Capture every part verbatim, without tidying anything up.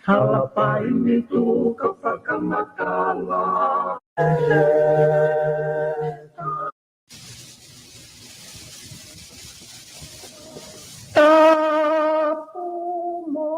Talapai ni tuka fakamatala. Tapu mo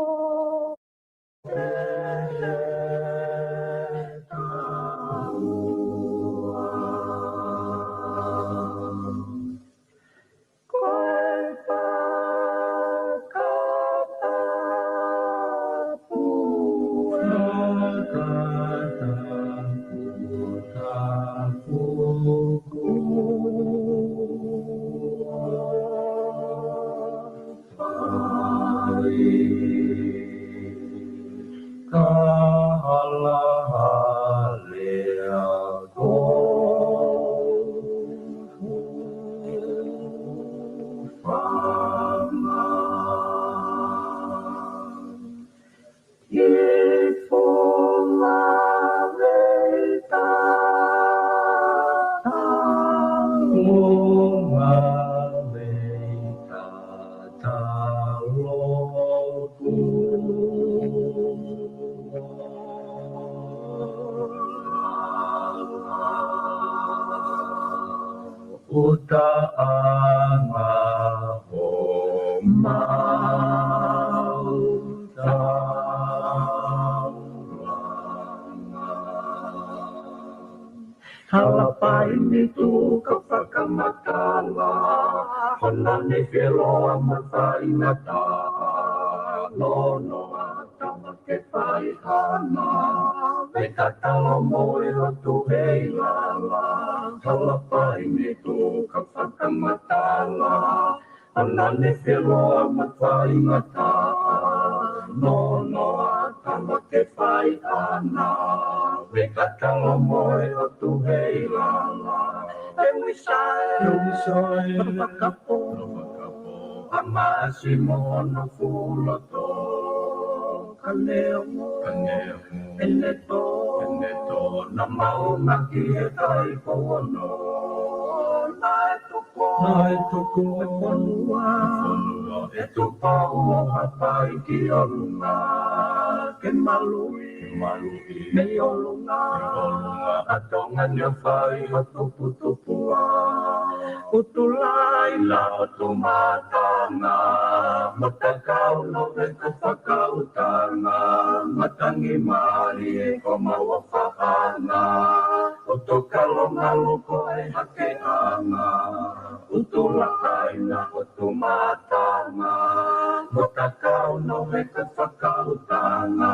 ʻUtaʻanga homau taulanga. Talapai ni tuka fakamatala, hona ne feloa mo faingataʻa, nonoa tama ke fai ʻana, veka tala mo e lotu hei lala. Talapai ni tuka fakamatala, hona ne feloa mo faingataʻa, nonoa tama ke fai ʻana, veka tala mo e lotu hei lala. E wisai, e wisai, fakapō, fakapō, ʻa Maʻasi mo hono fuʻu loto. Ka neongo, ka neongo, ʻene tō, ʻene tō, naʻa mau ngāueʻaki he taʻu ʻe ono. Naʻe tuku, naʻe tuku e fonua, e fonua ʻe Tupou ʻo hapai ki ʻolunga. Ke maluʻi, ke maluʻi mei ʻolunga, mei ʻolunga, ʻa Tonga ni ʻo fai ʻo tuputupu ʻa ʻUtulai na ʻo Tumatanga, Matakau Nove ko Fakautanga, Matangi Malie ko Mauʻofaʻanga, ʻUtukalo Malu ko e hakeʻanga, ʻUtulai na ʻo Tumatanga, Matakau Nove ko Fakautanga,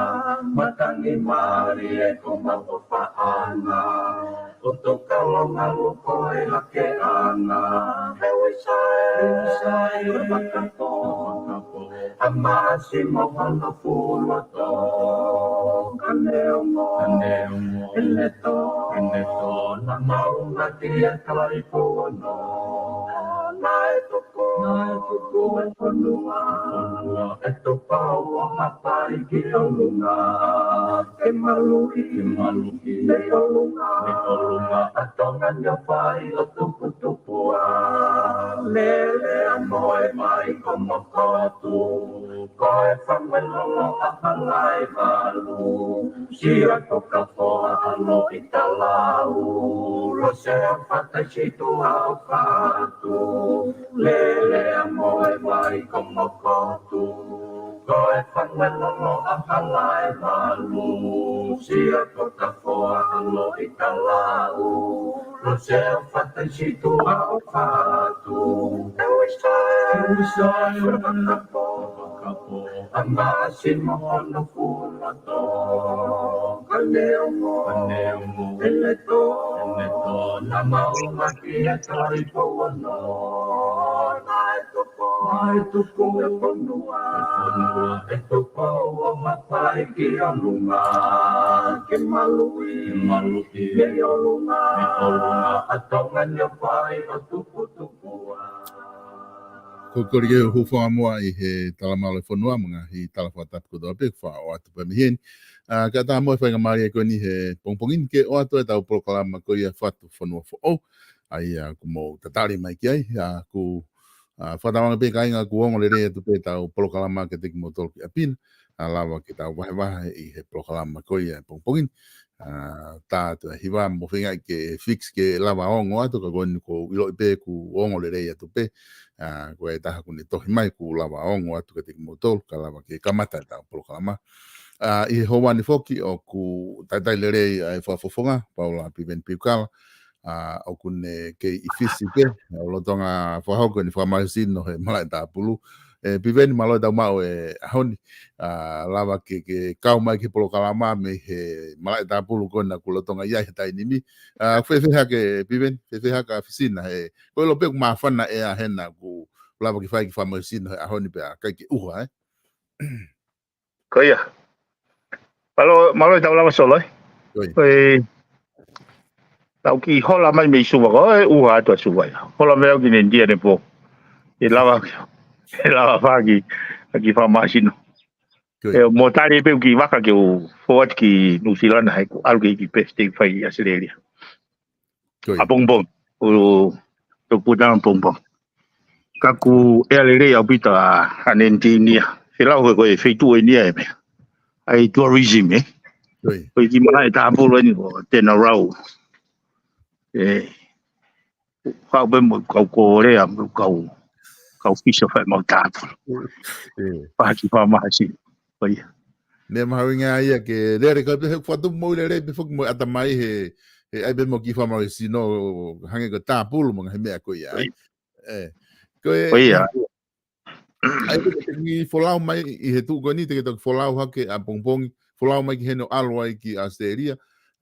Matangi Malie ko Mauʻofaʻanga, ʻUtukalo Malu ko e hakeʻanga. E wisai, e wisai, fakapō, fakapō, ʻa Maʻasi mo hono fuʻu loto. Ka neongo, ka neongo, ʻene tō, ʻene tō, naʻa mau ngāueʻaki he taʻu ʻe ono. Naʻe tuku, naʻe tuku e fonua, fonua ʻe Tupou ʻo hapai ki ʻolunga. Ke maluʻi, ke maluʻi mei ʻolunga, mei ʻolunga, ʻa Tonga ni ʻo fai ʻo tuputupu ʻa Lele ʻa Moe mai ko Mokotu. Ko e fanga lolo ʻa Palaivalu, Sia ko Kafoa ʻa Loʻitalau, Losea Fataisitu ʻa ʻOfatu, Lele ʻa Moe mai ko Mokotu. Ko e fanga lolo ʻa Palaivalu, Sia ko Kafoa ʻa Loʻitalau, Losea Fataisitu ʻa ʻOfatu. E wisai, e wisai, fakapō, fakapō, ʻa Maʻasi mo hono fuʻu loto. Ka neongo, ka neongo, ʻene tō, ʻene tō, naʻa mau ngāueʻaki he taʻu ʻe ono. Naʻe tuku, naʻe tuku e fonua, e fonua ʻe Tupou ʻo hapai ki ʻolunga. Ke maluʻi, ke maluʻi mei ʻolunga, mei ʻolunga, ʻa Tonga ni ʻo fai ʻo tuputupu ʻa. Ko e kole ke u hūfanga muʻa ʻi he talamalu ʻo e fonua mo e ngaahi tala fakatapu kotoa pē kuo ʻoatu pē mei heni. ʻA, kae ʻatā mo e faingamālie ko eni he pongipongi ni ke ʻoatu ʻetau polokalama ko ia Fatu Fonua Foʻou. ʻA ia ʻoku mou tatali mai ki ai, ʻa, ʻoku ʻA, fakatauange pē kāinga kuo ongo lelei atu pē ʻetau polokalama kiate kimoutolu ki ʻapi na, ʻa, lava ke tau vahevahe ʻi he polokalama ko ia ʻapongipongi ni. ʻA, tā atu ʻa e hiva mo feinga ke fix ke lava ongo atu, ka ko eni kuo u ʻiloʻi pē kuo ongo lelei atu pē. ʻA, ko e taha kuo ne tohi mai kuo lava ongo atu kiate kimoutolu, ka lava ke kamata ʻetau polokalama. ʻA, ʻi he houa ni foki ʻoku talitali lelei ʻa e fakafofonga, Paula Piveni Piukala, ʻa, ʻoku ne kei ʻi Fisi pē, ʻa, ʻo lolotonga fakahoko ʻene fakamālohisino he malaʻe tāpulu. ʻE, Piveni, mālō e tau maʻu e ʻaho ni, ʻa, lava ke, ke kau mai ki he polokalama mei he malaʻe tāpulu ko ena ʻoku lolotonga ʻi ai he taimi ni. ʻA, fēfē hake, Piveni, fēfē hake ʻa Fisi na he, ko e ʻilo pē ʻoku māfana e ʻea hena ʻoku lava ke fai e kiʻi fakamālohisino he ʻaho ni pea ʻikai ke ʻuha, ē? Ko ia. Mālō, mālō e tau lava Solo, ē? Ko ia. Ko e, tau kiʻi hola mai mei Suva ko ē, ʻuha atu ʻa Suva ia. Hola mai au ki he India ne pō. ʻE lava, ʻe lava fai e kiʻi fakamālohisino. Ko ia. ʻE, mou tali pē ʻeku kiʻi vaka ke u forward ki Nuʻu Sila na he ʻoku ʻalu ke hiki pē ʻeku flight ki ʻAositelēlia. Ko ia. ʻApongipongi, ʻo, ʻo putanga ʻapongipongi. Ka ʻoku ʻea lelei ʻaupito ʻa, ʻa e India. He lau he ko e feituʻu eni ia e meʻa. ʻA e tourism, ē? Ko ia. Ko e kiʻi malaʻe tāpulu eni ko Denarau. ʻE, kau pē mo e kau Kōlea, mo e kau, kau Fisi ʻo fai ʻemau tāpulu. ʻE. Pea kiʻi fakamālohisino. Ko ia. Ne mahuʻinga ia ke lele ka pē he fakatupu mo e lele pē foki mo e ʻatamai he, he ʻai pē mo e kiʻi fakamālohisino hangē ko e tāpulu mo e ngaahi meʻa ko ia, ē? Ko ia. ʻE. Ko e, Ko ia. ʻAi pē ke te kiʻi folau mai ʻi he tuʻu ko eni, te ke toki folau hake ʻapongipongi, folau mai ki heni ʻo ʻalu ai ki ʻAositelēlia.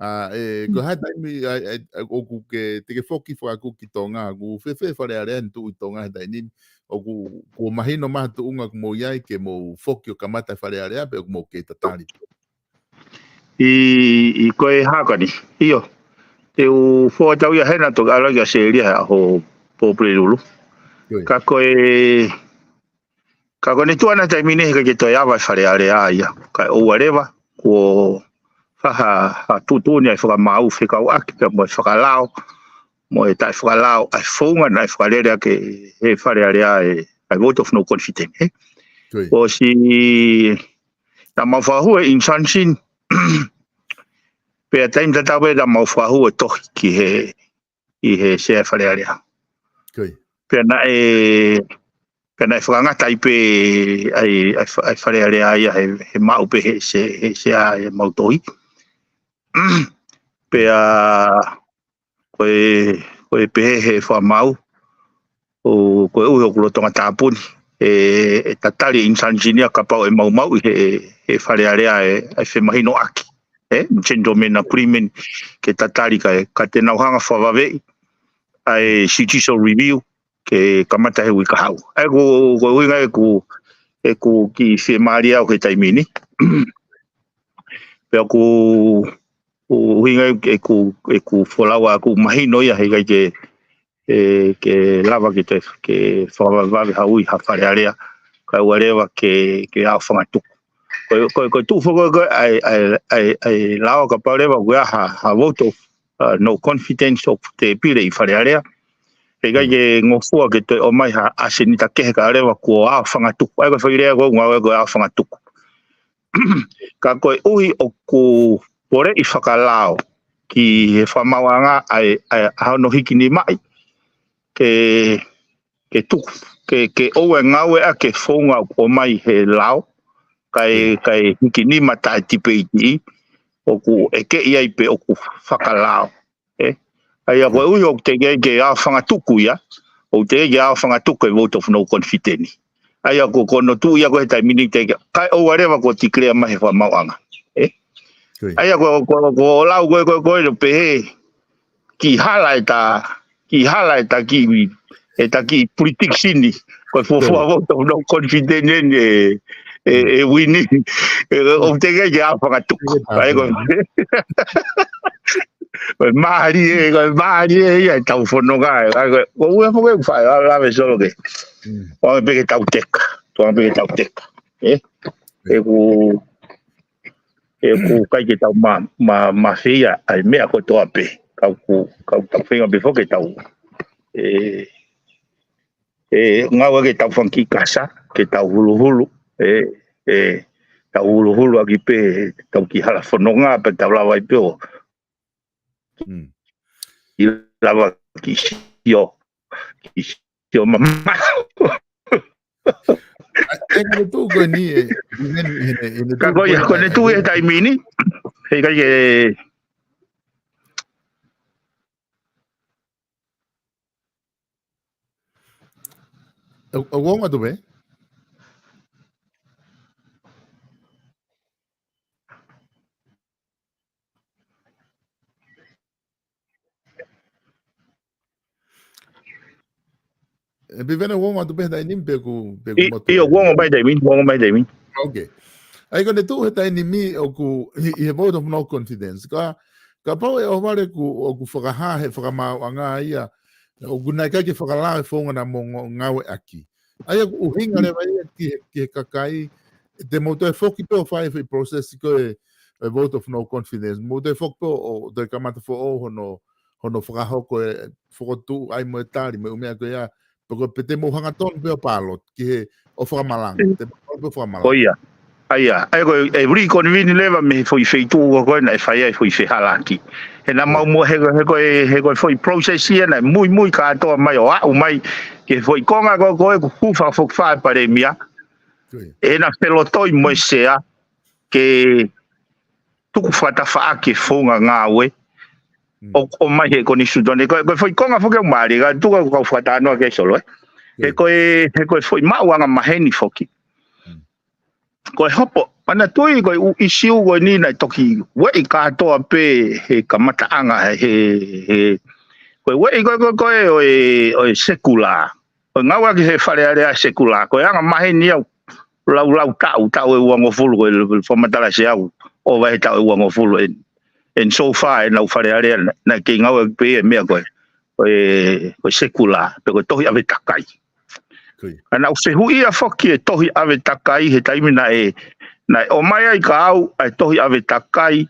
ʻA, ʻe, ko e hā e taimi, ʻa, ʻa, ʻa, ʻoku ke, te ke foki fakakū ki Tonga, ʻoku fēfē Fale Alea ʻene tuʻu ʻi Tonga he taimi ni, ʻoku, kuo mahino mai ha tuʻunga ʻoku mou ʻi ai ke mou foki ʻo kamata e Fale Alea, pe ʻoku mou kei tatali? ʻI, ʻi ko e hā ko eni. ʻIo. Te u forward au ia hena toki ʻalu ki ʻAositelēlia he ʻaho Pōpulelulu. Ko ia. Ka ko e, ka ko ʻene tuʻu ʻana he taimi ni he ʻikai ke toe ava e Fale Alea ia. Kae ʻoua leva, kuo fai ha, ha tuʻutuʻuni ʻa e fakamaau fekauʻaki pea mo e fakalao, mo e taʻefakalao, ʻa e founga naʻe fakalele ʻaki ʻe he Fale Alea e, ʻa e vote of no confidence, ē? Ko ia. ʻOsi naʻa mau fakahū e injunction, pea taimi tatau pē naʻa mau fakahū e tohi ki he, ʻi he sea Fale Alea. Ko ia. Pea naʻe, pea naʻe fakangata ai pē ʻa e, ʻa e fa-, ʻa e Fale Alea ia he, he maʻu pē he se-, he sea ʻemau tohi. Pea ko e, ko e pehē he fakamaau, ʻo, koeʻuhi ʻoku lolotonga tāpuni, ʻe, ʻe tatali e injunction ia kapau ʻe maumauʻi he, he Fale Alea e, ʻa e femahinoʻaki, ē, gentleman agreement ke tatali kae, ka te nau hanga fakavaveʻi ʻa e judicial review ke kamata he uike kahaʻu. ʻA ia ko, ko e ʻuhinga ʻeku, ʻeku kiʻi fiemālie au he taimi ni. Pea ʻoku, ʻuhinga ʻeku, ʻeku folau ʻaʻaku, mahino ia he ʻikai ke, ʻe, ke lava ke te, ke fakavavevave ha ui ha Fale Alea, kae ʻoua leva ke, ke aofangatuku. Ko e, ko e, ko e tuʻu foki ko e, ʻa e, ʻa e, ʻa e, ʻa e lao kapau leva ko e ʻa ha, ha vote of, uh, no confidence ʻoku tēpile ʻi Fale Alea. He ʻikai ke ngofua ke toe ʻomai ha ʻasenita kehe kae ʻoua leva kuo aofangatuku. ʻA ia ko e foʻi lea ko e ngāue ko e aofangatuku. Ka koeʻuhi ʻoku poleʻi fakalao ki he fakamaauʻanga ʻa e, ʻa e, ʻa hono hikinimaʻi ke, ke tuku, ke, ke ʻoua ʻe ngāueʻaki e founga ʻoku ʻomai he lao, kae, kae hikinima taʻetipeitiʻi, ʻoku ʻekeʻi ai pe ʻoku fakalao. Ē? ʻA ia koeʻuhi ʻoku teʻeki ai ke aofangatuku ia, ʻoku teʻeki ai ke aofangatuku e vote of no confidence. ʻA ia ko, ko hono tuʻu ia ko e he taimi ni teʻeki, kae ʻoua leva kuo declare mai he fakamaauʻanga. Ē? Ko ia. ʻA ia ko, ko, ko e lau ko e, ko e, ko e, no pehē, kiʻi hala ʻeta, kiʻi hala ʻeta kiʻi, ʻeta kiʻi prediction ni. Ko e fuofua vote of no confidence eni ʻe, ʻe, ʻe wini. ʻE, ʻoku teʻeki ai ke aofangatuku. ʻA ia ko e, ko e mālie, ko e mālie ia ʻetau fononga. ʻA ia ko e, ko e ʻuhinga foki ʻeku faʻa lave Solo ke. Mm. Tuʻunga pē ke tau teka. Tuʻunga pē ke tau teka. Ē? ʻEku, ʻeku ʻikai ke tau ma, ma, mafeia ʻa e meʻa kotoa pē. Ka ʻoku, ka ʻoku tau feinga pē foki ke tau, ē, ʻE, ngāue ke tau fanga kiʻi kasa, ke tau huluhulu, ʻe, ʻe, tau huluhulu ʻaki pē, tau kiʻi hala fononga, pea tau lava ai pē ʻo Mm. ʻi lava kiʻi sio, kiʻi sio mamaʻo. ʻA, ʻe, ko e tuʻu ko eni ʻe, ʻi he, ʻi he, ʻi he Ka tuʻu ko ia, ko ko eni ʻe tuʻu ʻi he taimi ni, heʻikai ke ʻE, ʻe, ongo atu pē? ʻE, Piveni, ongo atu pē he taimi ni pe ʻoku, pe ʻoku ʻI, motu ʻio, ʻe? Ongo mai taimi, ongo mai taimi. Ok. ʻA ia ko ʻene tuʻu he taimi ni ʻoku, ʻi, ʻi he vote of no confidence. Ka, kapau ʻe ʻohovale ʻoku, ʻoku fakahā he fakamaauʻanga ia, ʻoku naʻe ʻikai ke fakalao e founga naʻa mou ngāueʻaki. ʻA ia ʻoku ʻuhinga leva ia ki he, ki he kakai, te mou toe foki pē ʻo fai e foʻi process ko e, e vote of no confidence. Mou toe foki pē ʻo, ʻo toe kamata foʻou hono, hono fakahoko e fokotuʻu ai mo e tali mo e ʻū meʻa ko ia. Pe ko e, pe te mou hangatonu pē ʻo ballot ki he ʻo fakamalanga. Te mou ballot pē ʻo fakamalanga. Ko ia. ʻA ia, ʻa ia ko e, ʻe reconvene leva mei he foʻi feituʻu ko ē naʻe fai ai e foʻi fehālaaki. He naʻa mau mo he, he ko e, he ko e foʻi process ia naʻe muimui kātoa mai ʻo aʻu mai ki he foʻi konga ko ē, ko ē kuo hū fakafokifā e palēmia. Ko ia. ʻE naʻe felotoi mo e sea ke tuku fakatafaʻaki e founga ngāue Mm. ʻo, ʻomai he konisitūtone. Ko e, ko e foʻi konga foki ʻoku mālie, ka tuku ʻoku kau fakatalanoa ki ai Solo, ē. He Ko ia. ko e, he ko e foʻi maʻuʻanga maheni foki. Mm. Ko e hopo, manatuʻi ko e ʻū ʻisiū ko eni naʻe toki ueʻi kātoa pē he kamataʻanga he, he, he, ko e ueʻi ko e, ko e, ko e ʻo e, ʻo e sekula. ʻO ngāueʻaki he Fale Alea sekula. Ko e anga maheni ia ʻoku laulau taʻu, taʻu ʻe uangofulu, ko e fakamatala ʻe Sea ʻoku ʻova he taʻu ʻe uangofulu. And, and so far, ʻenau Fale Alea naʻe, naʻe kei ngāueʻaki pē ia e meʻa ko e, ko e, ko e sekula, pe ko e tohi ʻave takai. Ko ia. Ka naʻa ku fehuʻia foki e tohi ʻave takai he taimi naʻe, naʻe ʻomai ai kia au ʻa e tohi ʻave takai,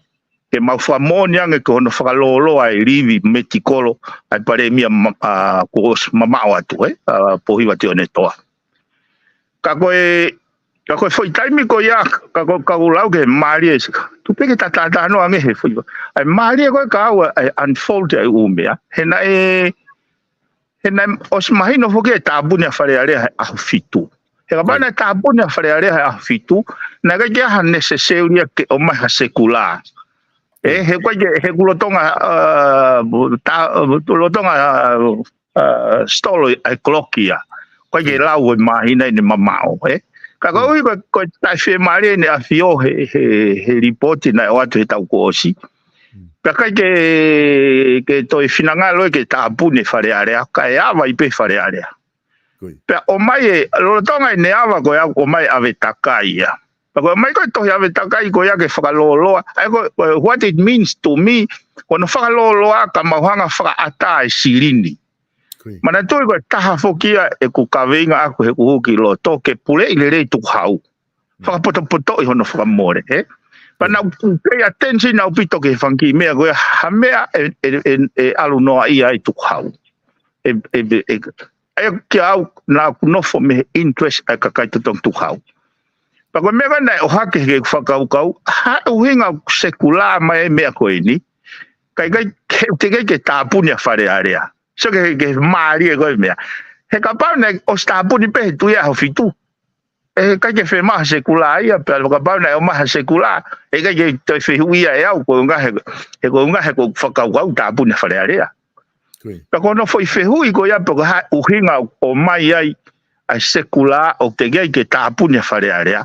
ke mau fakamoʻoni ange ki hono fakalōloa e livi metikolo ʻa e palēmia ma-, ʻa, kuo ʻosi mamaʻo atu, ē, ʻa, Pōhiva Tionetoa. Ka ko e, ka ko e foʻi taimi ko ia, ka ko, ka ʻoku lau ke mālie, tuku pē ke ta talanoa ange he foʻi. ʻA e mālie ko ē kia au, ʻa e unfold ʻa e ʻū meʻa. He naʻe, he naʻe ʻosi mahino foki e tāpuni ʻa Fale Alea he ʻaho fitu. He kapau Ko ia. naʻe tāpuni ʻa Fale Alea he ʻaho fitu, naʻe ʻikai ke ʻi ai ha necessary ia ke ʻomai ha sekula. ʻE, he ʻikai ke, he kuo lolotonga, ʻa, ta-, lolotonga, ʻa, ʻa, stolo ʻa e clock ia. ʻIkai ke Mm. lau e māhina ʻene mamaʻo, ē. Ka Mm. koeʻuhi ko, ko e taʻefiemālie ʻene ʻafio he, he, he lipooti naʻe ʻoatu he taʻu kuo ʻosi. Mm. Pea ʻikai ke, ke toe finangalo ia ke tāpuni e Fale Alea, kae ava ai pē Fale Alea. Ko ia. Pea ʻomai e, lolotonga ʻene ava ko ia, ʻomai ʻave takai ia. Pea ko e ʻomai ko e tohi ʻave takai ko ia ke fakalōloa. ʻA ia ko, ko what it means to me, ko hono fakalōloa ka mau hanga fakaʻatā e silini. Ko ia. Manatuʻi ko e taha foki ia ʻeku kaveinga ʻaʻaku he kuo hū ki loto ke puleʻi lelei tukuhau. Mm. Fakapotopotoʻi hono fakamole, ē? Pea Mm. naʻa ku pay attention ʻaupito ki he fanga kiʻi meʻa ko ia, ha meʻa ʻe, ʻe, ʻe, ʻe ʻalu noaʻia ai tukuhau. ʻE, ʻe, ʻe, ʻe, ʻa ia kia au naʻa ku nofo mei he interest ʻa e kakai totongi tukuhau. Pea ko e meʻa ko ē naʻe ʻohake he fakakaukau, ha ʻuhinga ʻoku sekula mai e meʻa ko eni. Kae ʻikai, he, teʻeki ke tāpuni ʻa Fale Alea. So ke, ke mālie ko e meʻa. He kapau naʻe ʻosi tāpuni pē he tuʻi ʻaho fitu. ʻE ʻikai ke fiemaʻu ha sekula ia, pea kapau naʻe ʻomai ha sekula, ʻe ʻikai ke toe fehuʻia ʻe au, ko e ʻuhinga he, he ko e ʻuhinga he ko e fakakaukau tāpuni ʻa Fale Alea. Ko ia. Pea ko hono foʻi fehuʻi ko ia, pe ko e hā e ʻuhinga ʻoku ʻomai ai ʻa e sekula ʻoku teʻeki ai ke tāpuni ʻa Fale Alea,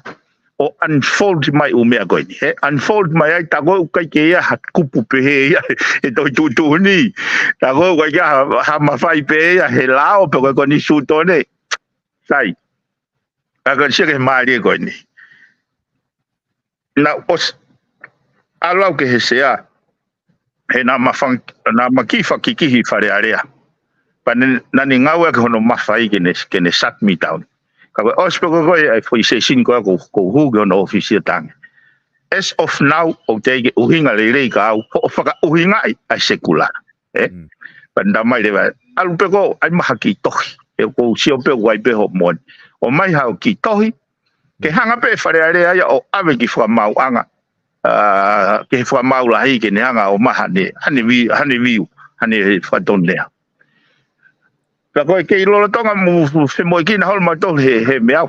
ʻo unfold mai ʻū meʻa ko eni. He unfold mai ai, tā ko ē ʻoku ʻikai ke ʻi ai ha kupu pehē ia he tohi tuʻutuʻuni. Tā ko ē ʻoku ʻikai ke ʻi ai ha, ha mafai pehē ia he lao pe ko e konisitūtone. Sai. Ka ko e sio ki he mālie ko eni. Naʻa ku ʻosi ʻalu au ki he sea, he naʻa ma fang-, naʻa ma kiʻi fakakikihi Fale Alea. Pea ne, naʻa ne ngāueʻaki hono mafai ke ne, ke ne shut me down. Ka ko e ʻosi pē ko ē ʻa e foʻi session ko ē ʻoku, ʻoku ou hū ki hono ʻōfisi ʻo talaange, as of now, ʻoku teʻeki ke ʻuhinga lelei kia au hoʻo fakaʻuhingaʻi ʻa e sekula. Ē? Mm. Pea ne talamai leva, ʻalu pē koe ʻo ʻai mai ha kiʻi tohi. He ʻoku ou sio pē ʻoku ʻi ai pē hoʻo moʻoni. ʻOmai haʻo kiʻi tohi, ke hanga pē ʻe Fale Alea ia ʻo ʻave ki he fakamaauʻanga, ʻa, ki he fakamaau lahi ke ne hanga ʻo maʻu haʻane, haʻane vi-, haʻane view, haʻane fakatonulea. Ka ko e kei lolotonga mo femoʻuekina holo mautolu he, he meʻa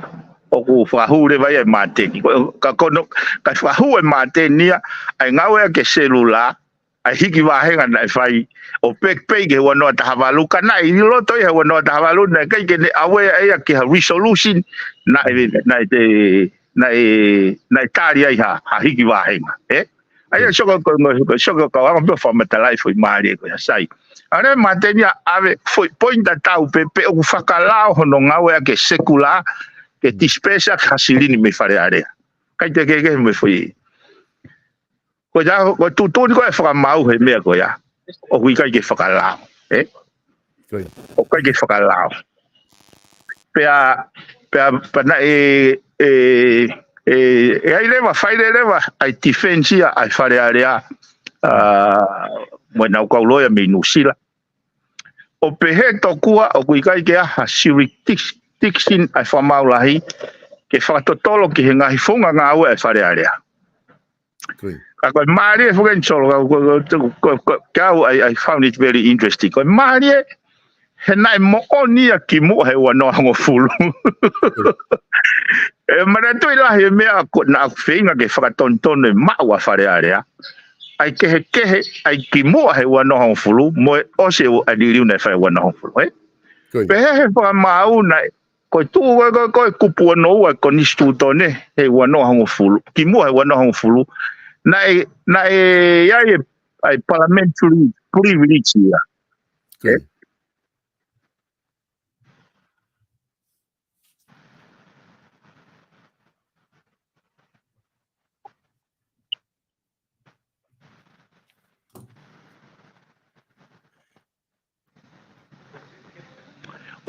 ʻoku fakahū leva ia ʻe Māteni. Ko, ka ko hono, ka fakahū ʻe Māteni ia, ʻa e ngāue ʻa e selula, ʻa e hiki vāhenga naʻe fai ʻo peke pē ki he ua noa taha valu, ka naʻe ʻi loto ia he ua noa taha valu, naʻe ʻikai ke ne ʻave ia ki ha resolution, naʻe, naʻe te, naʻe, naʻe tali ai ha, ha hiki vāhenga, ē? ʻA ia, sio ko, ko, ko, sio ko, ko, anga pē fakamatalaʻi foʻi mālie ko ia, sai. ʻA ia, Māteni ia ʻave foʻi poini tatau pē, pe ʻoku fakalao hono ngāue ʻa e sekula, ke disperse ʻaki ha silini mei Fale Alea. ʻIkai te ke, ke mo e foʻi. Ko ia, ko e tuʻutuʻuni ko ē ʻa e fakamaau he meʻa ko ia. ʻOku ʻikai ke fakalao, ē? Ko ia. ʻOku ʻikai ke fakalao. Pea, pea, pea naʻe, ʻe, ʻe, ʻe ʻi ai leva, fai leva, ʻa e defense ia, ʻa e Fale Alea, ʻa, mo ʻenau kau loea mei Nuʻusila. ʻO pehē tokua, ʻoku ʻikai ke ʻi ai ha jurisdiction ʻa e fakamaau lahi, ke fakatotolo ki he ngaahi founga ngāue ʻa e Fale Alea. Ko ia. Ka ko e mālie foki eni Solo, ka ko, ko, ko, ko, ko, ko au, I, I found it very interesting. Ko e mālie, he naʻe moʻoni ia kimuʻa he ua noa hongofulu. Ko ia. ʻE manatuʻi lahi e meʻa ko ē naʻa ku feinga ke fakatonutonu e maʻu ʻa Fale Alea. ʻA e kehekehe, ʻa e kimuʻa he ua noa hongofulu, mo e ʻosi ʻa e liliu naʻe fai ua noa hongofulu, ē? Ko ia. Pehē he fakamaau naʻe, ko e tuʻu ko ē, ko e, ko e kupu ono ua e konisitūtone he ua noa hongofulu, kimuʻa he ua noa hongofulu, naʻe, naʻe ʻi ai e, ʻa e parliamentary privilege ia. Ko ia. Ē?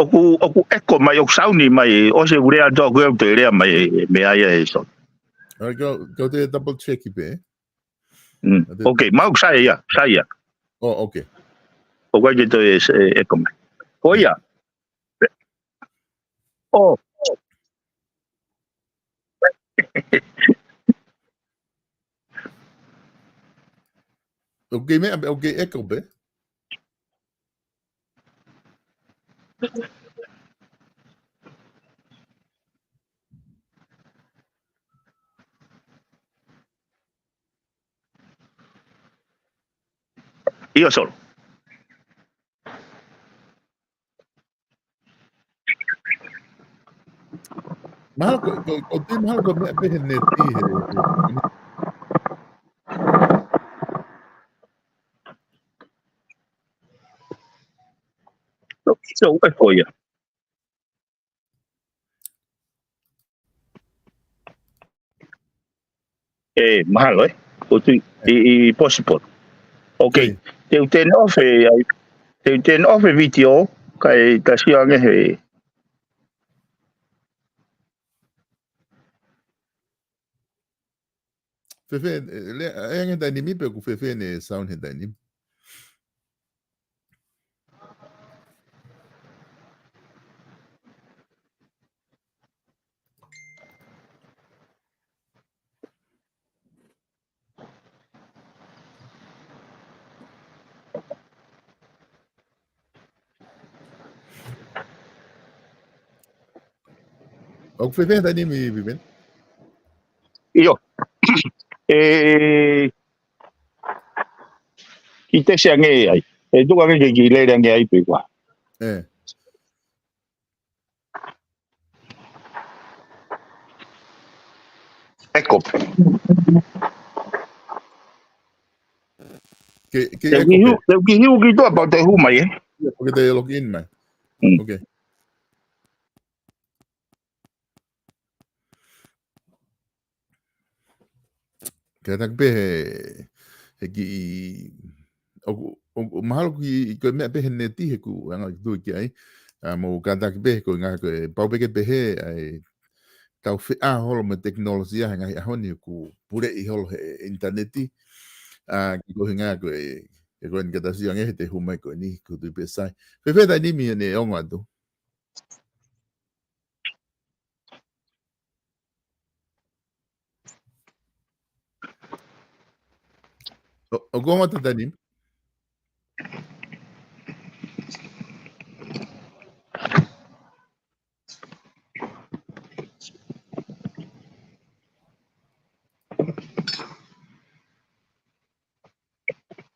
ʻOku, ʻoku ʻeko mai, ʻoku sauni mai, ʻosi e ʻū lea atu ko ē ʻoku toe lea mai, meʻa ia ē Solo. ʻA ia, kau, kau toe double check pē. Mm. Ate- Ok, mau sai ia, sai ia. Oh, ok. ʻOku ʻikai ke toe, ē, ʻeko mai. Ko ia. Oh. Ok, meʻa, ok, ʻeko pē. ʻIo Solo. Mahalo ko, ko, ko te mahalo ko e meʻa pē he neti he, he. So, so, ʻe ko ia. ʻE, mahalo, ē? ʻOku tui, ʻi, ʻi possible. Ok. Ē. Te u turn off e, ʻai, te u turn off e vitiō, kae ta sio ange he. Fēfē, ē, lea, ʻe ange taimi ni pē ʻoku fēfē ʻene sound he taimi ni. ʻOku fēfē taimi ni, Vivian? ʻIo. ʻE, kiʻi tesi ange ai. ʻE tuku ange ke kiʻi lele ange ai pē koā. Ē. ʻEko pē. Ke, ke ʻEko pē. Te u kiʻi hiu, te u kiʻi hiu ki tuʻa pea te u hū mai, ē? ʻIo, ke te log in mai. Mm. Ok. Kātaki pē he, he kiʻi, ʻoku, ʻoku, mahalo kiʻi, ko e meʻa pē he neti he ʻoku anga ki tui ki ai, ʻa, mou kātaki pē he ko e ngaahi ko e pau pē ke pehē, ʻa e tau feʻao holo mo e tekinolosia he ngaahi ʻaho ni ʻoku puleʻi holo he ʻinitaneti, ʻa, ki ko e ngaahi ko e, he ko eni ka ta sio ange he te hū mai ko eni, ʻoku tui pē sai. Fēfē taimi ni ʻene ongo atu? ʻOku ongo Tatanimi?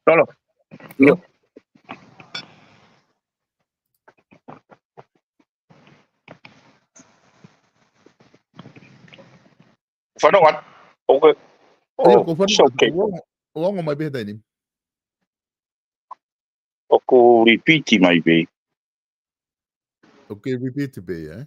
Tolo. ʻIo. Fanongo atu. Okay. ʻIo, ʻoku fanongo atu. Okay. ʻOku ongo, ʻoku ongo mai pē Tatanimi. ʻOku repeat mai pē. Okay, repeat pē, ē?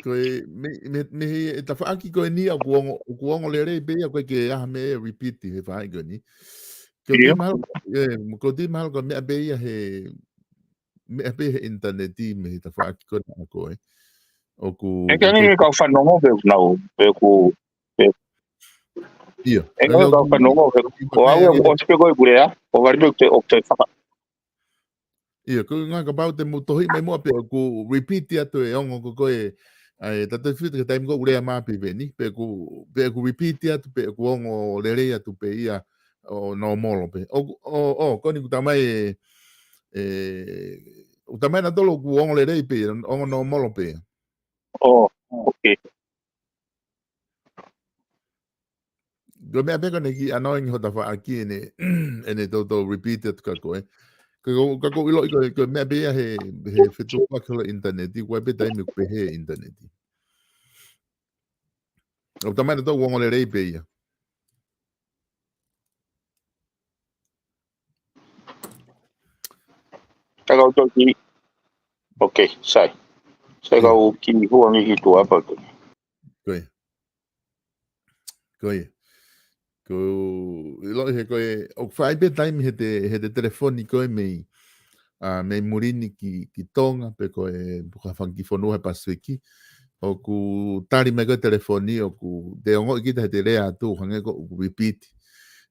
Ko e, mei, mei, mei he tafaʻaki ko eni ʻoku ongo, ʻoku ongo lelei pē ia, ʻoku ʻikai ke ʻi ai ha meʻa repeat he faʻahi ko eni. Ko e ʻIo. Mahalo, ē, ko e mahalo ko e meʻa pē ia he, meʻa pē he ʻinitaneti mei he tafaʻaki ko ena ʻa koe. ʻOku, ʻE ke ʻoku ni kau fanongo pē nau, pē ku, pē. ʻIo. ʻE ke ʻIo, kau fanongo pē, ʻoku ʻo au ʻe, ʻoku ʻosi pē ko e kulea, ʻo vali pē ʻoku te, ʻoku te faka- ʻIo, ko e ʻuhinga kapau te mou tohi mai muʻa pē ʻoku repeat atu e ongo ko ē, ʻa e tatou fitu ki he taimi ko ē ʻoku lea mai pē Veni, pe ʻoku, pe ʻoku repeat atu, pe ʻoku ongo lelei atu pē ia ʻo nōmolo pē. ʻO, ʻo, ʻo, ko eni ʻoku tala mai ē, ē, ʻoku tala mai ʻe nautolu ʻoku ongo lelei pē, ongo nōmolo pē. Oh, okay. Ko e meʻa pē ko eni kiʻi annoying ho tafaʻaki ʻene, ʻene toutou repeat atu kia koe. Ka ko, ka ko e ʻiloʻi ko e, ko e meʻa pē ia he, he fetukuaki holo ʻinitaneti, ko e pē taimi ʻoku pehē ʻinitaneti. ʻOku tala mai ʻe nautolu ʻoku ongo lelei pē ia. Ka kau toki. Okay, sai. Sai. Kau kiʻi huangi ki tuʻa pē. Ko ia. Ko ia. Ko e ʻiloʻi he ko e, ʻoku fai pē taimi he te, he te telefoni ko ē mei, ʻa, mei muli ni ki, ki Tonga, pe ko e, pe ko ha fanga kiʻi fonua he Pasifiki. ʻOku tali mai ko ē telefoni, ʻoku te ongoʻi kita he te lea atu, hangē ko ʻoku repeat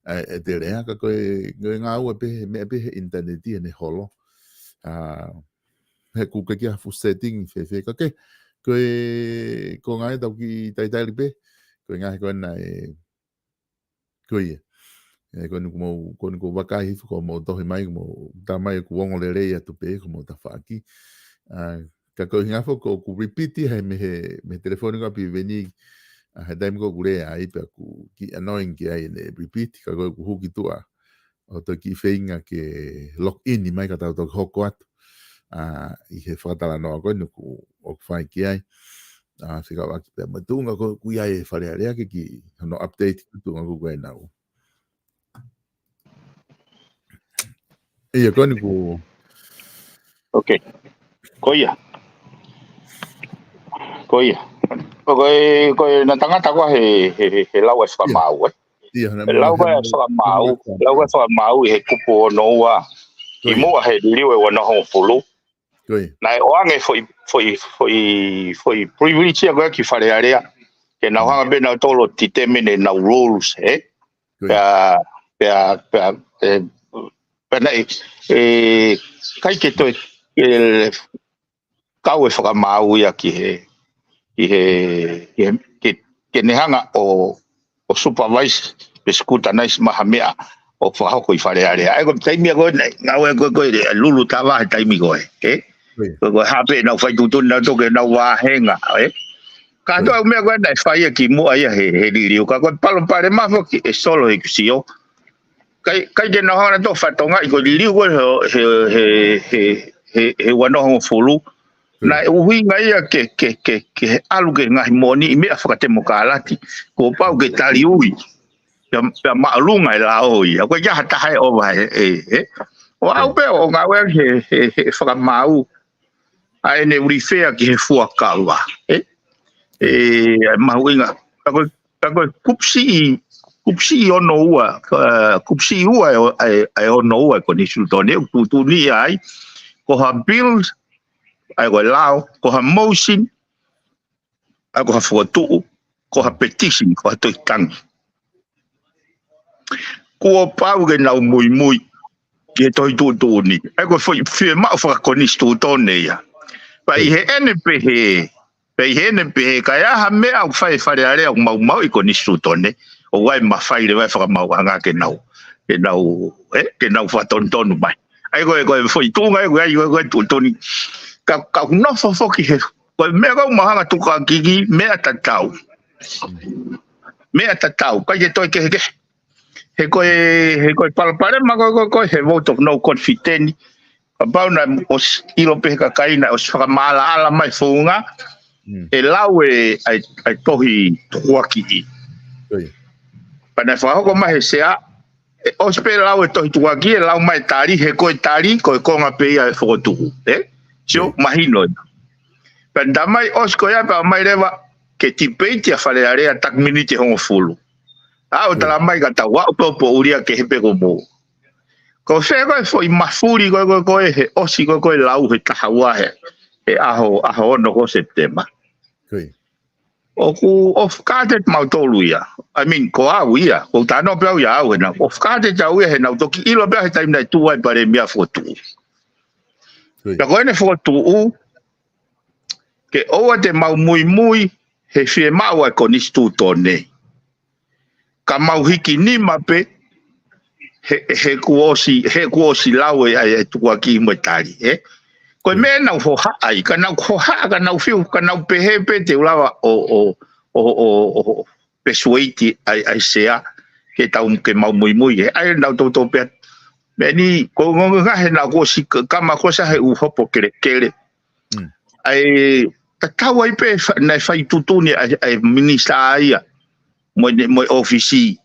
ʻa e, ʻete lea, ka ko e, ko e ngāue pē, meʻa pē he ʻinitaneti ʻene holo. ʻA, he ʻoku ʻikai ke ʻi ai ha fuʻu setting fēfē, ka ke, ko e, ko e ngaahi tau kiʻi talitali pē, ko e ngaahi ko ena ē, ko ia. Ē, ko eni ʻoku mou, ko eni ʻoku vakai hifo ʻoku mou tohi mai, ʻoku mou tala mai ʻoku ongo lelei atu pē, ʻoku mou tafaʻaki. ʻA, ka ko e ʻuhinga foki ʻoku repeat he mei he, mei he telefoni ko ē ʻa Piveni, ʻa, he taimi ko ē ʻoku lea ai pea ʻoku kiʻi annoying ki ai ʻene repeat, ka ko e ʻoku hū ki tuʻa ʻo toki feinga ke log in mai ka tau toki hoko atu. ʻA, ʻi he fakatalanoa ko eni ʻoku, ʻoku fai ki ai. ʻA, fekauʻaki pea mo e tuʻunga ko ē ʻoku ʻi ai e Fale Alea ke kiʻi hono update ki he tuʻunga ko ē ʻoku ʻi ai ʻenau. ʻIo, ko eni ʻoku. Okay. Ko ia. Ko ia. Ko e, ko e na tangata ko ē he, he, he, he lau ʻa e fakamaau, ē? ʻIo, na He lau mo ʻa e he fakamaau, lau ʻa e fakamaau ʻi he kupu ono ua. Ko ia. Kimuʻa he liliu ʻe ua noa hongofulu. Ko ia. Naʻe ʻoange foʻi, foʻi, foʻi, foʻi privilege ia ko ē ki Fale Alea. Ke nau hanga pē nautolu ʻo determine ʻenau rules, ē? Ko ia. Pea, pea, pea, ē, pea naʻe, ē, ʻikai ke toe, ē, kau e fakamaau ia ki he, ki he, ki he, ke, ke ne hanga ʻo, ʻo supervise, pe scrutinize mai ha meʻa ʻoku fakahoko ʻi Fale Alea. ʻA ia ko e taimi ia ko ē naʻe, ngāue ko ē ko ē, ʻe lulu tava he taimi ko ē, ē? Ko ia. Ko e, ko e hā pē ʻenau fai tuʻutuʻuni nautolu ke nau vāhenga, ē? Ka Ko ia. Ko e meʻa ko ē naʻe fai ia kimuʻa ia he, he liliu. Ka ko e palopalema foki ʻe Solo he kusio. ʻIkai, ʻikai ke nau hanga nautolu ʻo fakatokangaʻi ko e liliu ko ē he, he, he, he, he ua noa hongofulu. Ko ia. Naʻe ʻuhinga ia ke, ke, ke, ke ʻalu ki he ngaahi moʻoniʻi meʻa fakatemokalati. Kuo pau ke taliui. Pea, pea māʻolunga e lao ia. ʻOku ʻikai ha taha ʻe ʻova he, ē, ē. ʻO aʻu Ko ia. Pē ʻo ngāue he, he, he fakamaau. ʻA ʻene refer ki he fuakava, ē? ʻE, ʻa e mahuʻinga. Ka ko e, ka ko e kupu siʻi, kupu siʻi ono ua, ē, kupu siʻi ua ʻa e, ʻa e, ʻa e ono ua ʻa e Konisitūtone, ʻoku tuʻutuʻuni ai, ko ha bill, ʻa ia ko e lao, ko ha motion, ʻa ia ko ha fokotuʻu, ko ha petition, ko ha tohi tangi. Kuo pau ke nau muimui. ki he tohi tuʻutuʻuni. ʻA ia ko e foʻi fiemaʻu fakakonisitūtone ia. Pea ʻi heʻene pehē, pea ʻi heʻene pehē, ka ʻi ai ha meʻa ʻoku fai ʻe Fale Alea ʻoku maumauʻi konisitūtone, ʻoku ʻi ai e mafai leva e fakamaauʻanga ke nau, ke nau, ē, ke nau fakatonutonu mai. ʻA ia ko e, ko e foʻi tuʻunga ē, ko e, ko e, ko e tuʻutuʻuni. Ka, ka ʻoku nofo foki he, ko e meʻa ʻoku mau hanga tukuakiʻi, meʻa tatau. Meʻa tatau, ʻikai ke toe kehekehe. He ko e, he ko e palopalema ko e, ko e, ko e, he vote of no confidence. Kapau naʻe ʻosi ʻilo pē he kakai naʻe ʻosi fakamaʻalaʻala mai founga, Mm. ʻe lau e, ʻa e, ʻa e tohi tukuakiʻi. Ko ia. Pea naʻe fakahoko mai he sea, ʻe ʻosi pē lau e tohi tukuakiʻi, ʻe lau mai e tali, he ko e tali, ko e konga pē ia e fokotuʻu. Ē? Sio, Mm. mahino ia. Pea naʻe talamai ʻosi ko ia, pea mai leva ke tipeiti ʻa Fale Alea taki miniti ʻe hongofulu. ʻA ʻo Mm. talamai ka tau aʻu pē ʻo poʻuli ia ke he pē ko mou. Ko e fē ko e foʻi mafuli ko e, ko e, ko e he ʻosi ko e, ko e lau he taha ua he, he ʻaho, ʻaho ono ko Sepitema. Ko ia. ʻOku off guard mautolu ia. I mean, ko au ia. Ko u tano pē au ia au he naʻa. Off guard au ia he naʻa ku toki ʻilo pē au he taimi naʻe tuʻu ai e palēmia fokotuʻu. Ko ia. Pea ko ʻene fokotuʻu, ke ʻoua te mau muimui he fiemaʻu ʻa e konisitūtone. Ka mau hiki nima pē, he, he kuo ʻosi, he kuo ʻosi lau e, ʻa e, ʻa e tukuakiʻi mo e tali, ē? Ko e meʻa naʻa ku hohaʻa ai, ka naʻa ku hohaʻa, ka naʻa ku fiu, ka naʻa ku pehē pē te u lava ʻo, ʻo, ʻo, ʻo, ʻo persuade ʻa e, ʻa e sea, ke tau, ke mau muimui, ē? ʻA ia naʻa ku toutou pehē, meʻa ni, ko e ongoongo he naʻa ku ʻosi ka, kama ko sa he ʻū hopo kelekele. Mm. ʻA e, tatau ai pē fa-, naʻe fai tuʻutuʻuni ʻa e, ʻa e minisitā ia. Mo e, mo e ʻōfisi.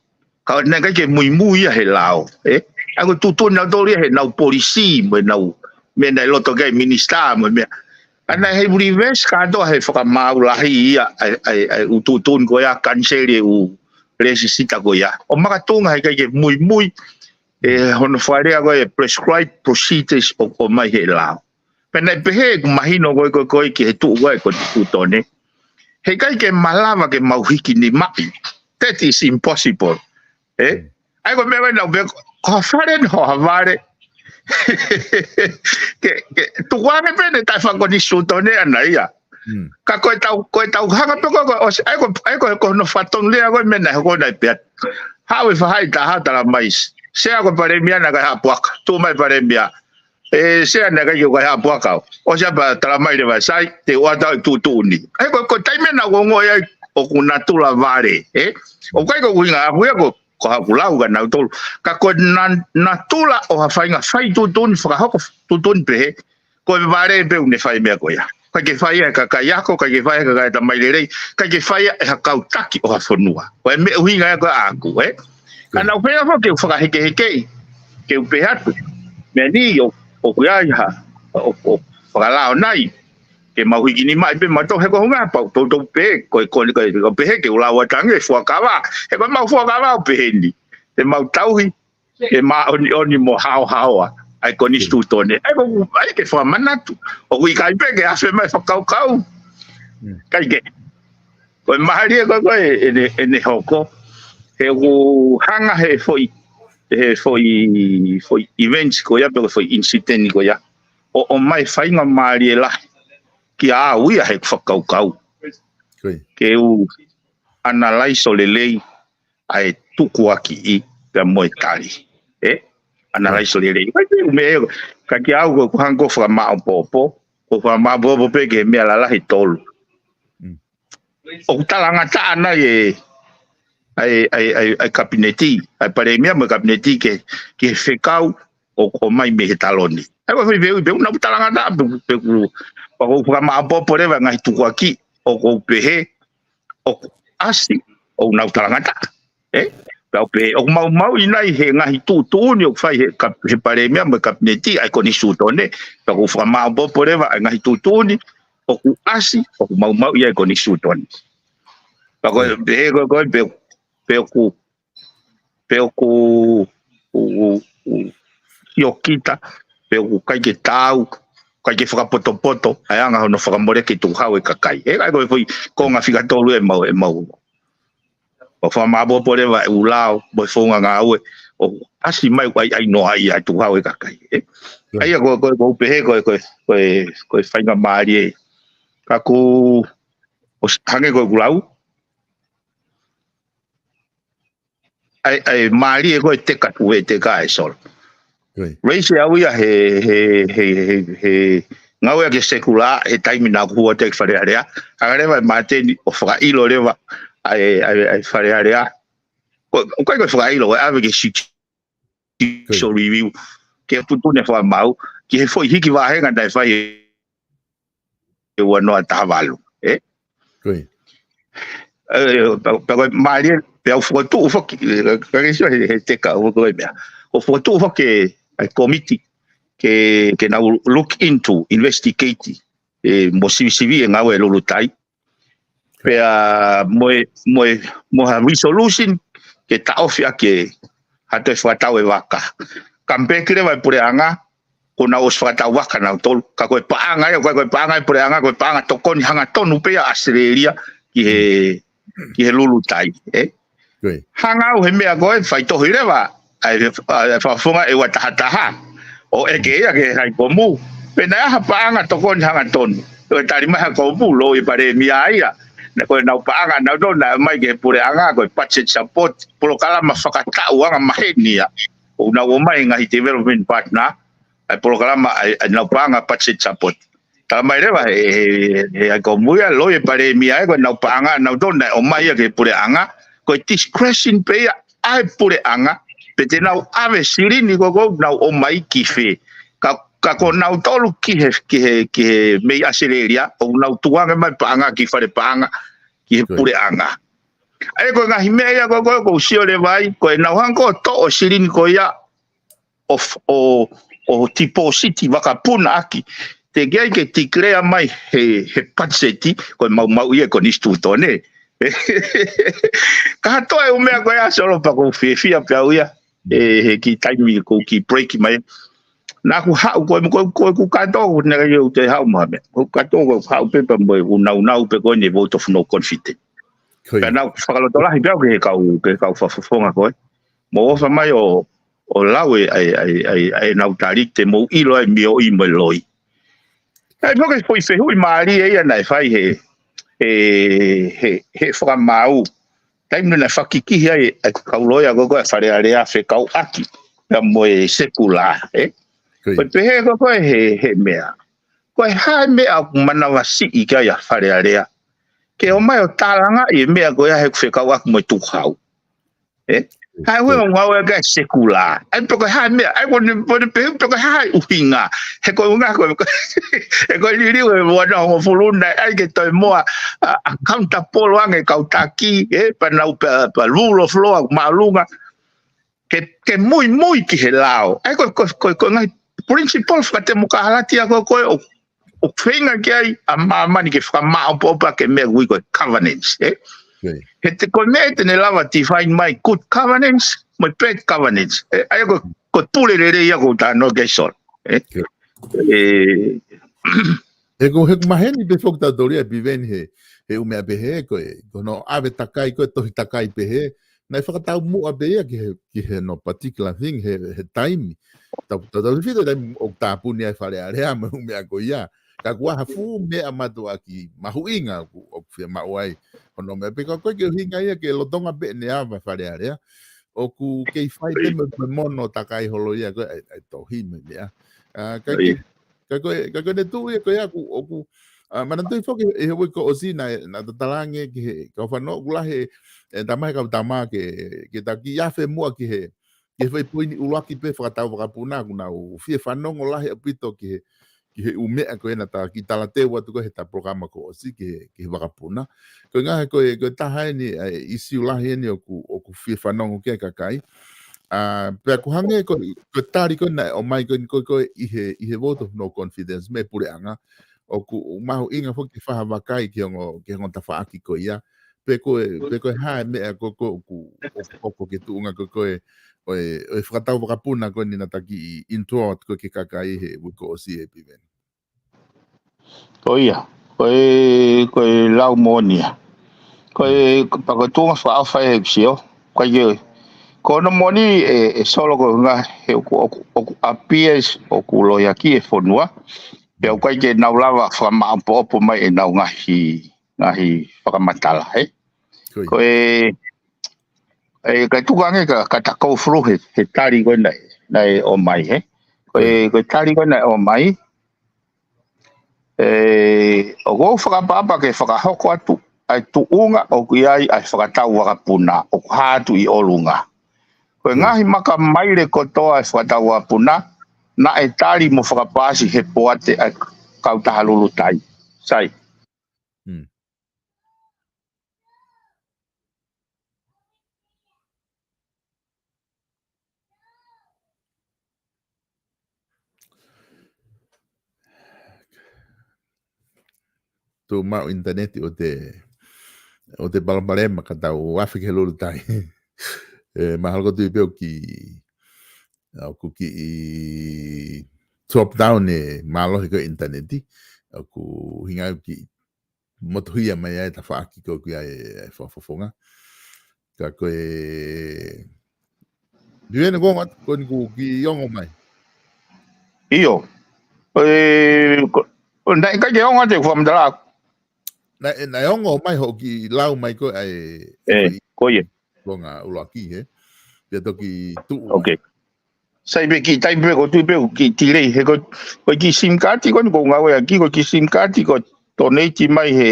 Ka naʻe ʻikai ke muimui ia he lao, ē? ʻA ia ko e tuʻutuʻuni nautolu ia he nau polisī, mo e nau, meʻa naʻe loto ki ai e minisitā, mo e meʻa. ʻA ia naʻe hei reverse kātoa he fakamaau lahi ia, ʻa e, ʻa e, ʻa e ʻū tuʻutuʻuni ko ia kaniseli e ʻū lēsisita ko ia. ʻO makatuʻunga he ʻikai ke muimui, ē, hono fakalea ko e prescribed procedures ʻo, ʻomai he lao. Pea naʻe pehē ʻeku mahino ko e, ko e, ko e ki he tuʻu ko e, ko e tuʻutuʻuni. He ʻikai ke malava ke mau hiki nimaʻi. That is impossible. Ē? Mm. ʻA ia ko e meʻa ko e naʻa ku pehē, ko ha fale naʻe hoha vale. Ke, ke, tukuange pē naʻe taʻefakakonisitūtone ʻana ia. Mm. Ka ko e tau, ko e tau hanga pē ko e, ko e ʻosi, ʻa ia ko e, ʻa ia ko e, ko hono fakatonulea ko e meʻa naʻe hoko naʻe pehē. Haʻu e faʻahi taha talamai. Sea ko e palēmia naʻe ʻikai ha puaka. Tuʻu mai palēmia. ʻE, sea naʻe ʻikai ke u kai ha puaka au. ʻOsi ia pea talamai leva sai, te u ʻoatu au e tuʻutuʻuni. ʻA ia ko e, ko e taimi naʻa ku ongoʻi ai ʻoku natula vale, ē? ʻOku ʻikai ko e ʻuhinga ʻaʻaku ia ko, ko haʻaku lau kia nautolu. Ka ko e na-, natula ʻo ha faʻahinga fai tuʻutuʻuni, fakahoko tuʻutuʻuni pehē, ko e vale pē ʻoku ne fai e meʻa ko ia. ʻIkai ke fai ia ʻe he kakai ako, ʻikai ke fai ia ʻe he kakai tamailelei, ʻikai ke fai ia ʻe ha kau taki ʻo ha fonua. Ko e meʻa ʻuhinga ia ko ē ʻaʻaku, ē? Ka naʻa ku pehē foki ke u fakahekehekeʻi, ke u pehē atu. Meʻa ni ʻo, ʻoku ʻi ai ha, ʻo, ʻo fakalao nai, ke mau hiki nimaʻi pē mautolu he ko e ʻuhinga pau, toutou pē, ko e, ko e, ko e, ko e pehē ke u lau atu ange e fuakava, he ko e mau fuakava ʻoku pehē ni, te mau tauhi, ke māʻoniʻoni mo haohaoa ʻa e konisitūtone. ʻA ia ko e, ʻai ke fakamanatu. ʻOku ʻikai pē ke afe mai fakakaukau. Mm. ʻIkai ke. Ko e mālie ko e, ko e, ʻene, ʻene hoko. He ʻoku hanga he foʻi, he foʻi, foʻi events ko ia, pe ko e foʻi incident ko ia. ʻO, ʻomai faingamālie lahi. Kia au ia he fakakaukau. Ko ia. Ke u analyze ʻo lelei ʻa e tukuakiʻi pea mo e tali. Ē? Analyze ʻo lelei. ʻIkai ke u meʻa, ka kia au ko e hanga ko e fakamāʻopoʻopo. Ko e fakamāʻopoʻopo pē ki he meʻa lalahi ʻe tolu. Mm. ʻOku talangataʻa nai e, ʻa e, ʻa e, ʻa e, ʻa e kapineti, ʻa e palēmia mo e kapineti ke, ki he fekau ʻoku ʻomai mei he taloni. ʻA ia ko e foʻi view, view naʻa ku talangataʻa, pe, pe ku, pea ko e fakamāʻopoʻopo leva e ngaahi tukuakiʻi, ʻoku ou pehē, ʻoku ʻasi, ʻoku nau talangataʻa. Ē? Pea u pehē, ʻoku maumauʻi nai he ngaahi tuʻutuʻuni ʻoku fai he ka-, he palēmia mo e kapineti ʻa e konisitūtone. Pea ko e fakamāʻopoʻopo leva e ngaahi tuʻutuʻuni ʻoku ʻasi, ʻoku maumauʻi ʻa e konisitūtone. Pea ko e, pehē ko e, ko e, pe, pe ʻoku, pe ʻoku, u, u, u, ʻio kita, pe ʻoku ʻikai ke taau, ʻikai ke fakapotopoto ʻa e anga hono fakamoleki tukuhau e kakai. Ē, ʻa ia ko e foʻi konga fika tolu ʻemau, ʻemau ʻo fakamāpopo leva e ʻū lao mo e founga ngāue ʻoku ʻasi mai ʻoku ʻaiʻai noa ia ʻa e tukuhau e kakai, ē? ʻA ia ko, ko, ko u pehē ko, ko, ko, ko e faingamālie. Ka ʻoku, ʻosi hangē ko ʻeku lau, ʻa e, ʻa e mālie ko e teka, ʻuhi teka e Solo. Raise au ia he, he, he, he, he ngāue ʻa e sekula, he taimi naʻa ku hū atu ki Fale Alea. Hanga leva ʻe Māteni ʻo fakaʻilo leva ʻa e, ʻa e, ʻa e Fale Alea. Ko, ʻoku ʻikai ko e fakaʻilo, ko e ʻave ki he six, six review. Ke tuʻutuʻuni fakamaau, ki he foʻi hiki vāhenga naʻe fai he ua noa taha valu, ē? Ē, pea, pea ko e mālie, pea u fokotuʻu foki, ē, ka ke sio he, he teka, ʻo ko e meʻa. ʻO fokotuʻu foki ʻa e komiti, ke, ke nau look into, investigate, ē, mo sivisiviʻi e ngāue ʻa e Lulutai. Pea mo e, mo e, mo ha resolution, ke taʻofi ʻaki ha toe fakatau e vaka. Come back leva e puleʻanga, kuo nau ʻosi fakatau vaka nautolu. Ka ko e paʻanga ia, ko e, ko e paʻanga e puleʻanga, ko e paʻanga tokoni hangatonu pē ʻa ʻAositelēlia ki he, ki he Lulutai, ē? Hanga au he meʻa ko e faitohi leva, ʻa e, ʻa e fakafofonga ʻe ua taha taha. ʻO ʻeke ia ki he Haikomu. Pe naʻe ʻi ai ha paʻanga tokoni hangatonu. ʻO e tali mai Haikomu, loi palēmia ia. Naʻe ko e nau paʻanga nautolu naʻe ʻomai ki he puleʻanga, ko e budget support, polokalama fakataʻu anga maheni ia. ʻO nau ʻomai ngaahi development partner, ʻa e polokalama ʻa e, ʻa e nau paʻanga budget support. Tala mai leva he, he, he Haikomu ia, loi e palēmia ē, ko e nau paʻanga nautolu naʻe ʻomai ia ki he puleʻanga, ko e discretion pē ia ʻa e puleʻanga, pe te nau ʻave silini ko ē ʻoku nau ʻomai ki fē. Ka, ka ko nautolu ki he, ki he, ki he mei ʻAositelēlia, ʻoku nau tukuange mai paʻanga ki fale paʻanga, ki he puleʻanga. ʻA ia ko e ngaahi meʻa ia ko ē, ko ē, ʻoku ou sio leva ai, ko e nau hanga ʻo toʻo silini ko ia, ʻo, ʻo, ʻo tipōsiti vakapuna ʻaki. Teʻeki ai ke declare mai he, he patiseti, ko e maumau ia ko e konisitūtone. Ka ha toe ʻū meʻa ko ia Solo pea ʻoku ou fiefia pē au ia. ʻE, he kiʻi taimi ʻoku ou kiʻi break mai. Naʻa ku haʻu ko e, ko e, ko e, ʻoku kātoa ʻoku ne kai ʻoku te haʻu mai meʻa. ʻOku kātoa ʻoku haʻu pē pea mo e ʻū naunau pē ko eni vote of no confidence. Pea naʻa ku fakalotolahi pē au ki he kau, ki he kau fakafofonga ko ē. Mo ʻofa mai ʻo, ʻo lau e, ʻa e, ʻa e, ʻa e, ʻa e nau tali te mou ʻilo ai mioʻi mo e loi. ʻA ia ko e foʻi fehuʻi mālie ia naʻe fai he, he, he, he fakamaau. Taimi naʻe fakakikihi ai ʻa e kau loea ko ē ʻa Fale Alea fekauʻaki pea mo e sekula, ē? Ko e pehē ko ē he, he meʻa. Ko e hā e meʻa ʻoku manavasiʻi ki ai ʻa Fale Alea. Ke ʻomai ʻo tālangaʻi e meʻa ko ia he ʻoku fekauʻaki mo e tukuhau. Ē? Hā e ʻuhinga ʻoku ngāue ki ai e sekula. ʻA ia pe ko e hā e meʻa, ʻa ia ko ʻene, ko ʻene pehē pe ko e hā e ʻuhinga. He ko e ʻuhinga ko e, he ko e liliu he ua noa hongofulu naʻe ʻai ke toe moa, ʻa, ʻa accountable ange kau taki, ē, pea nau pea, pea rule of law ʻoku māʻolunga. Ke, ke muimui ki he lao. ʻA ia ko e, ko e, ko e, ko e ngaahi principle fakatemokālati ia ko ē, ko ē ʻoku ʻoku feinga ki ai ʻa māmani ke fakamāʻopoʻopo ʻaki e meʻa ʻoku ui ko e governance, ē? He te ko e meʻa te ne lava define mai good governance, mo e bad governance. Ē, ʻa ia ko, ko e pule lelei ia ʻoku ou talanoa ki ai Solo, ē? Ē, he ʻoku, he ʻoku maheni pē foki tautolu ia ʻe Piveni he, he ʻū meʻa pehē ko e, ko hono ʻave takai ko e tohi takai pehē, naʻe fakataumuʻa pē ia ki he, ki he no particular thing, he, he taimi. Tau, tau, tau fita taimi ʻoku tāpuni ai Fale Alea mo e ʻū meʻa ko ia. Ka kuo ʻi ai ha fuʻu meʻa mātuʻaki mahuʻinga ʻoku, ʻoku fiemaʻu ai hono meʻa. Pea ko e kiʻi ʻuhinga ia ke lolotonga pē ʻene ava Fale Alea. ʻOku kei fai pē mo e, mo e mono takai holo ia ko e, ʻa e, ʻa e tohi mo e meʻa. ʻA, ka ke, ka ko e, ka ko ʻene tuʻu ia ko ia ʻoku, ʻoku, ʻa, manatuʻi foki ʻi he uike kuo ʻosi naʻe, naʻa ta talaange ki he kau fanongo ʻoku lahi e, e tama he kau tama ke, ke ta kiʻi afe muʻa ki he, ki he foʻi poini ʻuluaki pē fakatau vakapuna ʻoku nau fie fanongo lahi ʻaupito ki he, ki he ʻū meʻa ko ē naʻa ta kiʻi talateu atu ko ē he ta polokalama kuo ʻosi ki he, ki he vakapuna. Ko e ngaahi ko e, ko e taha eni, ʻa e ʻīsiu lahi eni ʻoku, ʻoku fie fanongo ki ai e kakai. ʻA, pea ʻoku hangē ko, ko e tali ko ē naʻe ʻomai ko ē, ko e, ko e ʻi he, ʻi he vote of no confidence mei he puleʻanga. ʻOku, ʻoku mahuʻinga foki ke fai ha vakai ki he ongo, ki he ongo tafaʻaki ko ia. Pe ko e, pe ko e hā e meʻa ko ē, ko ē ʻoku, ʻoku, ʻoku ke tuʻunga ko ē, ko e, ʻo e, ʻo e fakatau vakapuna ko eni naʻa ta kiʻi intro atu ko ē ki he kakai he uike kuo ʻosi ʻe Piveni. Ko ia, ko e, ko e lau moʻoni ia. Ko e, pea ko e tuʻunga fakaʻofa ʻeku sio. Ko e, ko hono moʻoni ē, ʻe Solo, ko e ʻuhinga he ʻoku, ʻoku, ʻoku appears ʻoku lohiakiʻi e fonua. Pea ʻoku ʻikai ke nau lava fakamaʻopoʻopo mai ʻenau ngaahi, ngaahi fakamatala, ē? Ko ia. Ko e, ʻe, ka tuku ange ka, ka ta go through he, he tali ko ē naʻe, naʻe ʻomai, ē? Ko e, ko ia, ko e tali ko ē naʻe ʻomai, ē, ʻoku ou fakaʻapaʻapa ke fakahoko atu ʻa e tuʻunga ʻoku ʻi ai ʻa e fakatau vakapuna ʻoku hā atu ʻi ʻolunga. Ko e, hmm, ngaahi maka maile kotoa ʻa e fakatau vakapuna, naʻe tali mo fakapaasi he poate ʻa e kautaha Lulutai. Sai. Hmm. Tuʻu maʻu ʻinitaneti ʻoku te, ʻoku te palopalema ka tau afe ki he Lulutai. Ē, mahalo ko e tui pē ʻoku kiʻi, ʻoku kiʻi drop down e mālohi ko ē ʻinitaneti. ʻOku ʻuhinga ʻoku kiʻi motuhia mai ai e tafaʻaki ko ē ʻoku ʻi ai e, e fakafofonga. Ka ko e, Vivian, ko e ongo atu, ko eni kuo ke ongo mai. ʻIo. Ē, ko, naʻe ʻikai ke ongo atu e fakamatala. Naʻe, naʻe ongo mai hoʻo kiʻi lau mai ko ē ʻa e, ē, ko ia, ko e ʻuluaki, hē? Pea toki tuʻu mai. Ok. Sai pē, kiʻi taimi pē, ʻoku ou tui pē ʻoku kiʻi delay, he ko, ko e kiʻi SIM card ko eni ʻoku ou ngāueʻaki, ko e kiʻi SIM card ko e donate mai he,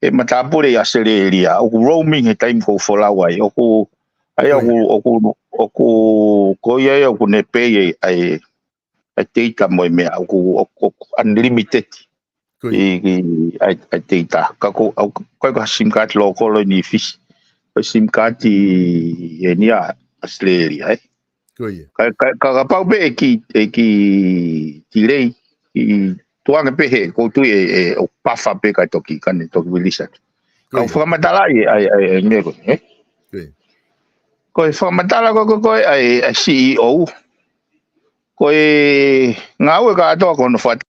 he matāpule ʻi ʻAositelēlia. ʻOku roaming he taimi ʻoku ou folau ai. ʻOku, ʻa ia, ʻio, ʻoku, ʻoku, ʻoku, ko ia ia ʻoku ne pay ai, ʻa e, ʻa e data mo e meʻa, ʻoku, ʻoku, ʻoku unlimited. Ko ia. ʻI, ʻi, ʻa e, ʻa e data. Ka ko, ʻoku, ko e ko e SIM card lōkolo eni ʻi Fisi. Ko e SIM card ʻi heni ʻa ʻAositelēlia, ē? Ko ia. Ka, ka, ka, kapau pē ʻe kiʻi, ʻe kiʻi delay, ʻe tuʻu ange pē he, ʻoku ou tui ʻe, ʻe, ʻoku pafa pē kae toki, kae ne toki release atu. Ko ia. Ka u fakamatalaʻi ʻa e, ʻa e, ʻa e meʻa ko ē, ē? Ko ia. Ko e fakamatala ko ē, ko ē, ʻa e, ʻa e C E O. Ko e ngāue kātoa ko hono fat-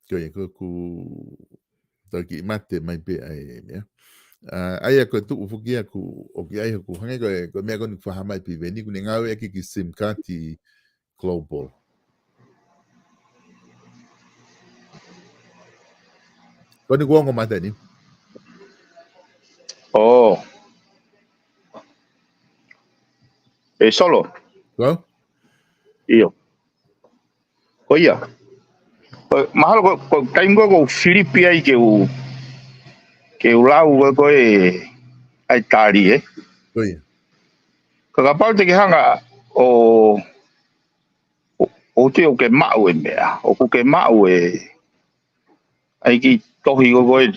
Ko ia, ko ʻeku tau kiʻi mate mai pē ʻa e meʻa. ʻA, ʻa ia ko e tuʻu foki ia ʻoku, ʻoku ʻi ai hoku hangē ko e, ko e meʻa ko eni ʻoku fakahā mai ʻe Piveni, ʻoku ne ngāueʻaki e kiʻi SIM card ʻi Global. Ko eni kuo ongo mai eni. ʻŌ. ʻE Solo. Ko? ʻIo. Ko ia. Ko, mahalo ko, ko e taimi ko ē ʻoku ou filipi ai ke u, ke u lau ko ē, ko ē ʻa e tali, ē? Ko ia. Ka kapau te ke hanga ʻo, ʻo, ʻo te ʻoku ke maʻu e meʻa, ʻoku ke maʻu e, ʻa e kiʻi tohi ko ē,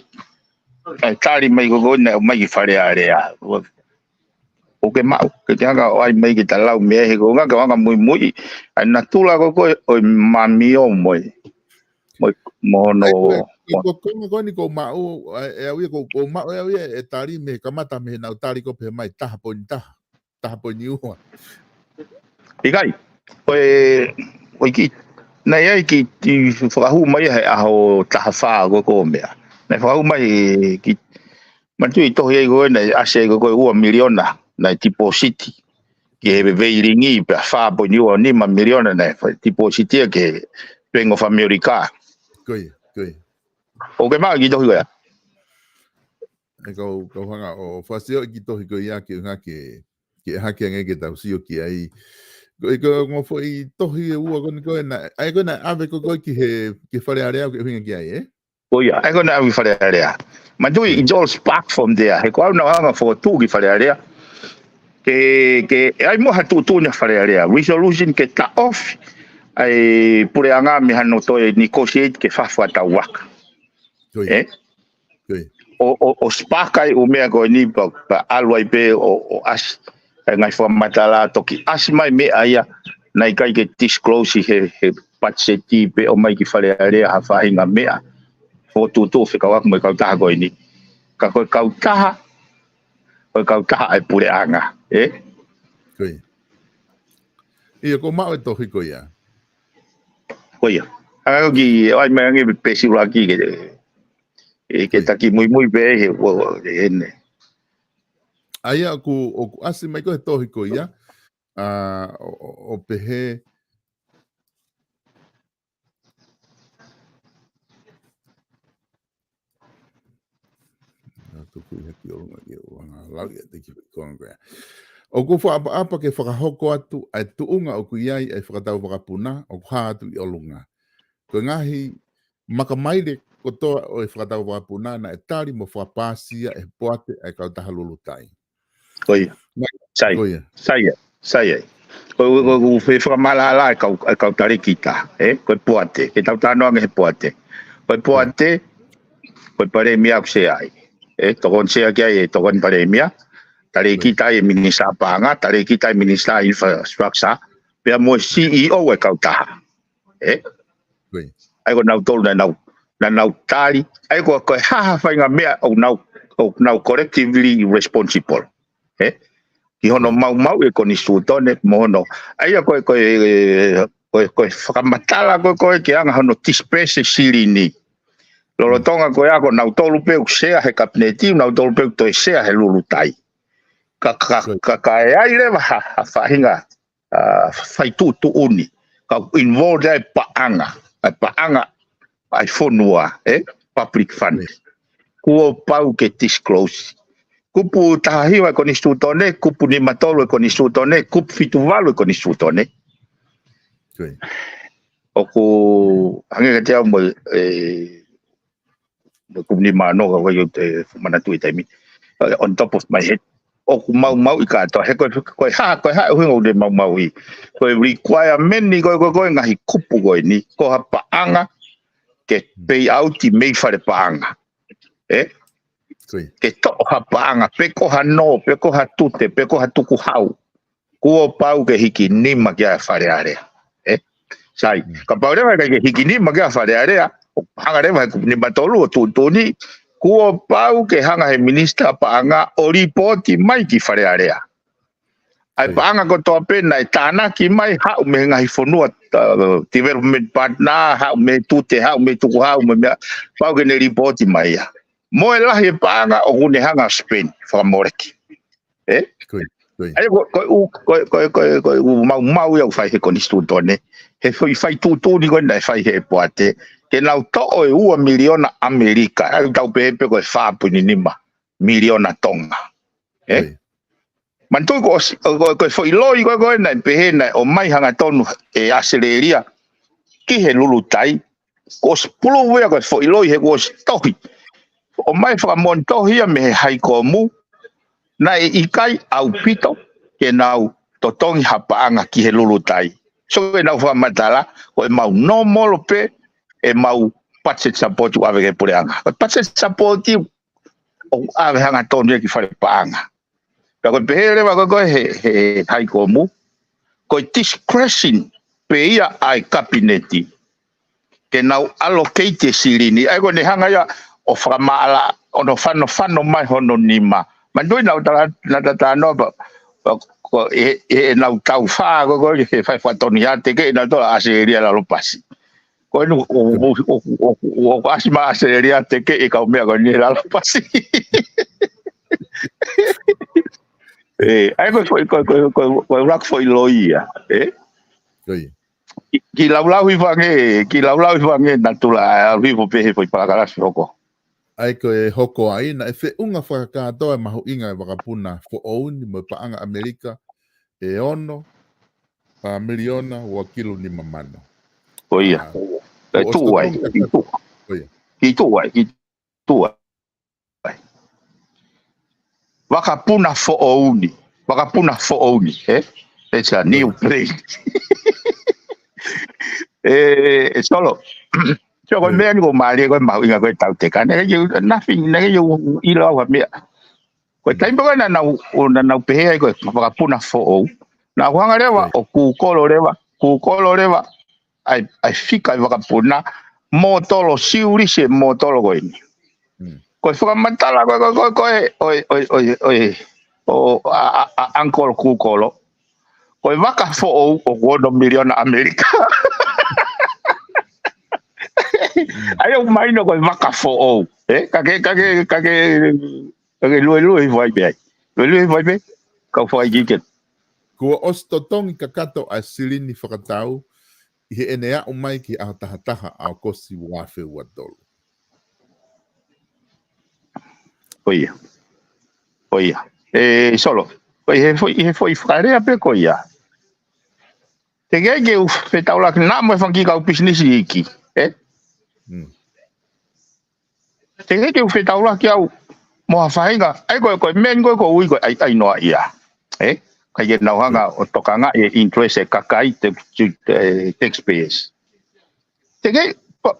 ʻa e tali mai ko ē naʻe ʻomai ki Fale Alea. ʻOku ke maʻu, ke ke hanga ʻo ʻai mai ke ta lau mei ai he ko e ʻuhinga ke ʻoange muimui ʻa e natula ko ē ʻo e mamio mo e, mo e, mo hono, ʻa ia ko e, ko e, ko e konga ko eni ʻoku ou maʻu, ʻa e, ʻe au ia ʻoku ou, ʻoku ou maʻu ʻe au ia e tali mei he kamata mei heʻenau tali ko ē pehē mai taha poini taha. Taha poini ua. ʻIkai. Ko e, ko e kiʻi, naʻe ʻi ai e kiʻi, kiʻi fakahū mai he ʻaho taha fā ko ē ko e meʻa. Naʻe fakahū mai he kiʻi, manatuʻi e tohi ai ko ē naʻe ʻasi ai ko ē ko e ua miliona naʻe tipōsiti ki he veilingi, pea fā poini ua nima miliona naʻe fa-, tipōsiti ia ki he Bank of America. Ko ia, ko ia. ʻOku ke maʻu e kiʻi tohi ko ia? ʻE kau, kau hanga ʻo fakasioʻi e kiʻi tohi ko ia ke ʻuhinga ke, ke hake ange ke tau sio ki ai. Ko e, ko e ongo foʻi tohi ʻe ua ko eni ko ē naʻe, ʻa ia ko ē naʻe ʻave ko ē ko ē ki he, ki Fale Alea ʻoku ke ʻuhinga ki ai, ē? Ko ia, ʻa ia ko ē naʻe ʻave ki Fale Alea. Manatuʻi, it's all spark from there. He ko au naʻa ku hanga ʻo fokotuʻu ki Fale Alea. Ke, ke, ʻe ʻi ai mo ha tuʻutuʻuni ʻa Fale Alea. Resolution ke taʻofi ʻa e puleʻanga mei hano toe negotiate ki he fakatatau vaka. Ko ia. Ē? Ko ia. ʻO, ʻo, ʻo spark ai e ʻū meʻa ko eni pea, pea ʻalu ai pē ʻo, ʻo ʻasi ʻa e ngaahi fakamatala, toki ʻasi mai meʻa ia naʻe ʻikai ke disclose he, he patiseti pe ʻomai ki Fale Alea ha faʻahinga meʻa. fokotuʻutuʻu fekauʻaki mo e kautaha ko eni. Ka ko e kautaha, ko e kautaha ʻa e puleʻanga, ē? Ko ia. ʻIo, ʻoku maʻu e tohi ko ia. Ko ia. Hanga ʻo ki, ʻai mai ange pe pesi ʻuluaki ke, ʻe, ke taki muimui pē he, ʻo, ʻene. ʻA ia ʻoku, ʻoku ʻasi mai ko e tohi ko ia, ʻa, ʻo, ʻo, ʻo pehē, ʻA tuku ia ki ʻolunga ke u hanga lau ia te ki konga ko ia. ʻOku fakaʻapaʻapa ke fakahoko atu ʻa e tuʻunga ʻoku ʻi ai ʻa e fakatau vakapuna, ʻoku hā atu ʻi ʻolunga. Ko e ngaahi makamaile kotoa ʻo e fakatau vakapuna naʻe tali mo fakapāsia ʻe he poate ʻa e kautaha Lulutai. Ko ia. Sai. Ko ia. Sai ia. Sai ia. Ko, ko, ko, ko e fakamaʻalaʻala e kau, e kau talēkita, ē? Ko e poate. Ke tau talanoa ange he poate. Ko e poate, ko e palēmia ʻoku sea ai. Ē, tokoni sea ki ai e tokoni palēmia. Talēkita ai e minisitā paʻanga, talēkita ai e minisitā infrastructure. Pea mo e C E O e kautaha. Ē? Ko ia. ʻA ia ko nautolu naʻa nau, naʻa nau tali. ʻA ia ko, ko e hā ha faʻahinga meʻa ʻoku nau, ʻoku nau collectively responsible. Ē? Ki hono maumauʻi e konisitūtone, mo hono. ʻA ia ko e, ko e, ko e, ko e fakamatala ko e, ko e ke anga hono disperse e silini. Lolotonga ko ia ko nautolu pē ʻoku sea he kapineti, nautolu pē ʻoku toe sea he Lulutai. Ka, ka, Ko ia. ka, ka ʻe ʻi ai leva ha, ha faʻahinga, ʻa, fai tuʻutuʻuni. Ka ʻoku involve ai paʻanga, ʻa e paʻanga, ʻa e fonua, ē? Public fund. Ko ia. Kuo pau ke disclose. Kupu taha hiva e konisitūtone, kupu nima tolu e konisitūtone, kupu fitu valu e konisitūtone. Ko ia. ʻOku hangē kiate au mo e, mo e kupu nima ono ka ʻoku ʻikai ke u manatuʻi e taimi. ʻA, on top of my head. ʻOku maumauʻi kātoa. He ko e, ko e hā, ko e hā e ʻuhinga ʻoku ne maumauʻi. Ko e requirement ni ko e, ko e, ko e ngaahi kupu ko eni. Ko ha paʻanga ke pay out ʻi mei fale paʻanga. Ē? Ko ia. Ke toʻo ha paʻanga, pe ko ha nō, pe ko ha tute, pe ko ha tukuhau. Kuo pau ke hiki nima ki ai ʻa Fale Alea. Ē? Sai, Mm. kapau leva ʻe ʻikai ke hiki nima ki ai ʻa Fale Alea, ʻo hanga leva he kupu nima tolu ʻo tuʻutuʻuni, kuo pau ke hanga he minisitā paʻanga ʻo lipooti mai ki Fale Alea. ʻA e Ko ia. paʻanga kotoa pē naʻe tānaki mai, haʻu mei he ngaahi fonua, uh, development partner, haʻu mei he tute, haʻu mei he tukuhau, mei he meʻa, pau ke ne lipooti mai ia. Mo e lahi e paʻanga ʻoku ne hanga spend, fakamoleki. Ē? Ko ia, ko ia. ʻA ia ko, ko e ʻū, ko, ko, ko, ko e ʻū maumau ia ʻoku fai he konisitūtone. He foʻi fai tuʻutuʻuni ko ē naʻe fai he poate. Ke nau toʻo e ua miliona ʻAmelika. ʻA ia tau pehē pē ko e fā poini nima miliona Tonga. Ē? Ko ia. Manatuʻi ko ʻosi, ko, ko, ko e foʻi loi ko ē, ko ē naʻe pehē naʻe ʻomai hangatonu ʻe ʻAositelēlia ki he Lulutai. Kuo ʻosi puluvu ia ko e foʻi loi he kuo ʻosi tohi. ʻOmai fakamoʻoni tohi ia mei he Haikomu, naʻe ʻikai ʻaupito ke nau totongi ha paʻanga ki he Lulutai. So ke nau fakamatala, ko e mau nōmolo pē, e mau budget support ʻoku ʻave ki he puleʻanga. Ko e budget support ʻoku ʻave hangatonu ia ki fale paʻanga. Pea ko e pehē leva ko ē, ko ē he, he Haikomu, ko e discretion pē ia ʻa e kapineti. Ke nau allocate e silini. ʻA ia ko ʻene hanga ia ʻo fakamaʻala, ʻo nau fanofano mai hono nima. Manatuʻi naʻa tala, naʻa ta talanoa pē, pē ko e, ʻenau tau fā, ko e, ko e, he fai fakatonu ia te ke, ʻenau tala ʻAositelēlia lalo pasi. Ko eni ʻoku, ʻoku, ʻoku, ʻoku, ʻoku ʻasi mai ʻAositelēlia te ke e kau meʻa ko eni lalo pasi. Ē, ʻa ia ko e foʻi, ko e, ko e, ko e, ko e ʻuluaki foʻi loi ia, ē? Ko ia. Ki, ki laulau hifo ange, ki laulau hifo ange natula, ʻa, hifo pē he foʻi palakalasi hoko. ʻA ia ko e hoko ai, naʻe feʻunga fakakātoa e mahuʻinga e vakapuna foʻou ni mo e paʻanga ʻAmelika, ʻe ono, ʻa, miliona, ua kilu nima mano. Ko ia. ʻA, ʻe kuo ʻosi tuʻu ai, totongi ki tuʻu. Ko ia. Ki tuʻu ai, ki tuʻu ai. Vakapuna foʻou ni. Vakapuna foʻou ni, ē? It's a new plane. Ē, ē, Solo. So, ko e meʻa ni ʻoku mālie ko e mahuʻinga ko e tau teka. Naʻe ʻikai ke u, nothing, naʻe ʻikai ke u ʻilo au ha meʻa. Ko e taimi ko ē naʻa nau, ʻo naʻa nau pehē ai ko e vakapuna foʻou. Naʻa ku hanga leva, ʻo kūkolo leva, kūkolo leva, ʻa e, ʻa e fika e vakapuna, mōtolo, siulisi e mōtolo ko eni. Ko e fakamatala ko e, ko e, ko e, ko e, ʻo e, ʻo e, ʻo e, ʻo e, ʻo, a, a, a, Uncle Kūkolo. Ko e vaka foʻou ʻoku ono miliona ʻAmelika. ʻA ia ʻoku mahino ko e vaka foʻou. Ē? Ka ke, ka ke, ka ke, ka ke luelue hifo ai pē ai. Luelue hifo ai pē. Kau fakaʻikike. Kuo ʻosi totongi kakato ʻa e silini fakatau ʻi heʻene aʻu mai ki he ʻaho taha taha ʻAokosi ua afe ua tolu. Ko ia. Ko ia. ʻE Solo. Ko ia he foʻi, he foʻi fakalea pē ko ia. Teʻeki ke u fetaulaki naʻa mo e fanga kiʻi kau pisinisi iiki. Ē? Teʻeki ke u fetaulaki au mo ha faʻahinga. ʻAi ko e, ko e meʻa ni ko e, ko e ui ko e ʻai, ʻai noa ia. Ē? ʻIkai ke nau hanga ʻo tokangaʻi e interest e kakai te, te, e taxpayers. Teʻeki, pa,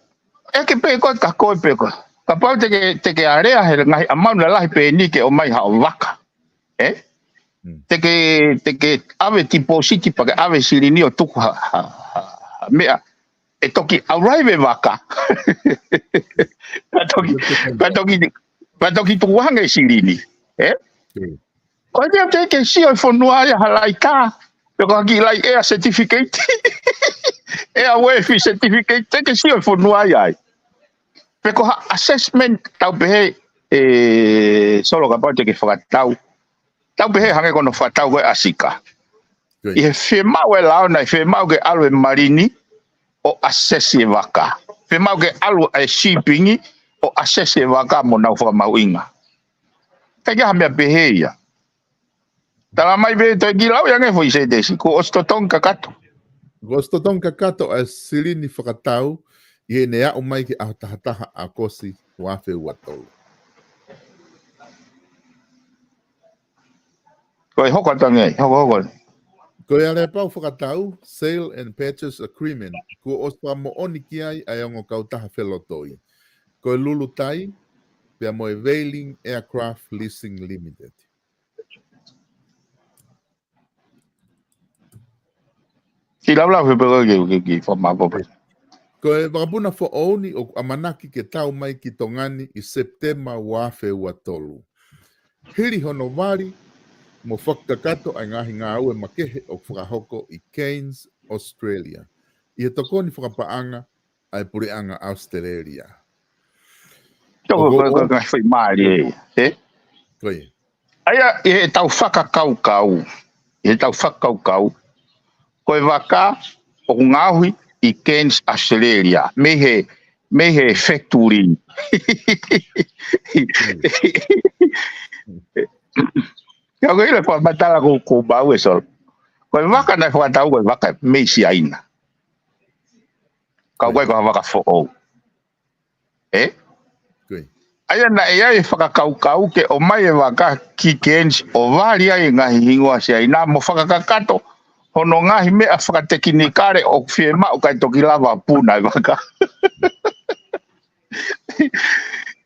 ʻeke pē koe ka koe pē koe. Kapau te ke, te ke alea he ngaahi amount lalahi pē eni ke ʻomai haʻo vaka. Ē? Te ke, te ke ʻave tipōsiti pea ke ʻave silini ʻo tuku ha, ha, ha, ha meʻa. ʻE toki arrive e vaka. Pea toki, pea toki, pea toki tuku ange e silini. Ē? Ko e meʻa teʻeki ke sio e fonua ia ha laitā. Pe ko ha kiʻi lai ʻea certificate. ʻEa uefi certificate, teʻeki ke sio e fonua ia ai. Pe ko ha assessment tau pehē, ʻe Solo kapau te ke fakatau. Tau pehē hangē ko hono fakatau ko e ʻa Sika. ʻI he fiemaʻu e lao na, ʻi he fiemaʻu ke ʻalu e malini ʻo assess e vaka. Fiemaʻu ke ʻalu e shipping ʻo assess e vaka mo nau fakamahuʻinga. ʻIkai ke ʻi ai ha meʻa pehē ia. Tala mai pē toe kiʻi lau ia ange foʻi sētesi, kuo ʻosi totongi kakato. Kuo ʻosi totongi kakato ʻa e silini fakatau ʻi heʻene aʻu mai ki he ʻaho taha taha ʻAokosi ua afe ua tolu. Ko e hoko atu ange, hoko, hoko. Ko e aleapau fakatau, Sale and Purchase Agreement, kuo ʻosi fakamoʻoni ki ai ʻa e ongo kautaha felotoi. Ko e Lulutai, pea mo e Veiling Aircraft Leasing Limited. Kiʻi laulau he pē ko e kiʻi, kiʻi, kiʻi fakamafola pē. Ko e vakapuna foʻou ni ʻoku ʻamanaki ke tau mai ki Tonga ni ʻi Sepitema ua afe ua tolu. Hili hono vali mo fakakakato ʻa e ngaahi ngāue makehe ʻoku fakahoko ʻi Cairns, Australia. ʻI he tokoni fakapaʻanga ʻa e Puleʻanga ʻAositelēlia. Toko ko e, ko e ngaahi foʻi mālie, ē? Ko ia. ʻA ia, ʻi heʻetau fakakaukau, ʻi heʻetau fakakaukau, ko e vaka ʻoku ngaohi ʻi Cairns, Australia, mei he, mei he factory. Ka ko e ʻilo e fakamatala ko, ko Bau ʻe Solo. Ko e vaka naʻe fakatau ko e vaka mei Siaina. Ka ʻoku ʻikai ko ha vaka foʻou. Ē? ʻA ia naʻe ʻi ai e fakakaukau ke ʻomai e vaka ki Cairns ʻo vali ai e ngaahi hingoa Siaina mo fakakakato hono ngaahi meʻa fakatekinikale ʻoku fiemaʻu kae toki lava puna e vaka.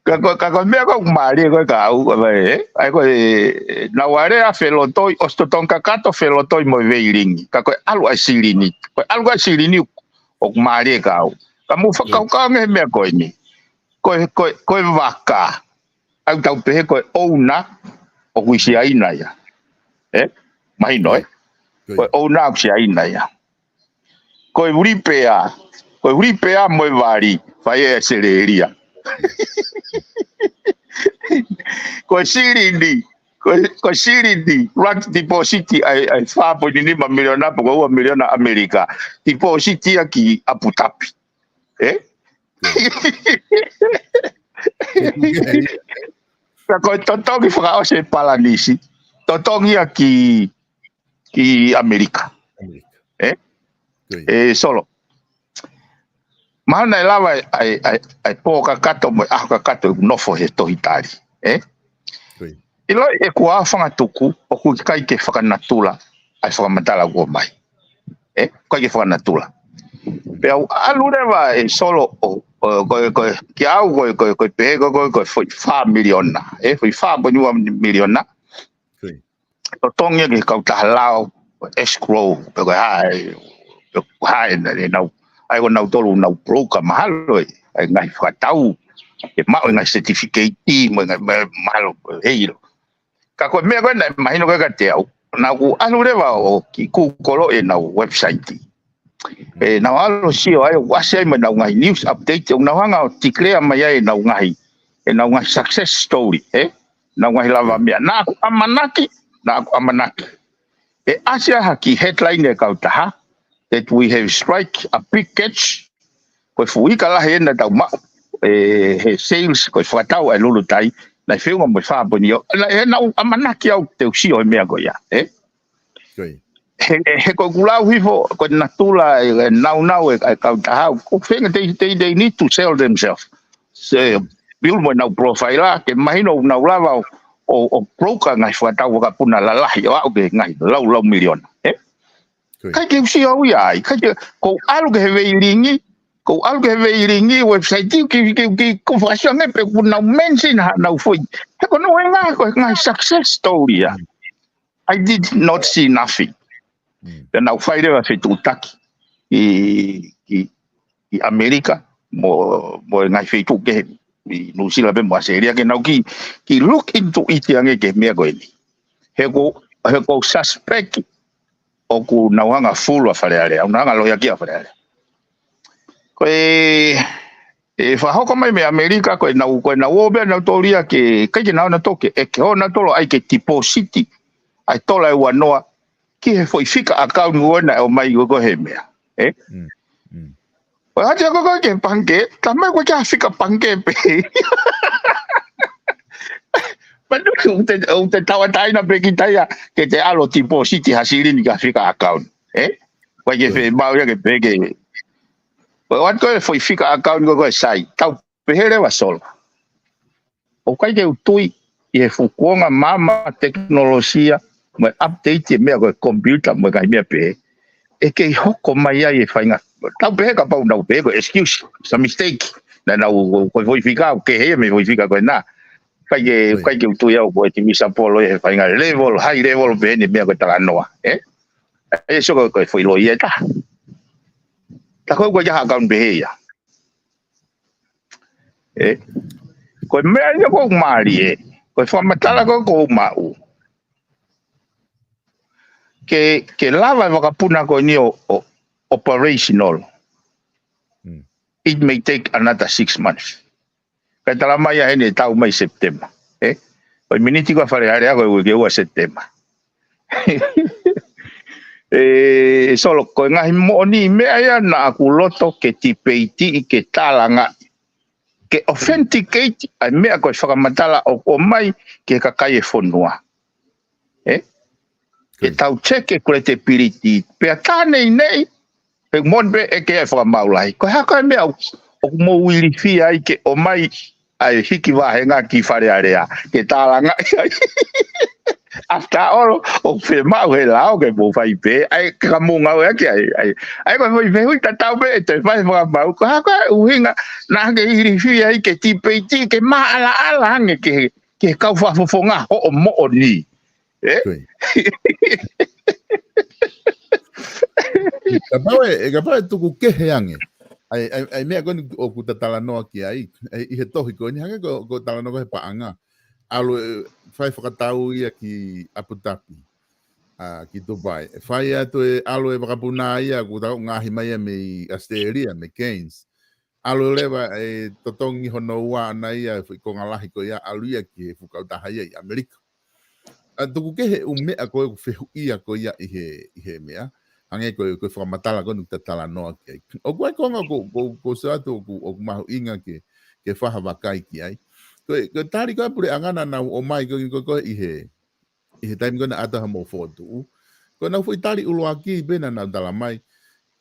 Ka ko, ka ko e meʻa ko ʻoku mālie ko e kau, ē? ʻA ia ko e, naʻa nau alea felotoi, ʻosi totongi kakato felotoi mo e Veiling. Ka ko e ʻalu ʻa e silini. Ko e ʻalu ʻa e silini ʻoku mālie kau. Ka mou fakakaukau ange he meʻa ko eni. Ko e, ko e, ko e vaka. ʻOku tau pehē ko e ʻouna ʻoku ʻi Siaina ia. Ē? Mahino, ē? Ko e ʻouna ʻoku Siaina ia. Ko e repair. Ko e repair mo e vali. Fai ʻe ʻAositelēlia. Ko e silini. Ko e, ko e silini. Rak tipōsiti ʻa e, ʻa e fā poini nima miliona pe ko e ua miliona ʻAmelika. Tipōsiti ia ki Abu Dhabi. Ē? Ka ko e totongi fakaʻosi e palanisi. Totongi ia ki, ki ʻAmelika. ʻAmelika. Ē? ʻE Solo. Mahalo naʻe lava ʻa e, ʻa e, ʻa e pō kakato mo e ʻaho kakato ʻeku nofo he tohi tali. Ē? ʻIloʻi ʻeku ʻaofangatuku ʻoku ʻikai ke fakanatula ʻa e fakamatala kuo mai. Ē, ʻikai ke fakanatula. Pea u ʻalu leva ʻe Solo ʻo, ʻo, ko e, ko e, kia au ko e, ko e, ko e pehē ko e, ko e, ko e foʻi fā miliona. Ē, foʻi fā poini ua miliona. Totongi ia ki he kautaha lao, escrow, pe ko e hā e, pe ko e hā e, ʻenau, ʻa ia ko nautolu ʻoku nau broker mahalo ē, ʻa e ngaahi fakatau, ʻe maʻu e ngaahi certificate, mo e ngaahi, ma-, mahalo, ʻe ʻilo. Ka ko e meʻa ko ē naʻe mahino ko ē kiate au, naʻa ku ʻalu leva ʻo kiʻi Google ʻenau website. ʻE, naʻa ku ʻalu ʻo sio ai, ʻoku ʻasi ai mo ʻenau ngaahi news update, ʻoku nau hanga ʻo declare mai ai ʻenau ngaahi, ʻenau ngaahi success story, ē? ʻEnau ngaahi lavameʻa. Naʻa ku ʻamanaki, naʻa ku ʻamanaki. ʻE ʻasi ai ha kiʻi headline ʻa e kautaha, that we have strike a big catch, ko e fuʻu ika lahi ena tau maʻu, ē, he sales, ko e fakatau ʻa e lulutai, naʻe feʻunga mo e fā poini ua. Naʻe, naʻa ku ʻamanaki au te u sio he meʻa ko ia, ē? Ko ia. He, he ko ʻeku lau hifo, ko e natula ʻe, ʻe naunau ʻe, ʻe kautaha, ko e feinga they, they, they need to sell themselves. Se, build mo ʻenau profile, ke mahino ʻoku nau lava ʻo, ʻo, ʻo broker ngaahi fakatau vakapuna lalahi, ʻo aʻu ki he ngaahi lau, lau miliona, ē? Ko ia. ʻIkai ke u sio au ia ai, ʻikai ke, ko u ʻalu ki he veilingi, ko u ʻalu ki he veilingi, website, ki, ki, ki, ko u fakasio ange pe ʻoku nau mention haʻanau foʻi. He ko hono ʻuhinga, ko e ngaahi success story ia. I did not see nothing. Mm. Pea naʻa ku fai leva fetuʻutaki ʻi, ʻi, ʻi ʻAmelika, mo, mo e ngaahi feituʻu kehe, ʻi Nuʻusila pea mo ʻAositelēlia ke nau kiʻi, kiʻi look into it ange ki he meʻa ko eni. He ko, he ko u suspect ʻoku nau hanga fulu ʻa Fale Alea, ʻoku nau hanga lohiakiʻi ʻa Fale Alea. Ko e, ʻe fakahoko mai mei ʻAmelika, ko ʻenau, ko ʻenau ō pē nautolu ia ke, ʻikai ke nau ō nautolu ke, ʻe ke ō nautolu ai ke deposit ʻa e tola ʻe ua noa, ki he foʻi fika account ko ena ʻe ʻomai ko ē he meʻa. Ē? Mm, mm. ʻOku ʻasi ko ē ki he pangikē, talamai ko e kiʻi fika pangikē pē. Pea ʻoku te, ʻoku te tauʻatāina pē kita ia, ke te ʻalu ʻo deposit ha silini ki ha fika account. Ē? ʻOku ʻikai ke Ko ia. Fiemaʻu ia ke pehē ke. ʻOku ʻasi ko ē foʻi fika account ko ē sai. Tau pehē leva Solo. ʻOku ʻikai ke u tui ʻi he fuʻu kuonga maama tekinolosia mo e update e meʻa ko e computer mo e ngaahi meʻa pehē. ʻE kei hoko mai ai e faʻahinga. Tau pehē kapau nau pehē ko e excuse, some mistake. Naʻa nau ko e foʻi fika, ʻoku kehe ia mei he foʻi fika ko ena. ʻIkai ke, Ko ia. ʻikai ke u tui au ko e Tivisa Polo he faʻahinga level, high level pehē ni meʻa ko e talanoa, ē? ʻE Solo ko e foʻi loia ʻe taha. Tā ko ē ko e kiʻi account pehē ia. Ē, ko e meʻa ia ʻoku mālie, ko e fakamatala ko ē ʻoku ou maʻu. Ke, ke lava e vakapuna ko eni ʻo, ʻo operational. Mm. It may take another six months. Kae talamai ʻa heni ʻe tau mai September. Ē? Ko e miniti ko ē Fale Alea ko e uike ua September. ʻE, Solo, ko e ngaahi moʻoni meʻa ia naʻa ku loto ke tipeitiʻi ke tālangaʻi. Ke authenticate ʻa e meʻa ko e fakamatala ʻoku ʻomai ki he kakai e fonua. Ē? Ke Ko ia. tau check e credibility. Pea tā nei nei, he moʻoni pē ʻe kei fakamaau lahi. Ko e hā ko e meʻa ʻoku, ʻoku mou ilifia ai ke ʻomai ʻa e hiki vāhenga ki Fale Alea, ke tālangaʻi ai. After all, ʻoku fiemaʻu he lao ke mou fai pē, ʻa e ka mou ngāueʻaki ai, ʻa e, ʻa e ko e foʻi fehuʻi tatau pē ʻe toe fai fakamaau, ko e hā ko e ʻuhinga naʻa ke ilifia ai ke tipeitiʻi, ke maʻalaʻala ange ki he, ki he kau fakafofonga hoʻo moʻoni. Ē? Ko ia. Kapau ʻe, ʻe kapau ʻe tuku kehe ange. ʻAi, ʻai, ʻai meʻa ko eni ʻoku ta talanoa ki ai. ʻAi, ʻi he tohi ko eni hangē ko, ko e talanoa ko ē he paʻanga. ʻAlu ʻe fai fakatau ia ki Abu Dhabi. ʻA, ki Dubai. ʻE fai atu e ʻalu e vakapuna ia, ʻoku tau ngaahi mai ia mei ʻAositelēlia, mei Cairns. ʻAlu leva e totongi hono ua ʻana ia, e foʻi konga lahi ko ia, ʻalu ia ki he fuʻu kautaha ia ʻi ʻAmelika. ʻA, tuku kehe ʻū meʻa ko ē ʻoku fehuʻia ko ia ʻi he, ʻi he meʻa. Hangē ko e, ko e fakamatala ko eni ʻoku ta talanoa ki ai. ʻOku ʻi ai e konga ko, ko, ko sio atu ʻoku, ʻoku mahuʻinga ke, ke fai ha vakai ki ai. Ko e, ko e tali ko ē puleʻanga naʻa nau ʻomai ko, ko, ko ē ʻi he, ʻi he taimi ko ē naʻa ʻoatu ai haʻamou fokotuʻu. Ko ʻenau foʻi tali ʻuluaki pē naʻa nau talamai,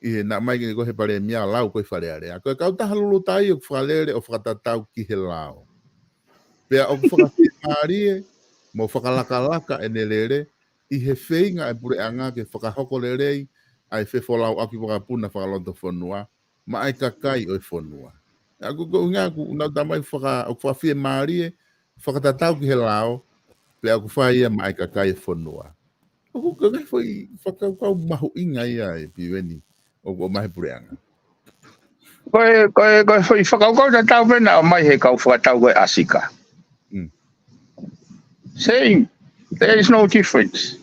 ʻi he naʻe ʻomai ko ē he palēmia ʻo lau ko ē Fale Alea. Ko e kautaha lulutai ʻoku fakalele ʻo fakatatau ki he lao. Pea ʻoku fakafiemālie mo fakalakalaka ʻene lele, ʻi he feinga e puleʻanga ke fakahoko lelei ʻa e fefolauʻaki vakapuna fakalotofonua, maʻa e kakai ʻo e fonua. ʻA ko, ko e ʻuhinga ʻoku nau talamai faka-, ʻoku fakafiemālie, fakatatau ki he lao, pea ʻoku fai ia maʻa e kakai e fonua. ʻOku ʻikai ke foʻi fakakaukau mahuʻinga ia ē Piveni, ʻoku ʻomai he puleʻanga. Ko e, ko e, ko e foʻi fakakaukau tatau pē naʻe ʻomai he kau fakatau ko ē ʻa Sika. Mm. Same. There is no difference.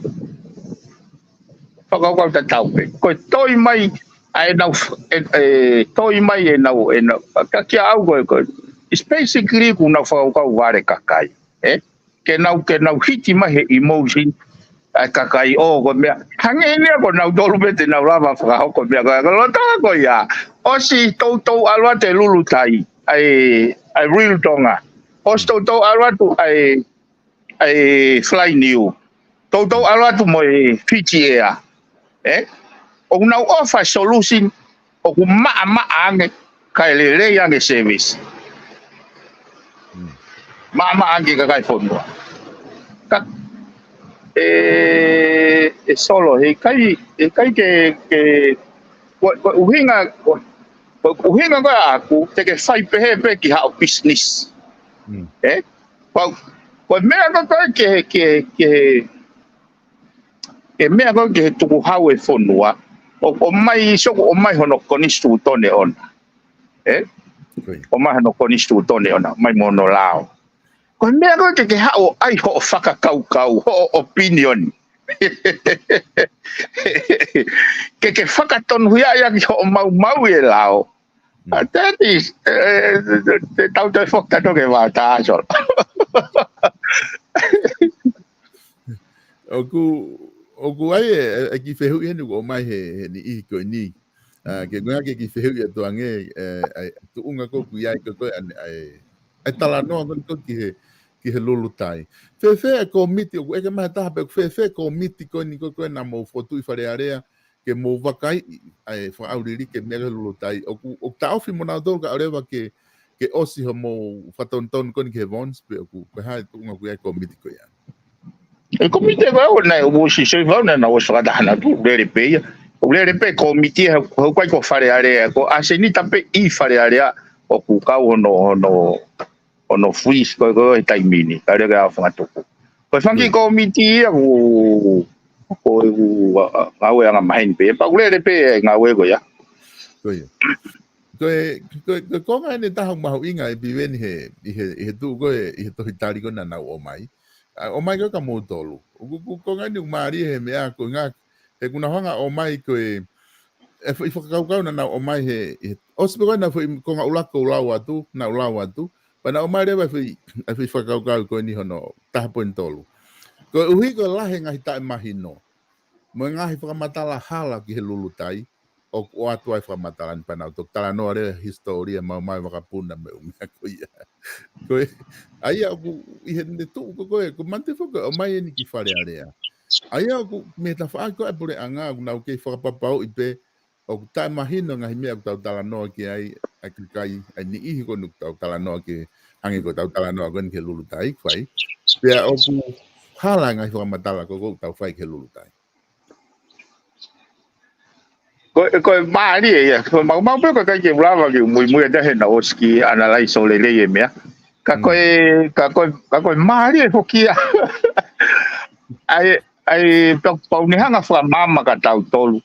Fakakaukau tatau pē. Ko e toi mai, ʻa ʻenau, e, e, toi mai ʻenau, ʻenau, ka kia au ko e, ko e, it's basically ʻoku nau fakakaukau vale kakai. ʻE? Ke nau, ke nau hiti mai he emotion, ʻa e kakai ʻo ko e meʻa. Hangē ni ia ko nautolu pē te nau lava fakahoko meʻa ko e, ko e loto ko ia. ʻOsi toutou ʻalu atu e Lulutai, ʻa e, ʻa e Real Tonga. ʻOsi toutou ʻalu atu ʻa e, ʻa e Fly Niu. Toutou ʻalu atu mo e Fiji Air. ʻE? ʻOku nau offer solution, ʻoku maʻamaʻa ange, kae lelei ange service. Mm. Maʻamaʻa ange kakai fonua. Ka, e, e Solo, he ʻikai, he ʻikai ke, ke, ko, ko e ʻuhinga, ko, ko e ʻuhinga ko ē ʻaʻaku, te ke fai pehē pē ki haʻo business. Mm. ʻE? Ko, ko e meʻa ko ē ke, ke, ke, e meʻa ko ē ke tukuhau e fonua, ʻo, ʻomai, sio ʻoku ʻomai hono konisitūtone ʻona. ʻE? Ko ia. ʻOmai hono konisitūtone ʻona, ʻomai mo hono lao. Ko e meʻa ko ē ke, ke haʻu ʻai hoʻo fakakaukau, hoʻo opinion. Ke, ke fakatonuhiaʻi ʻaki hoʻo maumauʻi e lao. Mm. That is, e, e, e, tau toe foki tautolu ki he vā tā Solo. ʻOku, ʻoku ʻi ai e, e, e kiʻi fehuʻi heni ʻoku ʻomai he, he niʻihi ko eni. ʻA, ke ngā ke kiʻi fehuʻi atu ange, e, ʻa e tuʻunga ko ē ʻoku ʻi ai ko ē ko ē ʻa e, ʻa e, ʻa e talanoa ko eni ko ē ki he, ki he Lulutai. Fēfē e kōmiti, ʻoku ʻeke mai ha taha pē, ʻoku fēfē e kōmiti ko eni ko ē ko ē naʻa mou fokotuʻu ʻi Fale Alea, ke mou vakaiʻi ʻa e fakaʻauliliki e meʻa ki he Lulutai. ʻOku, ʻoku taʻofi mo nautolu kae ʻoleva ke, ke ʻosi hoʻomou fakatonutonu ko eni ki he VONS pe ʻoku, ko e hā e tuʻunga ʻoku ʻi ai e kōmiti ko ia. E kōmiti ko ē ʻoku nau ʻosi sio ʻi fau naʻa nau ʻosi fakataha nautolu, lele pē ia. ʻOku lele pē kōmiti ia, he ʻoku ʻikai ko Fale Alea, ko ʻAsenita pē ʻi Fale Alea, ʻoku kau hono, hono, hono freeze ko ē ko ē he taimi ni, kae ʻikai ke ʻi ai ha fanga tuku. Ko e fanga kiʻi kōmiti ia ʻoku, ko e ʻoku, a, a, ngāue angamaheni pē, pea ʻoku lele pē e ngāue ko ia. Ko ia. Ko e, ko e, ko e konga eni ʻe taha ʻoku mahuʻinga ʻe Piveni he, ʻi he, ʻi he tuʻu ko ē, ʻi he tohi tali ko ē naʻa nau ʻomai. ʻA, ʻomai ko ē kia moutolu. ʻOku, ʻoku, konga eni ʻoku mālie he meʻa ko e ngā, he ʻoku nau hanga ʻo ʻomai ko e, e foʻi fakakaukau naʻa nau ʻomai he, he, ʻosi pē ko ē naʻa foʻi konga ʻuluaki ʻoku lau atu, naʻa ʻoku lau atu, pea naʻa nau ʻomai leva e foʻi, e foʻi fakakaukau ko eni hono taha poini tolu. Koeʻuhi ko e lahi e ngaahi taʻemahino mo e ngaahi fakamatala hala ki he Lulutai, ʻoku ʻoatu ai e fakamatala ni pea nau toki talanoa leva e hisitōlia maumau e vakapuna mo e ʻū meʻa ko ia. Ko e, ʻa ia ʻoku ʻi heʻene tuʻu ko ē, ko e manatu foki ʻoku ʻomai eni ki Fale Alea. ʻA ia ʻoku mei he tafaʻaki ko ē ʻa e puleʻanga ʻoku nau kei fakapapauʻi pē ʻoku taʻemahino e ngaahi meʻa ʻoku tau talanoa ki ai, ʻa e kakai, ʻa e niʻihi ko eni ʻoku tau talanoa ki ai, hangē ko ʻetau talanoa ko eni ki he Lulutai, fai. Pea ʻoku hala e ngaahi fakamatala ko ē ʻoku tau fai ki he Lulutai. Ko, ko e mālie ia, ko e maumau pē ko e ʻikai ke u lava ke u muimui atu he naʻa ku ʻosi kiʻi analyze ʻo lelei e meʻa. Ka ko e, ka ko e, ka ko e mālie foki ia. ʻA e, ʻa e, pau, pau ne hanga fakamaama kia tautolu.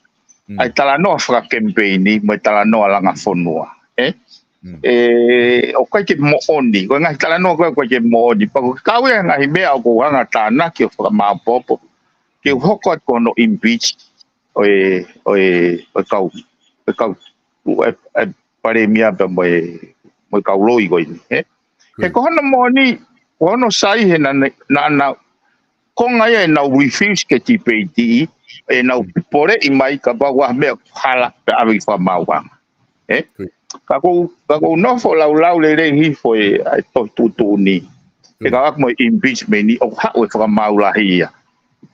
Mm. ʻA e talanoa fakakemipeini, mo e talanoa langa fonua. ʻE? Mm. ʻE, ʻoku ʻikai ke moʻoni, ko e ngaahi talanoa ko ē ʻoku ʻikai ke moʻoni. Pea ko e kau ia e ngaahi meʻa ʻoku ou hanga ʻo tānaki ʻo fakamaopoopo. Ke u hoko atu ko hono impeach ʻo e, ʻo e, ʻo e kau, ʻo e kau, ʻo e, ʻo e palēmia pea mo e, mo e kau loi ko eni, ʻe? He ko hono moʻoni, ko hono sai he naʻa, naʻa, naʻa, konga ia ʻenau refuse ke tipeitiʻi, ʻenau poleʻi mai kapau ʻoku ʻi ai ha meʻa hala pea ʻave ki fakamaauʻanga. ʻE? Ka ʻoku ou, ka ʻoku ou nofo laulau lelei hifo e, ʻa e tohi tuʻutuʻuni. He ka ʻoku ʻi ai mo e impeachment ni ʻoku haʻu e fakamaau lahi ia.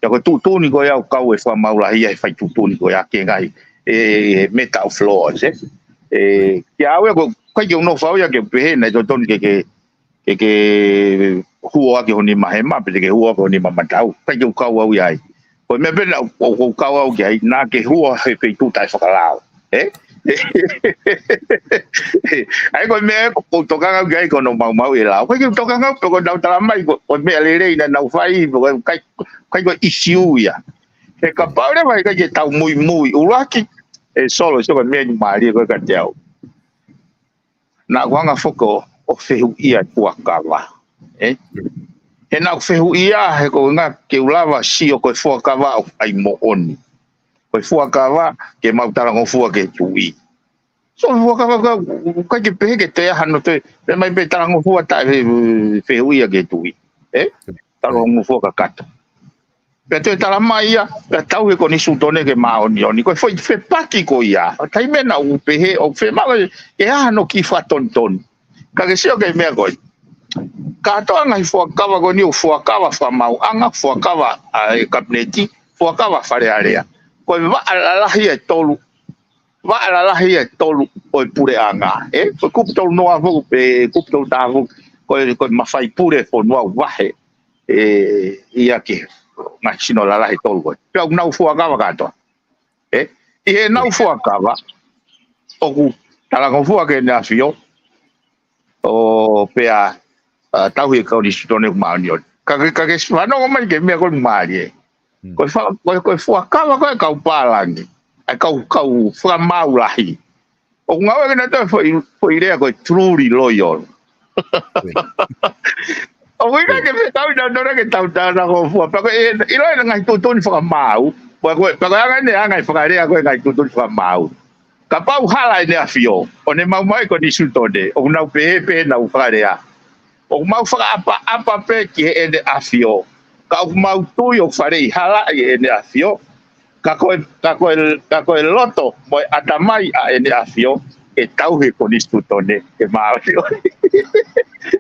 Pea ko e tuʻutuʻuni ko ia ʻoku kau e fakamaau lahi ia he fai tuʻutuʻuni ko ia ki he ngaahi, e, e, matter of laws, ʻe? ʻE, kia au ia ʻoku ʻikai ke u nofo au ia ke pehē naʻe totonu ke, ke, ke, ke huo ʻaki ho nima hema, pe te ke huo ʻaki ho nima matau. ʻIkai ke u kau au ia ai. Ko e meʻa pē naʻa ku, ʻoku ou kau au ki ai, naʻa ke huo he feituʻu taʻefakalao. ʻE? ʻA ia ko e meʻa ʻoku ou tokanga au ki ai ko hono maumauʻi e lao. ʻIkai ke u tokanga au pe ko ʻenau tala mai, ko, ko e meʻa lelei naʻa nau fai, pe ko e ʻikai, ʻikai ko e ʻisiū ia. He kapau leva ʻe ʻikai ke tau muimui, ʻuluaki, ʻe Solo, sio ko e meʻa eni mālie ko ē kiate au. naʻa ku hanga foki ʻo, ʻo fehuʻia e fuakava. Ē? He naʻa ku fehuʻia he ko e ʻuhinga ke u lava sio ko e fuakava ʻoku ʻi ai moʻoni. Ko e fuakava ke mau talangofua ki he tuʻi. So fuakava ka, ʻikai ke pehē ke toe ʻi ai hano toe, pea mai pē talangofua taʻe fe-, fehuʻia ki he tuʻi. Ē? Talangofua kakato. Pea toe tala mai ia, pea tauhi e konisitūtone ke māʻoniʻoni. Ko e foʻi fepaki ko ia. ʻO taimi naʻa ku pehē, ʻoku fiemaʻu ke ʻi ai hano kiʻi fakatonutonu. Ka ke sio ki he meʻa ko ē. Kātoa e ngaahi fuakava ko eni ʻoku fuakava fakamaauʻanga, fuakava ʻa e Kapineti, fuakava Fale Alea. Ko e vaʻa lalahi ʻe tolu, vaʻa lalahi ʻe tolu ʻo e puleʻanga. Ē, ko e kupu tolu noa foki, pe kupu tolu taha foki, ko e, ko e mafai pule fonua ʻoku vahe. Ē, ia ke, ngaahi sino lalahi ʻe tolu ko ē. Pea ʻoku nau fuakava kātoa. Ē, ʻi heʻenau fuakava, ʻoku talangofua ki Heʻene ʻAfio, ʻo pea, ʻa, tauhi e konisitūtone ʻoku māʻoniʻoni. Ka ke, ka ke fanongo mai ki he meʻa ko eni mālie. Hmm. Ko e fa-, ko e, ko e fuakava ko ē kau pālangi. ʻA e kau, kau fakamaau lahi. ʻOku ngāueʻaki ʻe nautolu e foʻi, foʻi lea ko e truly loyal. ʻOku ʻikai ke fekau ʻe nautolu ke tau talangofua. Pea ko e, ʻiloʻi e ngaahi tuʻutuʻuni fakamaau. Pea ko e, pea ko e anga eni e anga e fakalea ko ē ngaahi tuʻutuʻuni fakamaau. Kapau hala ʻEne ʻAfio, ʻo ne maumauʻi e konisitūtone, ʻoku nau pehē pē ʻenau fakalea. ʻOku mau fakaʻapaʻapa pē ki Heʻene ʻAfio. Ka ʻoku mau tui ʻoku faleʻi halaʻi ʻEne ʻAfio. Ka ko e, ka ko e, ka ko e loto mo e ʻatamai ʻa ʻEne ʻAfio, ʻe tauhi e konisitūtone, ʻe māʻoniʻoni.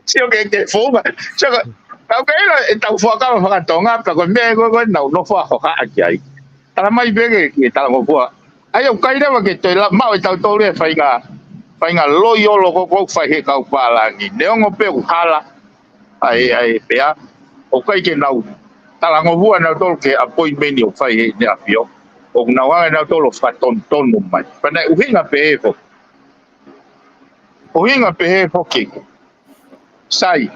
Sio ki he, ki he founga. Sio ka, ka ʻoku ke ʻilo ʻetau fuakava faka-Tonga, pea ko e meʻa ko ē, ko ē naʻa ku nofo ʻo hohaʻa ki ai. Tala mai pē ke, ke talangofua. ʻA ia ʻoku ʻikai leva ke toe la-, maʻu ʻe tautolu e faʻahinga, faʻahinga loyal ko ē ʻoku fai ʻe he kau pālangi. Neongo pē ʻoku hala, ʻa e, ʻa e pea, ʻoku ʻikai ke nau talangofua ʻe nautolu ki he appointment ʻoku fai ʻe Heʻene ʻAfio. ʻOku nau hanga ʻe nautolu ʻo fakatonutonu mai. Pea naʻe ʻuhinga pehē foki. ʻUhinga pehē foki. Sai.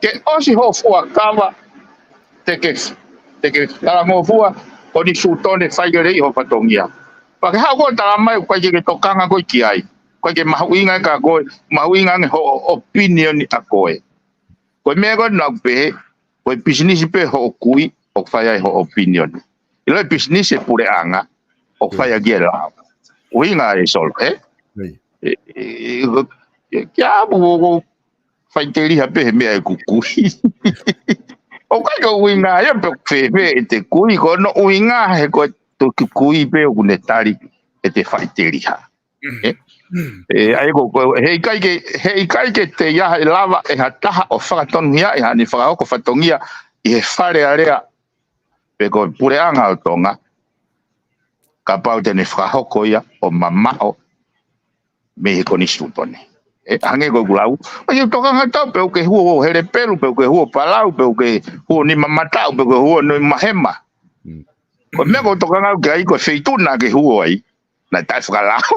Ke ʻosi hoʻo fuakava, te ke, te ke talangofua, konisitūtone, fai lelei hoʻo fatongia. Pea ke haʻu koe ʻo tala mai, ʻoku ʻikai ke ke tokanga koe ki ai. ʻOku ʻikai ke mahuʻinga ia kia koe, mahuʻinga ange hoʻo opinion ʻa koe. Ko e meʻa ko ē naʻa ku pehē, ko e pisinisi pē hoʻo kui, ʻoku fai ai hoʻo opinion. ʻIlo e pisinisi e puleʻanga, ʻoku fai ʻaki e lao. ʻUhinga e solo, ē? ʻIo. ʻE, ʻe, ʻe, ko, ke, ke apu ko, ko, faʻiteliha pē he meʻa ʻeku kui. ʻOku ʻikai ko e ʻuhinga ia pe ʻoku fēfē ʻete kui, ko hono ʻuhinga he ko e toki kui pē ʻoku ne tali ʻete faʻiteliha. Ē? ʻE, ʻa ia ko, ko, heʻikai ke, heʻikai ke teʻia ʻe lava ʻe ha taha ʻo fakatonuhiaʻi haʻane fakahoko fatongia ʻi he Fale Alea pe ko e puleʻanga ʻo Tonga, kapau te ne fakahoko ia ʻo mamaʻo mei he konisitūtone. ʻE, hangē ko ʻeku lau, ʻoku ʻikai ke u tokanga atu pe ʻoku ke huo ʻo Helepelu, pe ʻoku ke huo ʻo Palau, pe ʻoku ke huo ʻo Nimamataʻu, pe ʻoku ke huo ʻo Nimahema. Mm. Ko e meʻa ʻoku ou tokanga au ki ai, ko e feituʻu naʻa ke huo ai, naʻe taʻefakalao.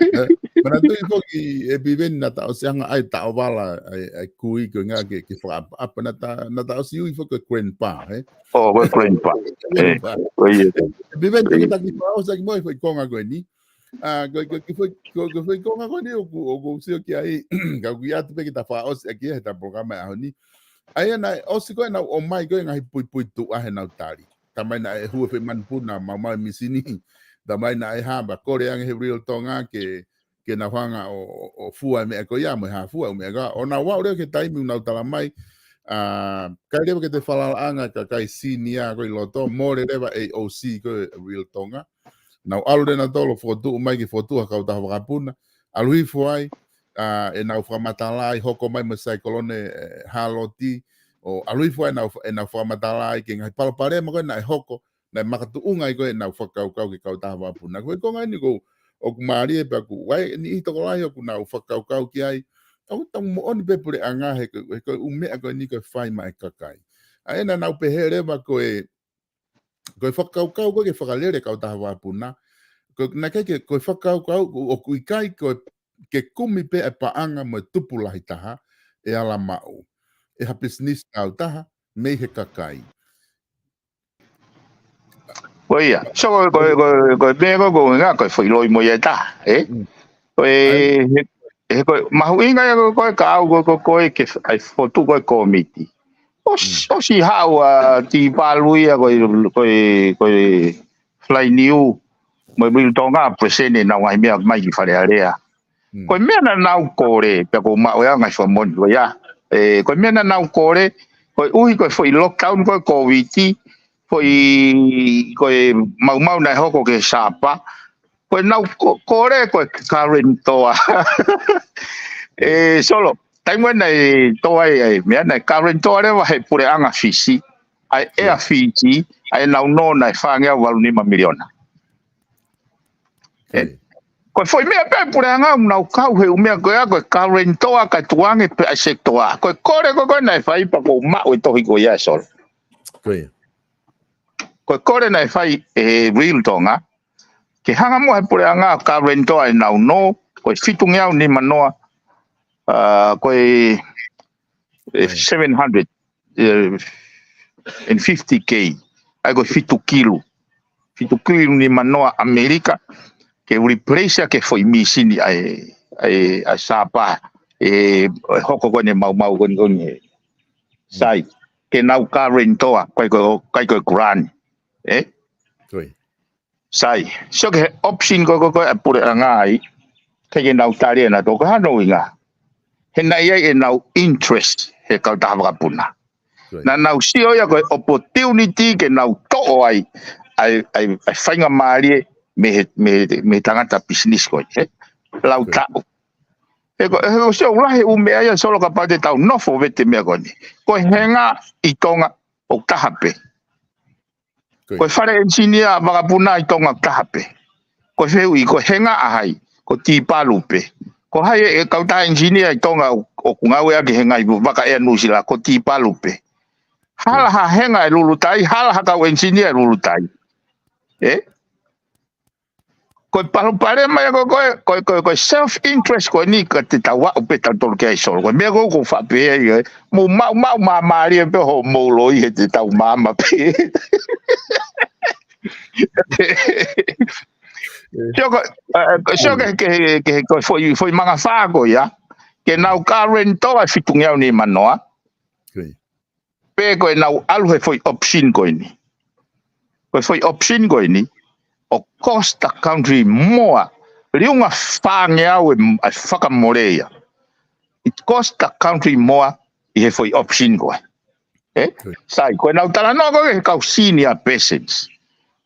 Ē, manatuʻi foki ē Piveni naʻa ta ʻosi anga ai taʻovala ai, ai kui ko e ʻuhinga ke, ke fakaʻapaʻapa naʻa ta, naʻa ta ʻosi ui foki ko e grandpa, ē? ʻO, ko e grandpa. Ē, grandpa. Ko ia. Piveni, te ke taki fakaʻosi ʻaki mo e foʻi konga ko eni. ʻA, ko, ko, ko e foʻi, ko, ko e foʻi konga ko eni ʻoku, ʻoku ou sio ki ai, ka ʻoku ʻi ai atu pē ke ta fakaʻosi ʻaki ia heʻeta polokalama ʻi he ʻaho ni. ʻA ia naʻe ʻosi ko ē ʻenau ʻomai ko ē ngaahi puipuituʻa heʻenau tali. Talamai naʻe huo e foʻi manupuna, maumau e misini. Talamai naʻe hā, pea kole ange he Real Tonga ke, ke nau hanga ʻo, ʻo, ʻo fua e meʻa ko ia, mo e hā fua e meʻa ko ia. ʻO nau aʻu leva ki he taimi ʻoku nau talamai, ʻa, ʻikai leva ke toe falalaʻanga e kakai senior ko ē ʻi loto, mole leva e O C ko ē Real Tonga. Nau ʻalu leva nautolu ʻo fokotuʻu mai ke fokotuʻu ha kautaha vakapuna. ʻAlu hifo ai, ʻa, ʻenau fakamatala ai, hoko mai mo e saikolone, ē, Hāloti, ʻo ʻalu hifo ai ʻenau, ʻenau fakamatala ai ki he ngaahi palopalema ko ē naʻe hoko, naʻe makatuʻunga ai ko ē ʻenau fakakaukau ki he kautaha vakapuna. Ko e konga eni ʻoku, ʻoku mālie pea ʻoku ʻi ai e niʻihi tokolahi ʻoku nau fakakaukau ki ai. ʻOku tau moʻoni pē puleʻanga he ko, he ko e ʻū meʻa ko eni ko e fai maʻa e kakai. ʻA ia naʻa nau pehē leva ko e, ko e fakakaukau ko ē ke fakalele e kautaha vakapuna. Ko e, naʻe ʻikai ke, ko e fakakaukau ʻoku, ʻoku ʻikai ko e ke kumi pē e paʻanga mo e tupu lahi taha ʻe ala maʻu ʻe ha pisinisi tautaha mei he kakai. Ko ia. So, ko, ko, ko, ko e meʻa ko, ko, ngā, ko e foʻi loi mo ia e taha, ē? Mm. Ko e, ʻAi. he, he, ko e mahuʻinga ia ko, ko e ka au ko, ko, ko e ke f-, ʻai fotu ko e kōmiti. ʻOsi, Mm. ʻosi haʻu ʻa Tipalu ia ko e, ko e, ko e Fly Niu, mo e Real Tonga, present ʻenau ngaahi meʻa mai ki Fale Alea. Mm. Ko e meʻa naʻa nau kole, pea ko maʻu e anga i fakamoʻoni ko ia. E, ko e meʻa naʻa nau kole, koeʻuhi ko e foʻi lockdown ko e Kōviti, foʻi, ko e maumau naʻe hoko ki he Sapa, ko ʻenau ko-, kole ko e guarantor. E, Solo, taimi naʻe tō ai, ai, meʻa naʻe guarantor leva he puleʻanga Fisi, ʻa e Air Fiji, ʻa ʻenau nō naʻe fāngeau valu nima miliona. E, Ko e foʻi meʻa pē puleʻanga ʻoku nau kau he ʻū meʻa ko ia, ko e guarantor ka tuange pē ʻa e sector. Ko e kole ko, ko ē naʻe fai pea ko u maʻu e tohi ko ia, Solo. Ko ia. Ko e kole naʻe fai ʻe Real Tonga ke hanga muʻa he puleʻanga ʻo guarantor ʻenau nō, ko e fitungeau nimanoa, ā, ko e, e Right. seven hundred, e, and fifty K. ʻA ia ko e fitu kilu. Fitu kilu nimanoa ʻAmelika, ke replace ʻaki e foʻi mīsini ʻa e, ʻa e, ʻa e Sapa, e, e hoko ko eni maumau ko eni, ko eni. Sai, ke nau guarantor, ʻikai ko, ʻikai ko e grant. E? Ko ia. Sai, sio ki he option ko, ko, ko e puleʻanga ai, ʻikai ke nau tali ʻe nautolu, ko e hā hono ʻuhinga? He naʻe ʻi ai ʻenau interest he kautaha vakapuna. Ko ia. Naʻa nau sio ia ko e opportunity ke nau toʻo ai, ʻa e, ʻa e, ʻa e faingamālie mei he, mei he, mei he tangata business ko ē, he? Lau Ko ia. taʻu. He ko, he ko sio ʻoku lahi e ʻū meʻa ia, Solo, kapau te tau nofo vete meʻa ko eni. Ko e henga ʻi Tonga ʻoku taha pē. Ko ia. Ko e fale enisinia vakapuna ʻi Tonga ʻoku taha pē. Ko e fehuʻi, ko e henga ʻa hai? Ko Tipalu pē. Ko hai e, e kautaha enisinia ʻi Tonga ʻo, ʻoku ngāueʻaki he ngaahi vaka ʻea Nuʻu Sila? Ko Tipalu pē. Hala Ko ia. ha henga ʻe lulutai, hala ha kau enisinia ʻe lulutai. E? Ko e palopalema ia ko, ko e, ko e, ko e, ko e self interest ko eni ka te tau aʻu pē tautolu ki ai, Solo. Ko e meʻa ko ē ʻoku ou faʻa pehē ai, e. Mou maʻu, maʻu māmālie pē hoʻomou loi he te tau maama pē. Sio ko, e, e, sio ke, ke, ke, ko e foʻi, foʻi mangafā ko ia. Ke nau guarantor e fitungeau nimanoa. Ko ia. Pe ko ʻenau ʻalu he foʻi option ko eni. Ko e foʻi option ko eni, ʻoku cost the country more. Liunga fāngeau e, e fakamole ia. It cost the country more ʻi he foʻi option ko ē. E? Ko ia. Sai, ko ʻenau talanoa ko ē ki he kau senior persons.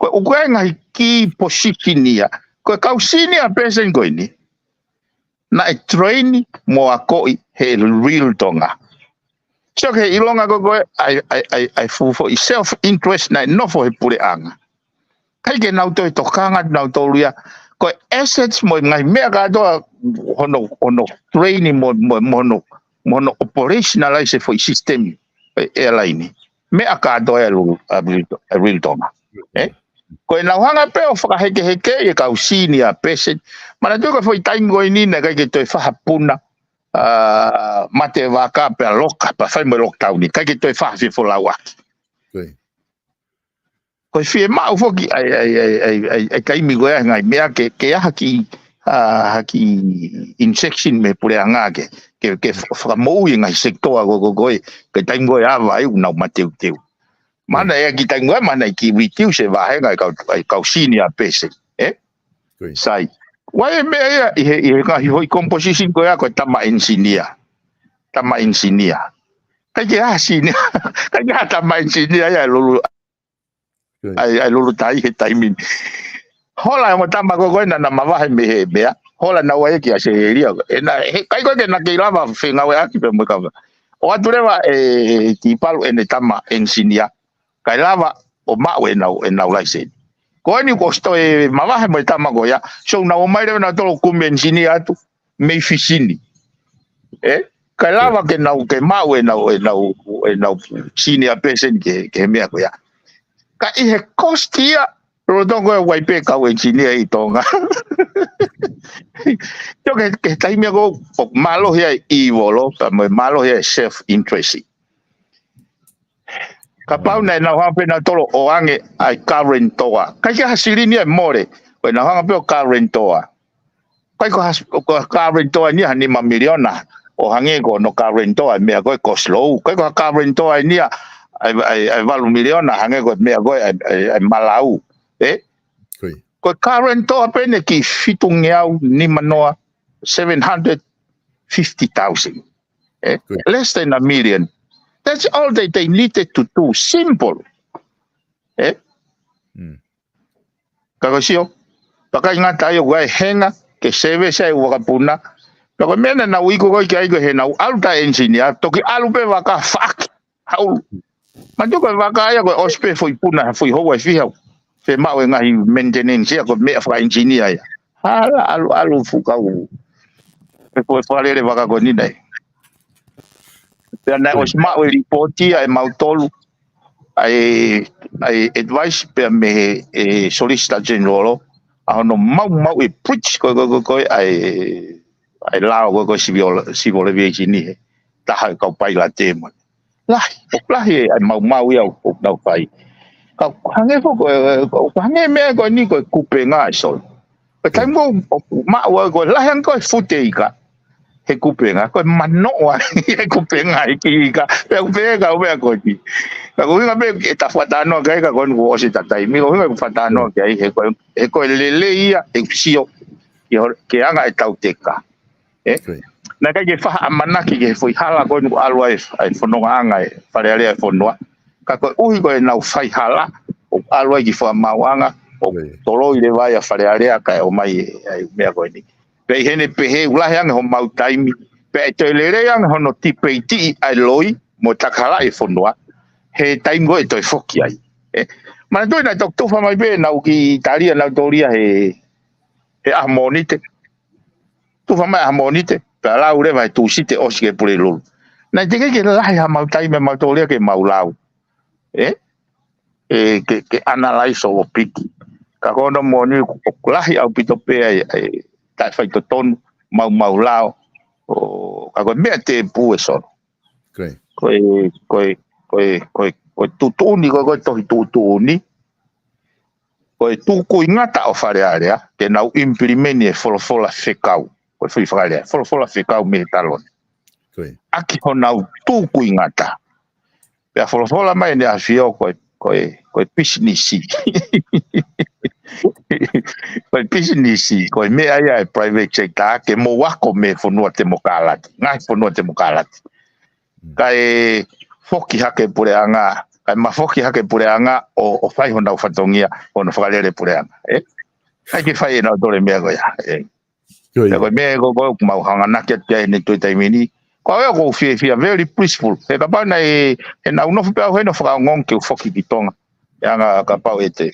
Ko e ʻoku ʻi ai e ngaahi key position ia. Ko e kau senior person ko eni, naʻe train mo akoʻi he Real Tonga. Sio ki he ʻilonga ko, ko ē, ʻa e, ʻa e, ʻa e, ʻa e fuʻu foʻi self interest naʻe nofo he puleʻanga. ʻIkai ke nau toe tokanga nautolu ia. Ko e assets mo e ngaahi meʻa kātoa hono, hono train mo, mo, mo hono, mo hono operationalize e foʻi system e, airline. Meʻa kātoa ʻa e Real, ʻa e Real, ʻa e Real Tonga. E? Ko ʻenau hanga pē ʻo fakahekeheke e kau senior person. Manatuʻi ko e foʻi taimi ko eni naʻe ʻikai ke toe fai ha puna, ā, mate vaka pea loka, pea fai mo e lockdown ni. ʻIkai ke toe fai ha fie folauʻaki. Ko ia. Ko e fiemaʻu foki ʻa e, ʻa e, ʻa e, ʻa e, ʻa e, ʻa e taimi ko ē ʻa e ngaahi meʻa ke, ke ʻi ai ha kiʻi, ā, ha kiʻi injection mei he puleʻanga ke, ke, ke f-, fakamoʻui e ngaahi sekitoa ko, ko, ko ē, ko e taimi ko ē ʻa e ava ai ʻoku nau mateuteu. Mahalo ʻe ʻi ai e kiʻi taimi ko ē, mahalo ʻe kiʻi reduce e vāhenga e kau, e kau senior person, e? Ko ia. Sai. Ko e meʻa ia, ʻi he, ʻi he ngaahi foʻi composition ko ia, ko e tama enisinia. Tama enisinia. ʻIkai ke ʻi ai ha senior, ʻikai ke ʻi ai ha tama enisinia ia ʻe lulu, Ko ia. ʻa e, ʻa e lulutai he taimi ni. Hola e ongo tama ko, ko ē naʻa na mavahe mei he meʻa. Hola naua ia ki ʻAositelēlia. ʻE na, he ʻikai ko ē ke na kei lava fengāueʻaki pē mo e kava. ʻOatu leva ʻe Tipalu ʻene tama enisinia. Kae lava ʻo maʻu ʻenau, ʻenau laiseni. Ko eni kuo ʻosi toe mavahe mo e tama ko ia. So nau ō mai leva nautolu kumi enisinia atu mei Fisi ni. E? Kae lava ke nau, ke maʻu ʻenau, ʻenau, ʻenau senior person ke, ke he meʻa ko ia. Ka ʻi he cost ia, lolotonga ko ē ʻoku ʻi ai pē kau enisinia ʻi Tonga. Sio ki he, ki he taimi ko ē ʻoku mālohi ai e ʻivolo, pea mo e mālohi ai e self interest. Kapau naʻe nau hanga pē nautolu ʻo ʻoange ʻa e guarantor. ʻIkai ke ha silini ia ʻe mole. Ko ʻenau hanga pē ʻo guarantor. ʻIkai ko ha, ko ha guarantor eni ia ha nima miliona. ʻO hangē ko hono guarantor ʻa e meʻa ko ē ko Slow. ʻIkai ko ha guarantor eni ia ʻa e, ʻa e, ʻa e valu miliona hangē ko e meʻa ko ē ʻa e, ʻa e, ʻa e Malau. Ē? Ko ia. Ko e guarantor pē eni ki fitungeau nima noa, seven hundred fifty thousand. Ē? Ko ia. Less than a million. That's all that they needed to do. Simple. Ē? Mm. Ka ko e sio, pea ʻikai ngata ai ʻoku ʻi ai e henga ke service ai e ʻū vakapuna. Pea ko e meʻa naʻa nau iku ko ē ki ai ko ē heʻenau ʻalu ʻa e engineer, toki ʻalu pē vaka faʻaki, haʻulu. Manatuʻi ko e vaka ia ko e ʻosi pē foʻi puna, foʻi houa ʻe fiha ʻoku fiemaʻu e ngaahi maintenance ia, ko e meʻa faka-engineer ia. Hala ʻalu, ʻalu fuʻu kau. Pea ko e fakalele vaka ko eni nai. Pea naʻe ʻosi maʻu e lipooti ia ʻe mautolu ʻa e, ʻa e advice pea mei he, e Solicitor General ʻa hono maumauʻi e breach ko ē, ko ē, ko ē, ko ē ʻa e, ʻa e lao ko ē, ko ē civil, civil aviation ʻi he taha e kau pailate mo e. Lahi, ʻoku lahi e, ʻa e maumau ia ʻoku nau fai. Ka ʻoku hangē foki ko e, ʻoku hangē e meʻa ko eni ko e kupenga ʻe Solo. Ko e taimi ʻoku maʻu ai ko e lahi ange ko e fute ika he kupenga, ko e manoʻo ai e kupenga ʻi he ika. Pea ʻoku pehē e kau meʻa ko eni. Ka ko e ʻuhinga pē ʻeta fakatalanoa ki ai ka ko eni kuo ʻosi ʻeta taimi, ko e ʻuhinga ʻeku fakatalanoa ki ai, he ko e, he ko e lelei ia ʻeku sio ki ho-, ki he anga ʻetau teka. Ē? Ko ia. Naʻe ʻikai ke fai ha ʻamanaki ki he foʻi hala ko eni ʻoku ʻalu ai ʻa e fonongaʻanga e Fale Alea ʻo e fonua. Ka koeʻuhi ko ʻenau fai hala, ʻoku ʻalu ai ki he fakamaauʻanga, ʻoku toloi leva ia ʻa Fale Alea kae ʻomai e, ʻa e meʻa ko eni. Pea ʻi heʻene pehē ʻoku lahi ange homau taimi, pea ʻe toe lelei ange hono tipeitiʻi ʻa e loi mo e takahalaʻi e fonua he taimi ko ē ʻe toe foki ai. Ē, manatuʻi naʻe toki tufa mai pē ʻenau kiʻi tali ʻanautolu ia he, he ʻaho Mōnite. Tufa mai ʻaho Mōnite, pea lau leva he Tūsite ʻosi ki he Pulelulu. Naʻe teʻeki ke lahi hamau taimi ʻamautolu ia ke mau lau. Ē? Ē, ke, ke analyze ʻo piki. Ka ko hono moʻoni ʻoku lahi ʻaupito pē ʻa e, ʻa e taʻefaitotonu, maumau lao, ʻo, ka ko e meʻa tēpū ē Solo. Ko ia. Ko e, ko e, ko e, ko e, ko e tuʻutuʻuni, ko e, ko e tohi tuʻutuʻuni. Ko e tukuingata ʻo Fale Alea, ke nau implement e folofola fekau. Ko e foʻi fakalea, folofola fekau mei he taloni. Ko ia. ʻAki honau tukuingata. Pea folofola mai ʻEne ʻAfio ko e, ko e, ko e pisinisi. Ko e pisinisi, ko e meʻa ia ʻa e private sector, ke mou ako mei he fonua temokalati. Ngaahi fonua temokalati. Kae foki hake puleʻanga, kae mafoki hake puleʻanga ʻo, ʻo fai honau fatongia, hono fakalele puleʻanga. Ē? ʻIkai ke fai ʻenautolu e meʻa ko ia. Ē? Ko ia. Pea ko e meʻa ko ē ʻoku mau hanganaki atu ki ai heʻene toe taimi ni. Ko au ia ʻoku ou fiefia, very peaceful. He kapau naʻe, he naʻa ku nofo pē au heni ʻo fakaongoongo ke u foki ki Tonga. ʻE anga kapau ʻe te.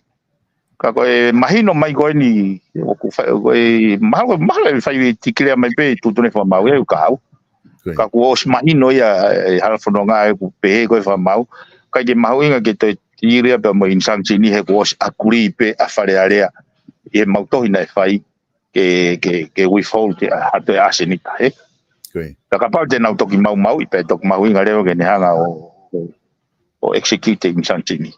Ka ko e mahino mai ko eni, ʻoku fai, ko e mahalo, mahalo ʻe fai tikilea mai pē tuʻutuʻuni fakamaau ia ʻoku kau. Ko ia. Ka kuo ʻosi mahino ia, e hala fononga ʻoku pehē ko e fakamaau. ʻIkai ke mahuʻinga ke toe tilia pea mo e injunction ni he kuo ʻosi agree pē ʻa Fale Alea ʻi he mau tohi naʻe fai ke, ke, ke withhold ke ha toe ʻasenita, ē? Ko ia. Ka kapau te nau toki maumauʻi pē, toki mahuʻinga leva ke ne hanga ʻo, ʻo, ʻo execute e injunction ni.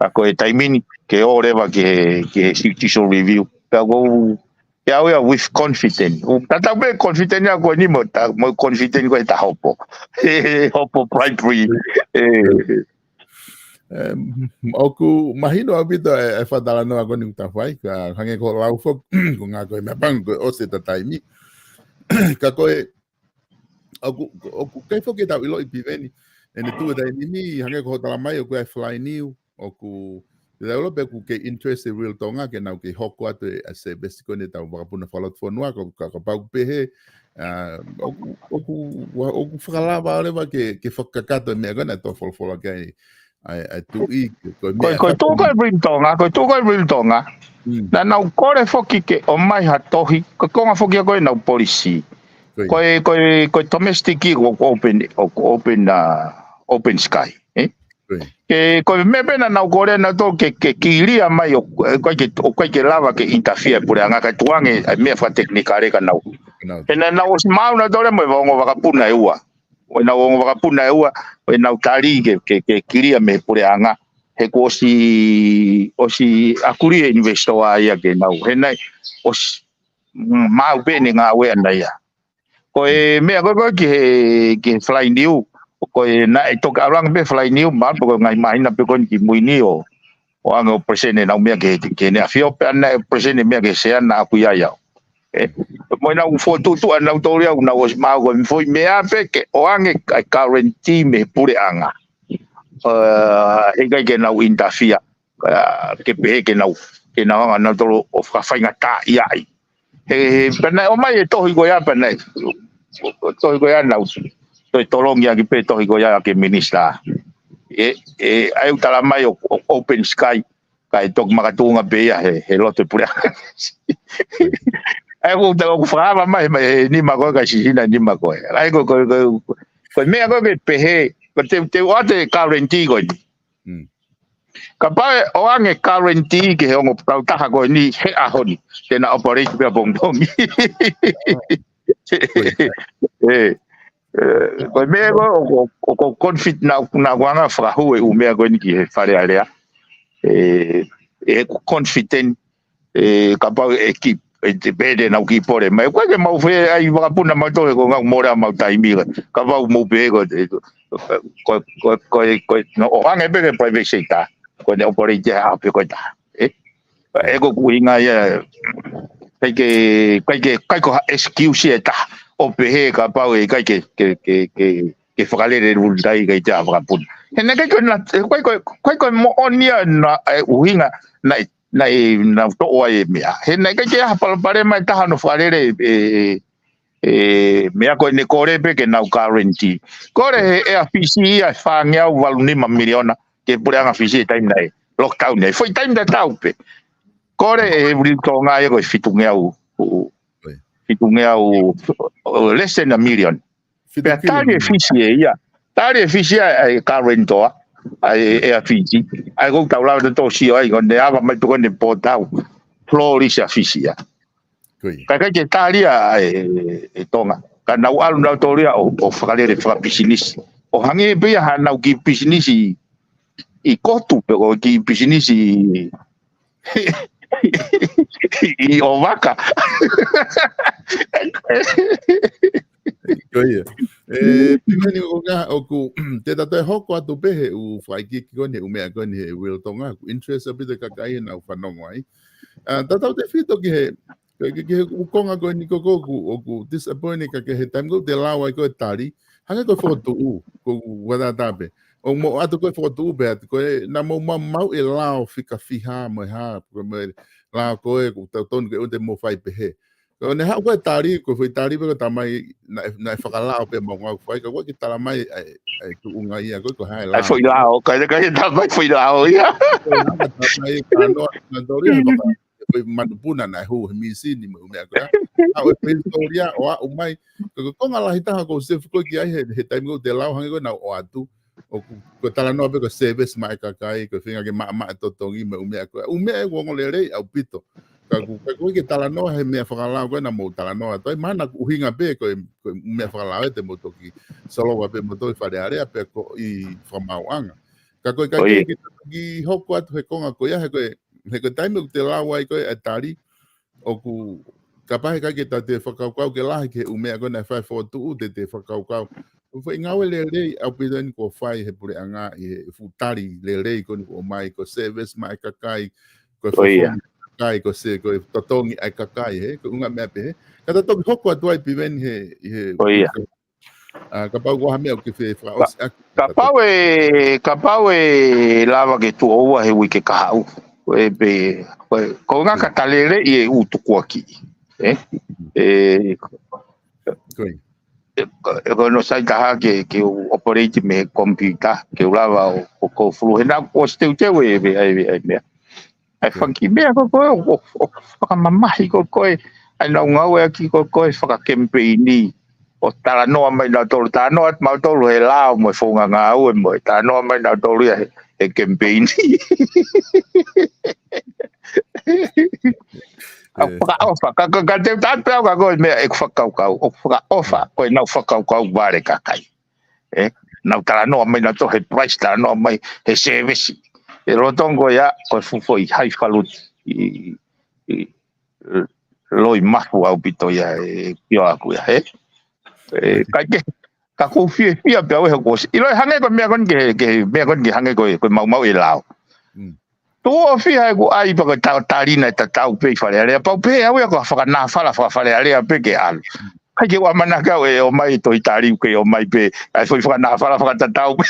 Ka ko e taimi ni, ke ō leva ki he, ki he judicial review. Pea ʻoku ou, ke au ia with confident. ʻOku tatau pē confident ia ko eni mo ta, mo confident ko e ta hopo. He, he, hopo bribery. Ē, Em, ʻoku mahino ʻaupito e, e fakatalanoa ko eni ʻoku ta fai, ka hangē ko e lau foki, ko e ngaahi ko e meʻa pango ko e ʻosi ʻeta taimi. Ka ko e, ʻoku, ʻoku ʻikai foki ke tau ʻiloʻi Piveni, ʻene tuʻu he taimi ni, hangē ko hoʻo tala mai, ʻoku ʻi ai e fly niu, ʻoku, te tau ʻilo pe ʻoku kei interest e Real Tonga, ke nau kei hoko atu e, ʻa e service ko eni ʻetau vakapuna fakalotofonua, ka, ka, kapau ʻoku pehē, ʻa, ʻoku, ʻoku, ʻoku fakalava leva ke, ke fakakakato e meʻa ko ē naʻe toe folofola ki ai, ʻa e, ʻa e tuʻi, ko e Ko e, meʻa ko e tuʻu ko fakapuna. e Real Tonga, ko e tuʻu ko e Real Tonga. Mm. Naʻa nau kole foki ke ʻomai ha tohi, ko e konga foki ia ko ē ʻenau policy. Ko ia. Ko e, ko e, ko e domestic ʻoku open, ʻoku open, uh, open sky, ē? Ko ia. Ke, ko e meʻa pē naʻa nau kole nautolu ke, ke kilia mai ʻoku, ʻoku ʻikai ke, ʻoku ʻikai ke lava ke interfere puleʻanga kae tuku ange e meʻa fakatekinikale kia nau. Nau. He naʻa nau ʻosi maʻu nautolu mo e ongo vakapuna ʻe ua. ʻenau ongo vakapuna ʻe ua, ʻenau tali ke, ke, ke kilia mei he puleʻanga. He kuo ʻosi, ʻosi ʻakuli e ʻinivesitoa ia ke nau. He naʻe, ʻosi, mm, maʻu pē ʻene ngāue ʻana ia. Ko e meʻa ko ē ko ē ki he, ki he Fly Niu, ko e naʻe toki ʻalu ange pē Fly Niu, mahalo pē ko e ngaahi māhina pē ko eni ki mui ni ʻo, ʻoange ʻo present ʻenau meʻa ki he, ki heʻene ʻafio pē ʻana ʻe present e meʻa ki he sea naʻa ku ʻi ai au. ʻE, mo ʻenau fokotuʻutuʻu ʻanautolu ia, ʻoku nau ʻosi maʻu ko e foʻi meʻa pē ke ʻoange ai guarantee mei he puleʻanga. ʻE, heʻikai ke nau interfere, ʻa, ke pehē ke nau, ke nau hanga ʻanautolu ʻo fakafaingataʻaʻiaʻi. He, he, pea naʻe ʻomai e tohi ko ia, pea naʻe, tohi ko ia naʻa ku toe tolongi ʻaki pē tohi ko ia ki he minisitā. ʻE, ʻe, ʻa ia ʻoku tala mai ʻo, ʻo, open sky, kae toki makatuʻunga pē ia he, he loto e puleʻanga. ʻA ia ʻoku ta-, ʻoku fakaava mai, mai he nima ko ē, kae sisina e nima ko ē. ʻA ia ko, ko, ko, ko e meʻa ko ē ke pehē, ko te, te ʻoatu e guarantee ko eni. Mm. Kapau ʻe ʻoange guarantee ki he ongo kautaha ko eni he ʻaho ni, te na operate pē ʻapongipongi. ʻE, ʻe, ko e meʻa ko, ʻoku, ʻoku confident naʻa, naʻa ku hanga fakahū e ʻū meʻa ko eni ki he Fale Alea. ʻE, ʻe, ʻoku confident, ʻe, kapau ʻe ki, ʻe te pehē te nau kiʻi pole mai. ʻOku ʻikai ke mau fie ʻai vakapuna mautolu he ko e ngaahi mole ʻa mau taimi. Kapau mou pehē ko, ko, ko, ko, ko, no, ʻoange pē ki he private sector. Ko ʻene operate ʻa pē ko e taha. ʻE? ʻE ko ʻeku ʻuhinga ia, ʻikai ke, ʻikai ke, ʻikai ko ha excuse ʻe taha. ʻO pehē kapau ʻe ʻikai ke, ke, ke, ke, ke fakalele e lulutai ʻikai te a vakapuna. He naʻe ʻikai ko na, ʻikai ko, ʻikai ko e moʻoni ia na, e ʻuhinga, naʻe, naʻe, naʻa ku toʻo ai e meʻa. He naʻe ʻikai ke ʻi ai ha palopalema ʻe taha hono fakalele e, e, e meʻa ko eni, kole pē ke nau guarantee. Kole he ʻEa Fisi ia e fāngeau valu nima miliona ki he puleʻanga Fisi he taimi naʻe lockdown ai. Foʻi taimi tatau pē. Kole ʻe he Viliu Tonga ia ko e fitungeau, fitungeau, less than a million. Pea tali ʻe Fisi ʻe ia. Tali ʻe Fisi ia ʻa e guarantor, ʻa e ʻEa Fisi. ʻA ia ʻoku tau lava ʻo tō sio ai, ko ʻene ava mai pē ko ʻene pōtau. Florist ʻa Fisi ia. Ko ia. Ka ʻikai ke tali ia ʻe, ʻe Tonga. Ka nau ʻalu nautolu ia ʻo, ʻo fakalele fakapisinisi. ʻO hangē pē ia haʻanau kiʻi pisinisi ʻi, ʻi Kotu pe ko e kiʻi pisinisi ʻi, ʻi ʻOvaka. Ko ia. ʻE, Piveni, ko e ʻuhinga ʻoku, te ta toe hoko atu pē he ʻū fakaikiiki ko eni, he ʻū meʻa ko eni he Viliu Tonga, ʻoku interest ʻaupito e kakai heʻenau fanongo ai. ʻA, tautautefito ki he, ki, ki, ki he ʻū konga ko eni ko ē ʻoku, ʻoku disappoint e kakai he taimi ko ē te lau ai ko e tali, hangē ko e fokotuʻu, ko e ʻū vatātā pē. ʻOku mou ʻoatu ko e fokotuʻu pē atu ko ē, naʻa mou maumauʻi e lao fika fiha mo e hā, ko e mo e lao ko ē, ʻoku tau tonu ke ʻoua te mou fai pehē. Ko ʻene haʻu ko e tali, ko e foʻi tali pē ko e tala mai, naʻe, naʻe fakalao pē mo ngau fai, ka ʻoku ʻikai ke tala mai ʻa e, ʻa e tuʻunga ia ko ē, ko e hā e lao. ʻA e foʻi lao, ka, ka, ka tala mai foʻi lao ia. Ko e hā ka tala mai, ka noa, nautolu ia, he faka-, ko e manupuna naʻe hū he mīsini mo e ʻū meʻa ko ia. ʻA ʻo e pehē tōlia ʻo aʻu mai. Ko e konga lahi taha ʻoku ou sio foki ki ai he, he taimi ko ē te lau hangē ko ʻenau ʻoatu. ʻOku, ko e talanoa pē ko e service maʻa e kakai, ko e feinga ke maʻamaʻa e totongi mo e ʻū meʻa ko ia. ʻŪ meʻa ʻoku ongo lelei ʻaupito. Ka ʻoku, ka ʻoku ʻikai ke talanoa he meʻa fakalao ko ē naʻa mou talanoa. Toe mahalo ʻoku ʻuhinga pē ko e, ko e meʻa fakalao ē te mou toki solova pē moutolu ʻi Fale Alea pe ko e fakamaauʻanga. Ka ko e ʻikai ke, ke toki hoko atu he konga ko ia, he ko e, he ko e taimi ʻoku te lau ai ko ē ʻa e tali, ʻoku, kapau he ʻikai ke tau toe fakakaukau ke lahi ki he ʻū meʻa ko ē naʻe fai fokotuʻu, te te fakakaukau. ʻOku foʻi ngāue lelei ʻaupito eni kuo fai he puleʻanga ʻi he fuʻu tali lelei ko eni kuo ʻomai, ko e service maʻa e kakai, ko e fofonga ʻa e kakai, ko e se, ko e totongi ʻa e kakai, he, ko e ʻuhinga meʻa pehē. Ka ta toki hoko atu ai Piveni he, ʻi he ʻA, kapau ko ha meʻa ʻoku ke fie fakaʻosi ʻaki. Kapau ʻe, kapau ʻe lava ke tuʻo ua he uike kahaʻu. ʻE pē, ko e, ko e ngaahi katalele ʻi he ʻū tukuakiʻi. ʻE? ʻE, ko e, ʻe ko hono sai taha ke, ke u operate mei he computer, ke u lava ʻo, ʻo kōfulu. He naʻa ku ʻosi teuteu e, e, e, e meʻa. ʻA e fanga kiʻi meʻa ko ē, ʻo, ʻo, ʻo fakamamahi ko ē, ʻa ʻenau ngāueʻaki ko ē, fakakemipeini. ʻO talanoa mai nautolu, talanoa atu mautolu he lao mo e founga ngāue mo e talanoa mai nautolu ia he, he kemipeini. ʻA, fakaʻofa, ka, ka, ka te u tala pē au ka ko e meʻa ʻeku fakakaukau, ʻoku fakaʻofa, ko ʻenau fakakaukau vale kakai. ē? Nau talanoa mai nautolu he price, talanoa mai he service. ʻE lolotonga ia, ko e fuʻu foʻi high faluti ʻi, ʻi loi mafu ʻaupito ia ʻe pio aku ia, ē? ʻE, kai ke, ka ʻoku ou fiefia pē au he kuo ʻosi. ʻIlo ʻe hangē ko e meʻa ko eni ke, ke meʻa ko eni ke hangē ko e, ko e maumau ʻe lao. Mm. Tuʻo fiha ʻeku ʻai pea ko e ta-, tali naʻe tatau pē ʻi Fale Alea. Pau pē au ia ko e fakanāfala faka-Fale Alea pē ke ʻalu. Kai ke ʻoua manake au ʻe ō mai e Tohi Tali ke ō mai pē. ʻAi foʻi fakanāfala fakatatau pē.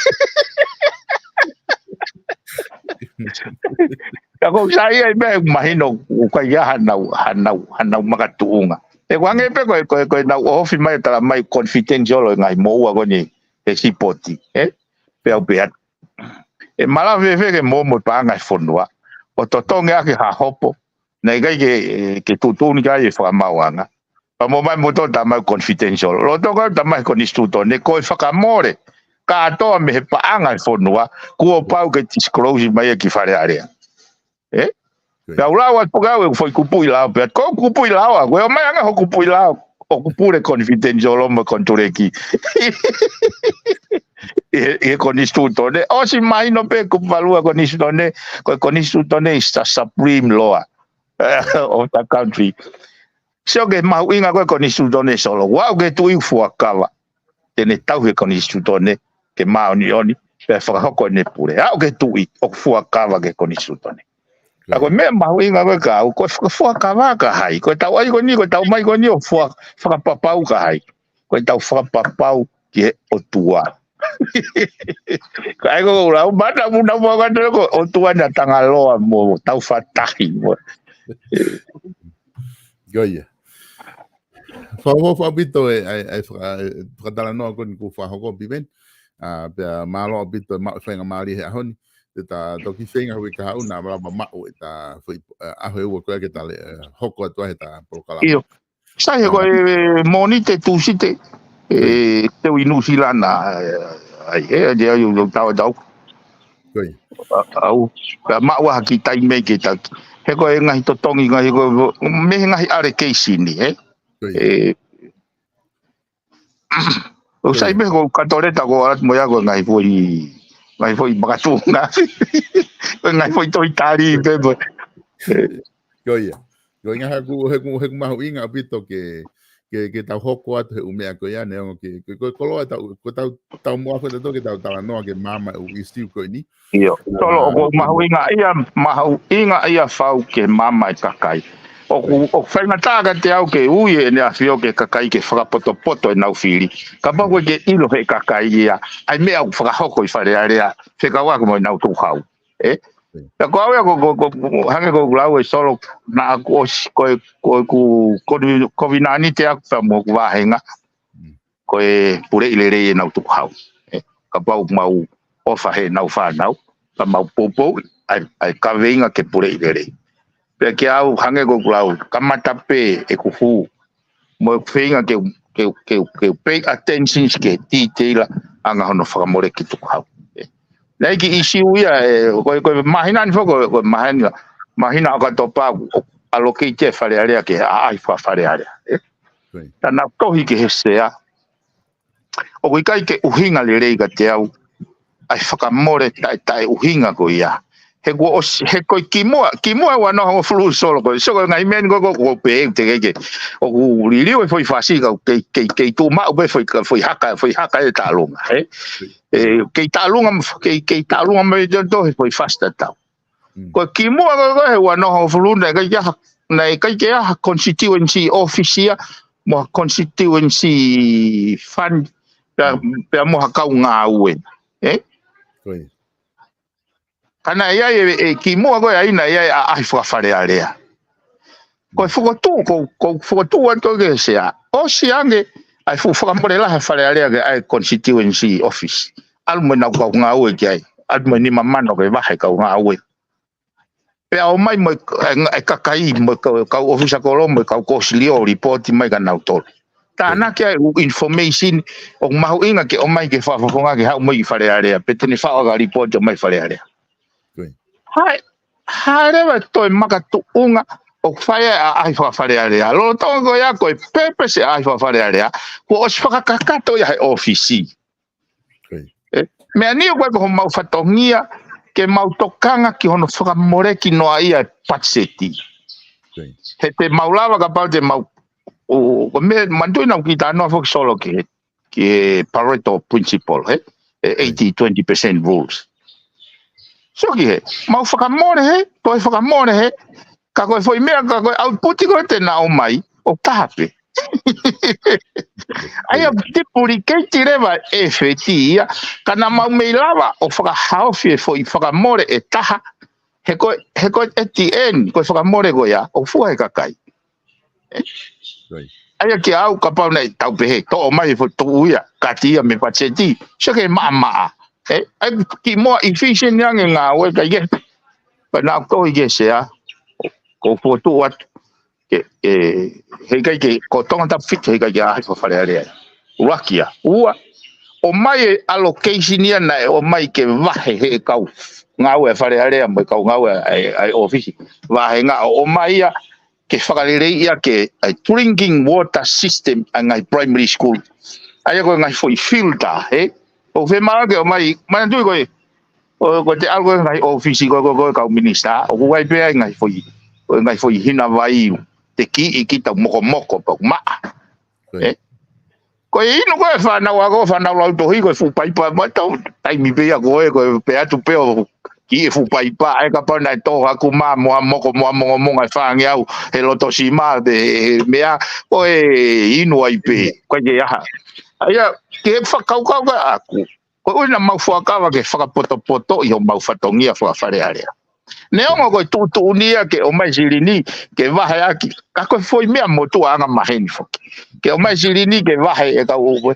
Ka ʻoku ou saiʻia ʻi he meʻa ʻoku mahino ʻoku ʻikai ha nau, ha nau, ha nau makatuʻunga. ʻE ʻoku hangē pē ko e, ko e, ko e nau ofi mai tala mai confidential ʻo e ngaahi moʻua ko eni he sipoti, ē? Pea u pea. ʻE malava fēfē ke moʻua mo e paʻanga e fonua ʻo totongi ʻaki ha hopo naʻe ʻikai ke, ke tuʻutuʻuni ki ai e fakamaauʻanga. Pea moʻua mai mo tō tamai confidential. Lolotonga tamai konisitūtone, ko e fakamole kātoa mei he paʻanga e fonua, kuo pau ke disclose mai ia ki Fale Alea. Ē? Pea u lau atu pē au ʻeku foʻi kupuʻi lao pē. Ko e kupuʻi lao ʻaku, ʻe ō mai ange ho kupuʻi lao ʻoku pule confidential mo e konituleki ʻi he, ʻi he konisitūtone. ʻOsi mahino pē kupu valu ʻa e konisitūtone, ko e konisitūtone is the supreme law of the country. Sio ki he mahuʻinga ko e konisitūtone Solo. Ua ʻoku ke tuʻu ʻi fuakava te ne tauhi e konisitūtone ke māʻoniʻoni, pea fakahoko ʻene pule. Aʻu ki he tuʻi ʻoku fuakava ki he konisitūtone. Ka ko e meʻa mahuʻinga ko e kau, ko e faka-, fuakava ka hai, ko e tau ʻai ko eni, ko e tau mai ko eni ʻo fua-, fakapapau ka hai. Ko e tau fakapapau ki he ʻOtua. Ka ʻai ko e lau, mata muna mua ka tele ko e ʻOtua na Tangaloa mo Taufatahi mo. Ko ia. Fakaʻofoʻofa ʻaupito e, ʻa e, ʻa e faka-, e fakatalanoa ko eni kuo fakahoko Piven. ʻA, pea mālō ʻaupito e maʻu e faingamālie he ʻaho ni. Te ta toki feinga hui ka haʻu naʻa lava maʻu e ta foʻi, ʻa, ʻaho ʻe ua ko ia ke ta le, ʻa, hoko atu ai he ta polokalama. ʻIo. Sai he ko e Mōnite Tūsite, ʻe, te u ʻi Nuʻusila na, ʻa, ʻai, ʻe, ʻe, ʻe, ʻe, tau, tau. Ko ia. ʻA, ʻau, pea maʻu ha kiʻi taimi ke ta, he ko e ngaahi totongi, ngaahi ko, mei he ngaahi allegation ni, ē? Ko ia. ʻE, ʻoku sai pē ko e kato leta ko e ʻalu atu mo ia ko e ngaahi foʻi, ngaahi foʻi makatuʻunga. Ko e ngaahi foʻi Tohi Tali pē mo. Ko ia. Ko e ʻuhinga he ʻoku, he ʻoku, he ʻoku mahuʻinga ʻaupito ke, ke, ke tau hoko atu he ʻū meʻa ko ia neongo ke, ke, ko e koloa tau, ko e tau, tau moʻua ko e tau ke tau talanoa ki he maama ʻū ʻīsiu ko eni. ʻIo. Solo, ʻoku mahuʻinga ia, mahuʻinga ia fau ki he maama e kakai. ʻOku, ʻoku faingataʻa kiate au ke ui ʻEne ʻAfio ki he kakai ke fakapotopoto ʻenau fili. Kapau ʻoku ʻikai ke ʻilo ʻe he kakai ia ʻa e meʻa ʻoku fakahoko ʻi Fale Alea, fekauʻaki mo ʻenau tukuhau. Ē? Pea ko au ia ko, ko, ko, ko, hangē ko ʻeku lau ē Solo, naʻa ku ʻosi, ko e, ko e ku, ko e, ko e kovinānite ʻaku pea mo hoku vāhenga. Mm. Ko e puleʻi lelei ʻenau tukuhau. Ē, kapau ʻoku mau ʻofa heʻenau fānau, ka mau poupou, ʻa e, ʻa e kaveinga ke puleʻi lelei. Pea kiate au, hangē ko ʻeku lau, kamata pē ʻeku hū, mo ʻeku feinga ke, ke, ke, ke pay attention ki he detail ʻanga hono fakamoleki tukuhau. Ē. Naʻe ʻi ai e kiʻi ʻīsiu ia, ē, ko e, ko e māhina ni foki, ko e, ko e māhina, māhina ʻOkatopa, ʻo allocate e Fale Alea ki he ʻaʻahi faka-Fale Alea. Ē. Ko ia. Naʻa nau tohi ki he sea, ʻoku ʻikai ke ʻuhinga lelei kiate au ʻa e fakamole taʻe, taʻeʻuhinga ko ia. He kuo ʻosi, he ko e kimuʻa, kimuʻa ua noa hongofulu Solo ko, so ko e ngaahi meʻa ni ko, ko, ko pē, te ke, ke, ʻoku liliu e foʻi fasi ka, kei, kei, kei tuʻu maʻu pē foʻi, foʻi haka, foʻi haka ʻe taʻalunga, ē? Ē, kei taʻalunga, kei, kei taʻalunga mai tō, tō, he foʻi fasi tatau. Mm. Ko e kimuʻa ko, ko, he ua noa hongofulu naʻe ʻikai ke ʻi ai ha, naʻe ʻikai ke ʻi ai ha constituency office ia, mo ha constituency fund, pea, mm, pea mo ha kau ngāue. Ē? Ko ia. Ka naʻe ʻi ai e, e kimuʻa ko ē ʻa ia naʻe ʻi ai ʻa e ʻaʻahi faka-Fale Alea. Ko e fokotuʻu, ko, ko e fokotuʻu atu ki he sea. ʻOsi ange, ʻa e fuʻu fakamole lahi ʻa Fale Alea ki he ʻa e constituency office. ʻAlu mo ʻenau kau ngāue ki ai. ʻAlu mo e nima mano ke vahe kau ngāue. Pea ō mai mo e, e, e kakai, mo e kau, kau ʻōfisa kolo, mo e kau kōsilio, lipooti mai kia nautolu. Tānaki ai ʻū information, ʻoku mahuʻinga ke ō mai ki he fakafofonga ke haʻu mai ki Fale Alea, pea te ne faʻo ʻaki e lipooti ʻo ō mai Fale Alea. Ko ia. Haʻele, haʻele ʻa e toe makatuʻunga ʻoku fai ai ʻa e ʻaʻahi faka-Fale Alea. Lolotonga ko ia ko e purpose e ʻaʻahi faka-Fale Alea, kuo ʻosi fakakakato ia he ʻōfisi. Meʻa ni ʻoku ʻikai ko homau fatongia ke mau tokanga ki hono fakamoleki noa ia e patiseti. He te mau lava kapau te mau, ʻo, ko e meʻa, manatuʻi naʻa ku kiʻi talanoa foki Solo ki he, ki he Pareto principle, he? E eighty twenty percent rules. So ki he, mau fakamole he, toe fakamole he, ka ko e foʻi meʻa, ka ko e output ko ē te na ʻomai, ʻoku taha pē. ʻA ia, duplicate leva e effect ia, ka naʻa mau mei lava ʻo fakahaofi e foʻi fakamole ʻe taha, he ko e, he ko e at the end, ko e fakamole ko ia, ʻoku fua he kakai. ʻA ia kiate au kapau naʻe tau pehē, toʻo mai e foʻi tuʻu ia, kati ia mei he patiseti, sio ki he maʻamaʻa. ʻE, ʻai kiʻi more efficient ange ngāue kae kehe. Pea naʻa ku tohi ki he sea, ko u fokotuʻu atu. Ke, ʻe, heʻikai ke, ko Tongatapu fitu, heʻikai ke ʻaʻahi faka-Fale Alea. ʻUluaki ia. Ua, ʻomai e allocation ia naʻe ʻomai ke vahe he kau ngāue ʻa e Fale Alea mo e kau ngāue ʻa e, ʻa e ʻōfisi. Vahenga ʻo ʻomai ia ke fakaleleiʻi ʻaki e drinking water system ʻa e ngaahi primary school. ʻA ia ko e ngaahi foʻi filter, he? ʻOku fiemaʻu ke ʻomai, manatuʻi ko e, ʻo, ko e te ʻalu ko e ngaahi ʻōfisi ko e, ko e, ko e kau minisitā, ʻoku ʻi ai pē ʻa e ngaahi foʻi, ko e ngaahi foʻi hina vai, te kiʻi kita mokomoko pea ʻoku maʻa. He? Ko e inu ko e fānau ako, fānau lautohi, ko e fuʻu paipa, mo tau taimi pē ia ko e, ko e pehē atu pē ʻo kiʻi e fuʻu paipa, ʻa ia kapau naʻe tō haku mā, mo ha moko, mo ha mongomonga ʻe fāngeau, he loto sima, he, he meʻa, ko e inu ai pē, ko e ke aha. ʻA ia, ke fakakaukau ka ʻaku, ko e ʻuhinga naʻa mau fuakava ke fakapotopotoʻi homau fatongia faka-Fale Alea. Neongo ko e tuʻutuʻuni ia ke ʻomai silini, ke vahe ʻaki, ka ko e foʻi meʻa motuʻa angamaheni foki. Ke ʻomai silini, ke vahe e kau ʻoku.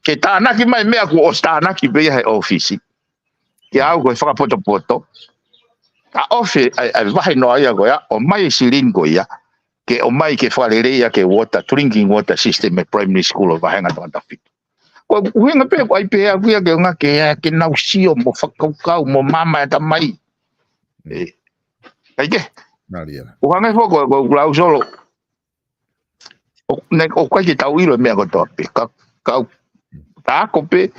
Ke tānaki mai meʻa kuo ʻosi tānaki pē ia he ʻōfisi. Kiate au ko e fakapotopoto. ʻA ʻofe, ʻa e, ʻa e vahe noa ia ko ia, ʻomai e silini ko ia. Ke ʻomai ke fakaleleiʻi ʻaki e water, drinking water system e primary school ʻo e vahenga Tongatapu fitu. Ko e ʻuhinga pē, ko e ʻai pē ʻaku ia ke ngā ke, ke nau sio mo fakakaukau mo maama e tamai. ʻE. ʻIkai ke? ʻO hangē foki ko, ko, ko lau Solo. ʻO, ne, ʻoku ʻikai ke tau ʻilo e meʻa kotoa pē. Ka, ka, ka ako pē,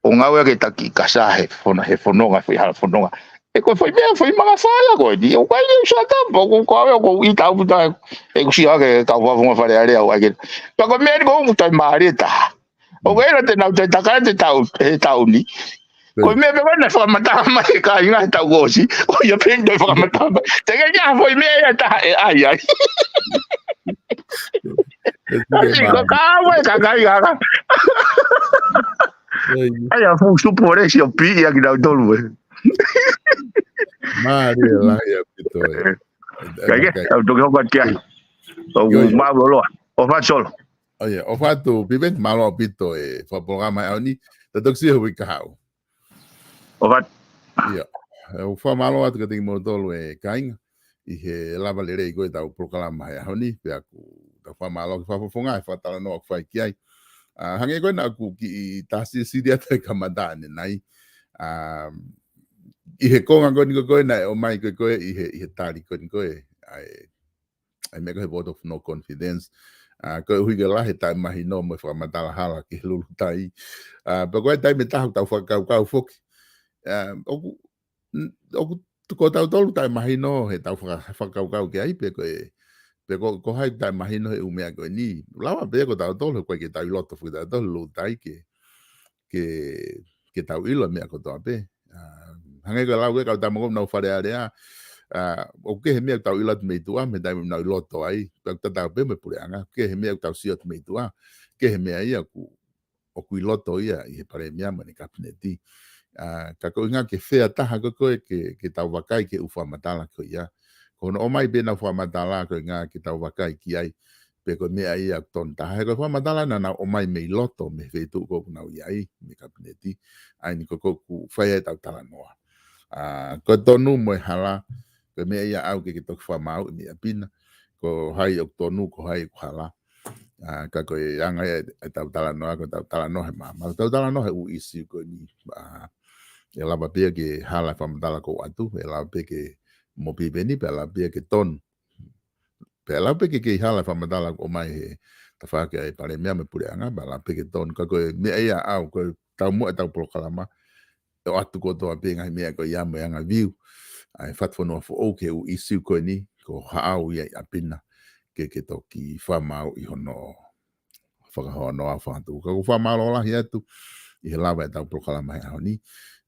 ʻo ngāue ke taki kasa he fono-, he fononga, foʻi hala fononga. ʻE ko e foʻi meʻa, foʻi manga fala ko eni. ʻOku ʻikai ke u sio atu, ʻoku, ʻoku ʻave, ʻoku ʻita au puta, ʻe ku sio ake kau fafonga Fale Alea, ʻoku ʻai ke. Pea ko e meʻa ni ko e ʻuta mālie taha. ʻOku ʻi ai te nau toe taka te tau, he taʻu ni. Ko e meʻa pē ko ē naʻe fakamatala mai e kāinga he taʻu kuo ʻosi. ʻO ia pē naʻe fakamatala mai. Te ke ʻai ha foʻi meʻa ia taha ʻe ʻai ai. ʻOsi ko ka ue ka kai ka ka. ʻAi a fuʻu supu ʻo lesi ʻo piʻi ʻaki nautolu ē. Mālie lahi ʻaupito ē. Kai ke, au toki hoko atu ki ai. ʻOku mālōlō. ʻOfa atu Solo. ʻOfa atu, Piveni, mālō ʻaupito e fakapolokalama he ʻaho ni. Tau toki sio he uike kahaʻu. ʻOfa atu. ʻIo. ʻOku fakamālō atu kiate kimoutolu e kāinga ʻi he lava lelei ko ē ʻetau polokalama he ʻaho ni, pea ʻoku tau fakamālō ki he fakafofonga he fakatalanoa ʻoku fai ki ai. ʻA, hangē ko ē naʻa ku kiʻi tā silisili atu he kamata ʻanenai. ʻA, ʻi he konga ko eni ko ē naʻe ʻomai ko ē ʻi he, ʻi he tali ko eni ko ē, ʻa e, ʻa e meʻa ko e vote of no confidence. ʻA, koeʻuhi ko e lahi e taʻemahino mo e fakamatala hala ki he lulutai. ʻA, pea ko e taimi ʻe taha ʻoku tau fakakaukau foki. ʻA, ʻoku, ʻoku ko tautolu taʻemahino he tau faka-, fakakaukau ki ai pe ko e, pe ko, ko hai taʻemahino he ʻū meʻa ko eni. Lava pē ko tautolu, ko e ke tau ʻi loto foki tautolu lulutai ke, ke, ke tau ʻilo e meʻa kotoa pē. ʻA, hangē ko e lau ko ē kau tama ko ē naʻa nau Fale Alea, ʻa, ʻoku kehe e meʻa ʻoku tau ʻilo atu mei tuʻa, mei he taimi ʻoku nau ʻi loto ai, pea ʻoku tatau pē mo e puleʻanga, kehe e meʻa ʻoku tau sio atu mei tuʻa, kehe e meʻa ia ʻoku, ʻoku ʻi loto ia ʻi he palēmia mo ʻene kapineti. ʻA, ka ko e ʻuhinga ke fair taha ko ē ko ē ke, ke tau vakai ki he ʻū fakamatala ko ia. Ko hono ʻomai pē ʻenau fakamatala ko e ʻuhinga ke tau vakai ki ai, pe ko e meʻa ia ʻoku tonu taha. He ko e fakamatala naʻa nau ʻomai mei loto mei he feituʻu ko ē ʻoku nau ʻi ai, mei he kapineti. ʻA eni ko ē ʻoku fai ai ʻetau talanoa. ʻA, ko e tonu mo e hala, ko e meʻa ia ʻaʻau ke, ke toki fakamaauʻi mei ʻapi na. Ko hai ʻoku tonu, ko hai ʻoku hala. ʻA, ka ko e anga ia ʻetau talanoa, ko ʻetau talanoa he maama. ʻEtau talanoa he ʻū ʻīsiu ko eni. ʻA, ʻe lava pē ia ke hala e fakamatala ko ē ʻoku ʻatu, ʻe lava pē ke mo Piveni, pea lava pē ia ke tonu. Pea lava pē ke kei hala e fakamatala ʻoku ʻomai he tafaʻaki ʻa e palēmia mo e puleʻanga, pea lava pē ke tonu. Ka ko e meʻa ia ʻaʻau, ko e taumuʻa ʻetau polokalama, ʻoatu kotoa pē ngaahi meʻa ko ia mo e anga view ʻa e Fatufonua Foʻou ki he ʻū ʻīsiu ko eni, ko haʻau ia ʻi ʻapi na, ke ke toki fakamaau ʻi hono fakahonoa fakatu. Ka ʻoku ou fakamālō lahi atu ʻi he lava ʻetau polokalama he ʻaho ni.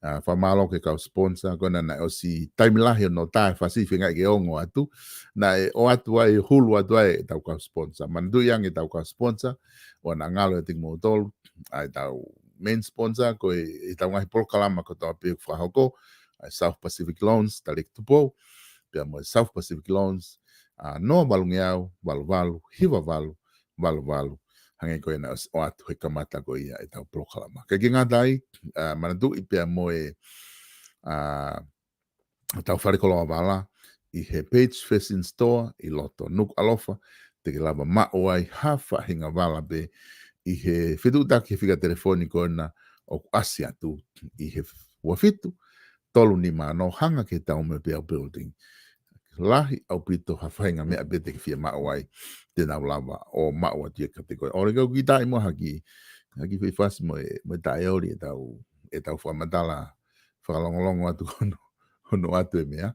ʻA, fakamālō ki he kau sponsor, ko ena naʻe ʻosi taimi lahi hono tā e fasi feingaʻi ke ongo atu. Naʻe ʻoatu ai, hulu atu ai ʻetau kau sponsor. Manatuʻi ange ʻetau kau sponsor, ʻoua naʻa ngalo ʻiate kimoutolu, ʻa ʻetau main sponsor, ko e, ʻetau ngaahi polokalama kotoa pē ʻoku fakahoko, ʻa e South Pacific Loans, Taleki Tupou, pea mo e South Pacific Loans, ʻa, noa valu ngeau, valu valu, hiva valu, valu valu. Hangē ko ia naʻe ʻosi ʻoatu he kamata ko ia ʻetau polokalama. Kae ʻikai ke ngata ai, ʻa, manatuʻi pea mo e, ʻa, ʻetau fale koloa vala ʻi he Page Fashion Store ʻi loto Nukuʻalofa, te ke lava maʻu ai ha faʻahinga vala pē ʻi he fetuʻutaki he fika telefoni ko ena ʻoku ʻasi atu ʻi he ua fitu, tolu nima ono, hanga ki he Taumepeau Building. Lahi ʻaupito ha faʻahinga meʻa pē te ke fiemaʻu ai, te nau lava ʻo maʻu atu ia kiate koe. ʻOku ou kiʻi kiʻi taʻi mo ha kiʻi, ha kiʻi foʻi fasi mo e, mo e taʻeoli ʻetau, ʻetau fakamatala fakalongolongo atu hono, hono ʻoatu e meʻa.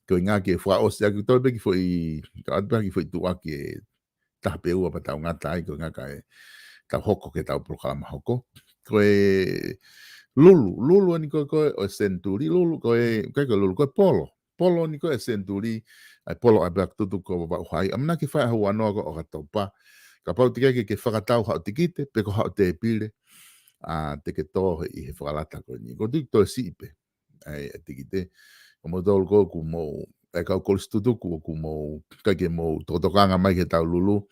Ko e ʻuhinga ke fakaʻosi ʻaki, toe pē kiʻi foʻi, ka ʻoatu pē ha kiʻi foʻi tuʻuaki ʻe taha pe ua pea tau ngata ai, ko e ʻuhinga kae tau hoko ki heʻetau polokalama hoko. Ko e lulu, lulu eni ko ē, ko ē ʻo e Senituli, lulu, ko e, ʻikai ko e lulu, ko e polo. Polo eni ko ē ʻa e Senituli, ʻa e polo ʻa e Black Tutu ko Vavaʻu Hai. ʻAmanaki fai ʻaho ua noa ko ē ʻo ʻOkatopa. Kapau te ke, ke, ke fakatau haʻo tikite, pe ko haʻo tēpile, ʻa, te ke tō he, ʻi he fakalata ko eni. Ko e tiki toe siʻi pē ʻa e, ʻa e tikite. Ko moutolu ko ē ʻoku mou, ʻa e kau kolisi tutuku ʻoku mou, ʻikai ke mou tokotokanga mai ki heʻetau lulu.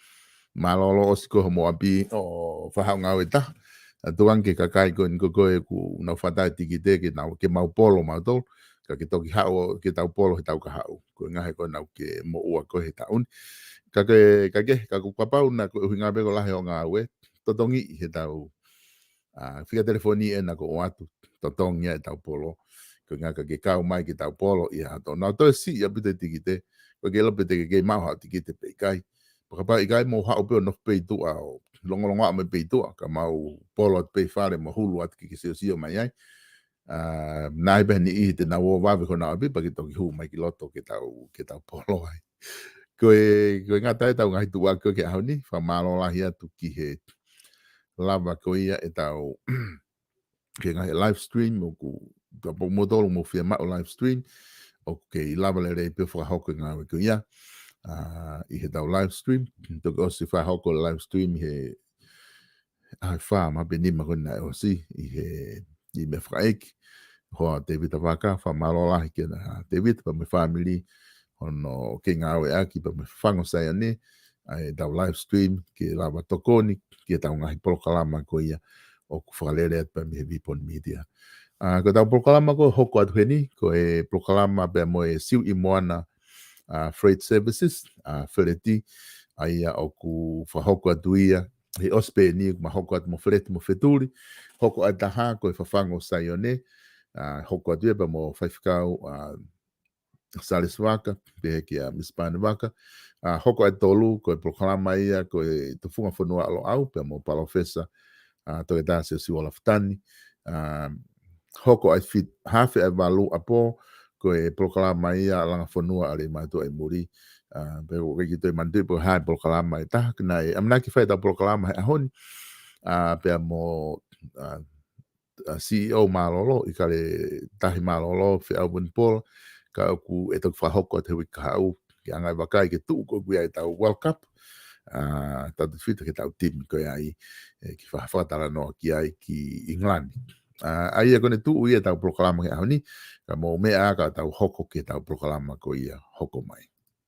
Mālōlō ʻosi ko ē homou ʻapi ʻo fai haʻo ngāue ʻe taha. ʻA, tuku ange ki he kakai ko eni ko ē ʻoku nau fakatau e tikite ke nau, ke mau polo mautolu. Ka ke toki haʻu ki heʻetau polo heʻetau kahaʻu. Ko e ʻuhinga he ko ē naʻa ke moʻua ko ē he taʻu ni. Ka ke, ka ke, ka kuo kapau naʻa ko e ʻuhinga pē ko e lahi hoʻo ngāue, totongiʻi heʻetau, ʻa, fika telefoni ena kuo ʻoatu, totongi ai ʻetau polo. Ko e ʻuhinga ka ke kau mai ki heʻetau polo ʻi ha ʻaho. Naʻa toe siʻi ʻaupito e tikite, ko e ke ʻilo pe te ke kei maʻu haʻo tikite pe ʻikai. Pea kapau ʻikai, mou haʻu pē ʻo nofo pē ʻi tuʻa ʻo longolongo atu mai pē ʻi tuʻa, ka mau polo atu pē ʻi fale, mou hulu atu ke ke siosio mai ai. ʻA, naʻe pehē ni ʻi he te nau ō vave ki honau ʻapi, pea ke toki hū mai ki loto ke tau, ke tau polo ai. Ko e, ko e ngata ai ʻetau ngaahi tuʻuaki ko ē ki he ʻaho ni, fakamālō lahi atu ki he lava ko ia ʻetau, ki he ngaahi live stream, ʻoku, kapau moutolu ʻoku mou fiemaʻu live stream, ʻoku kei lava lelei pē ʻo fakahoko e ngāue ko ia, ʻa, ʻi heʻetau live stream, toki ʻosi fakahoko live stream he ʻaho ʻe fā mahalo pe nima ko ē naʻe ʻosi ʻi he, ʻi he meʻa fakaʻeiki. Hoa Tevita Vaka, fakamālō lahi kia Tevita pea mo e fāmili, hono kei ngāueʻaki pea mo e Fafangu ʻo Saione, ʻa ʻetau live stream, ke lava tokoni ki heʻetau ngaahi polokalama ko ia ʻoku fakalele atu pē mei he Vipon Media. ʻA, ko ʻetau polokalama ko ē hoko atu heni, ko e polokalama pea mo e Siuʻi Moana, ʻa, Freight Services, ʻa, Feleti, ʻa ia ʻoku fakahoko atu ia, he ʻosi pē eni, ʻoku ma hoko atu mo Feleti mo Fetuli, hoko ʻa e taha, ko e Fafangu ʻo Saione, ʻa, hoko atu ia pea mo Faifekau, ʻa, Salesi Vaka, pehē kia Misipane Vaka, ʻa, hoko ʻa e tolu, ko e polokalama ia, ko e Tufunga Fonua ʻa Loʻau, pea mo Palōfesa, ʻa, Toketā Siosiua Lafitani, ʻa, hoko ʻa e fit-, hafe ʻa e valu ʻapō, ko e polokalama ia ʻa Langa Fonua ʻa Leimātuʻa ʻi muli. ʻA, pea ʻoku ʻikai ke toe manatuʻi pe ko e hā e polokalama ʻe taha, ka naʻe ʻamanaki fai ʻetau polokalama he ʻaho ni. ʻA, pea mo, ʻa, ʻa, C E O mālōlō, ʻIkale Tahi mālōlō, Feʻau Vunipola, ka ʻoku ʻe toki fakahoko atu he uike kahaʻu, ke anga e vakai ke tuʻu ko ē ʻoku ʻi ai ʻetau World Cup, ʻa, tau te fita ke tau timi ko ē ai, ʻe, ke fa-, fakatalanoa ki ai ki England. ʻA, ʻa ia ko eni tuʻu ia ʻetau polokalama he ʻaho ni, ka mou meʻa ka tau hoko ki heʻetau polokalama ko ia hoko mai.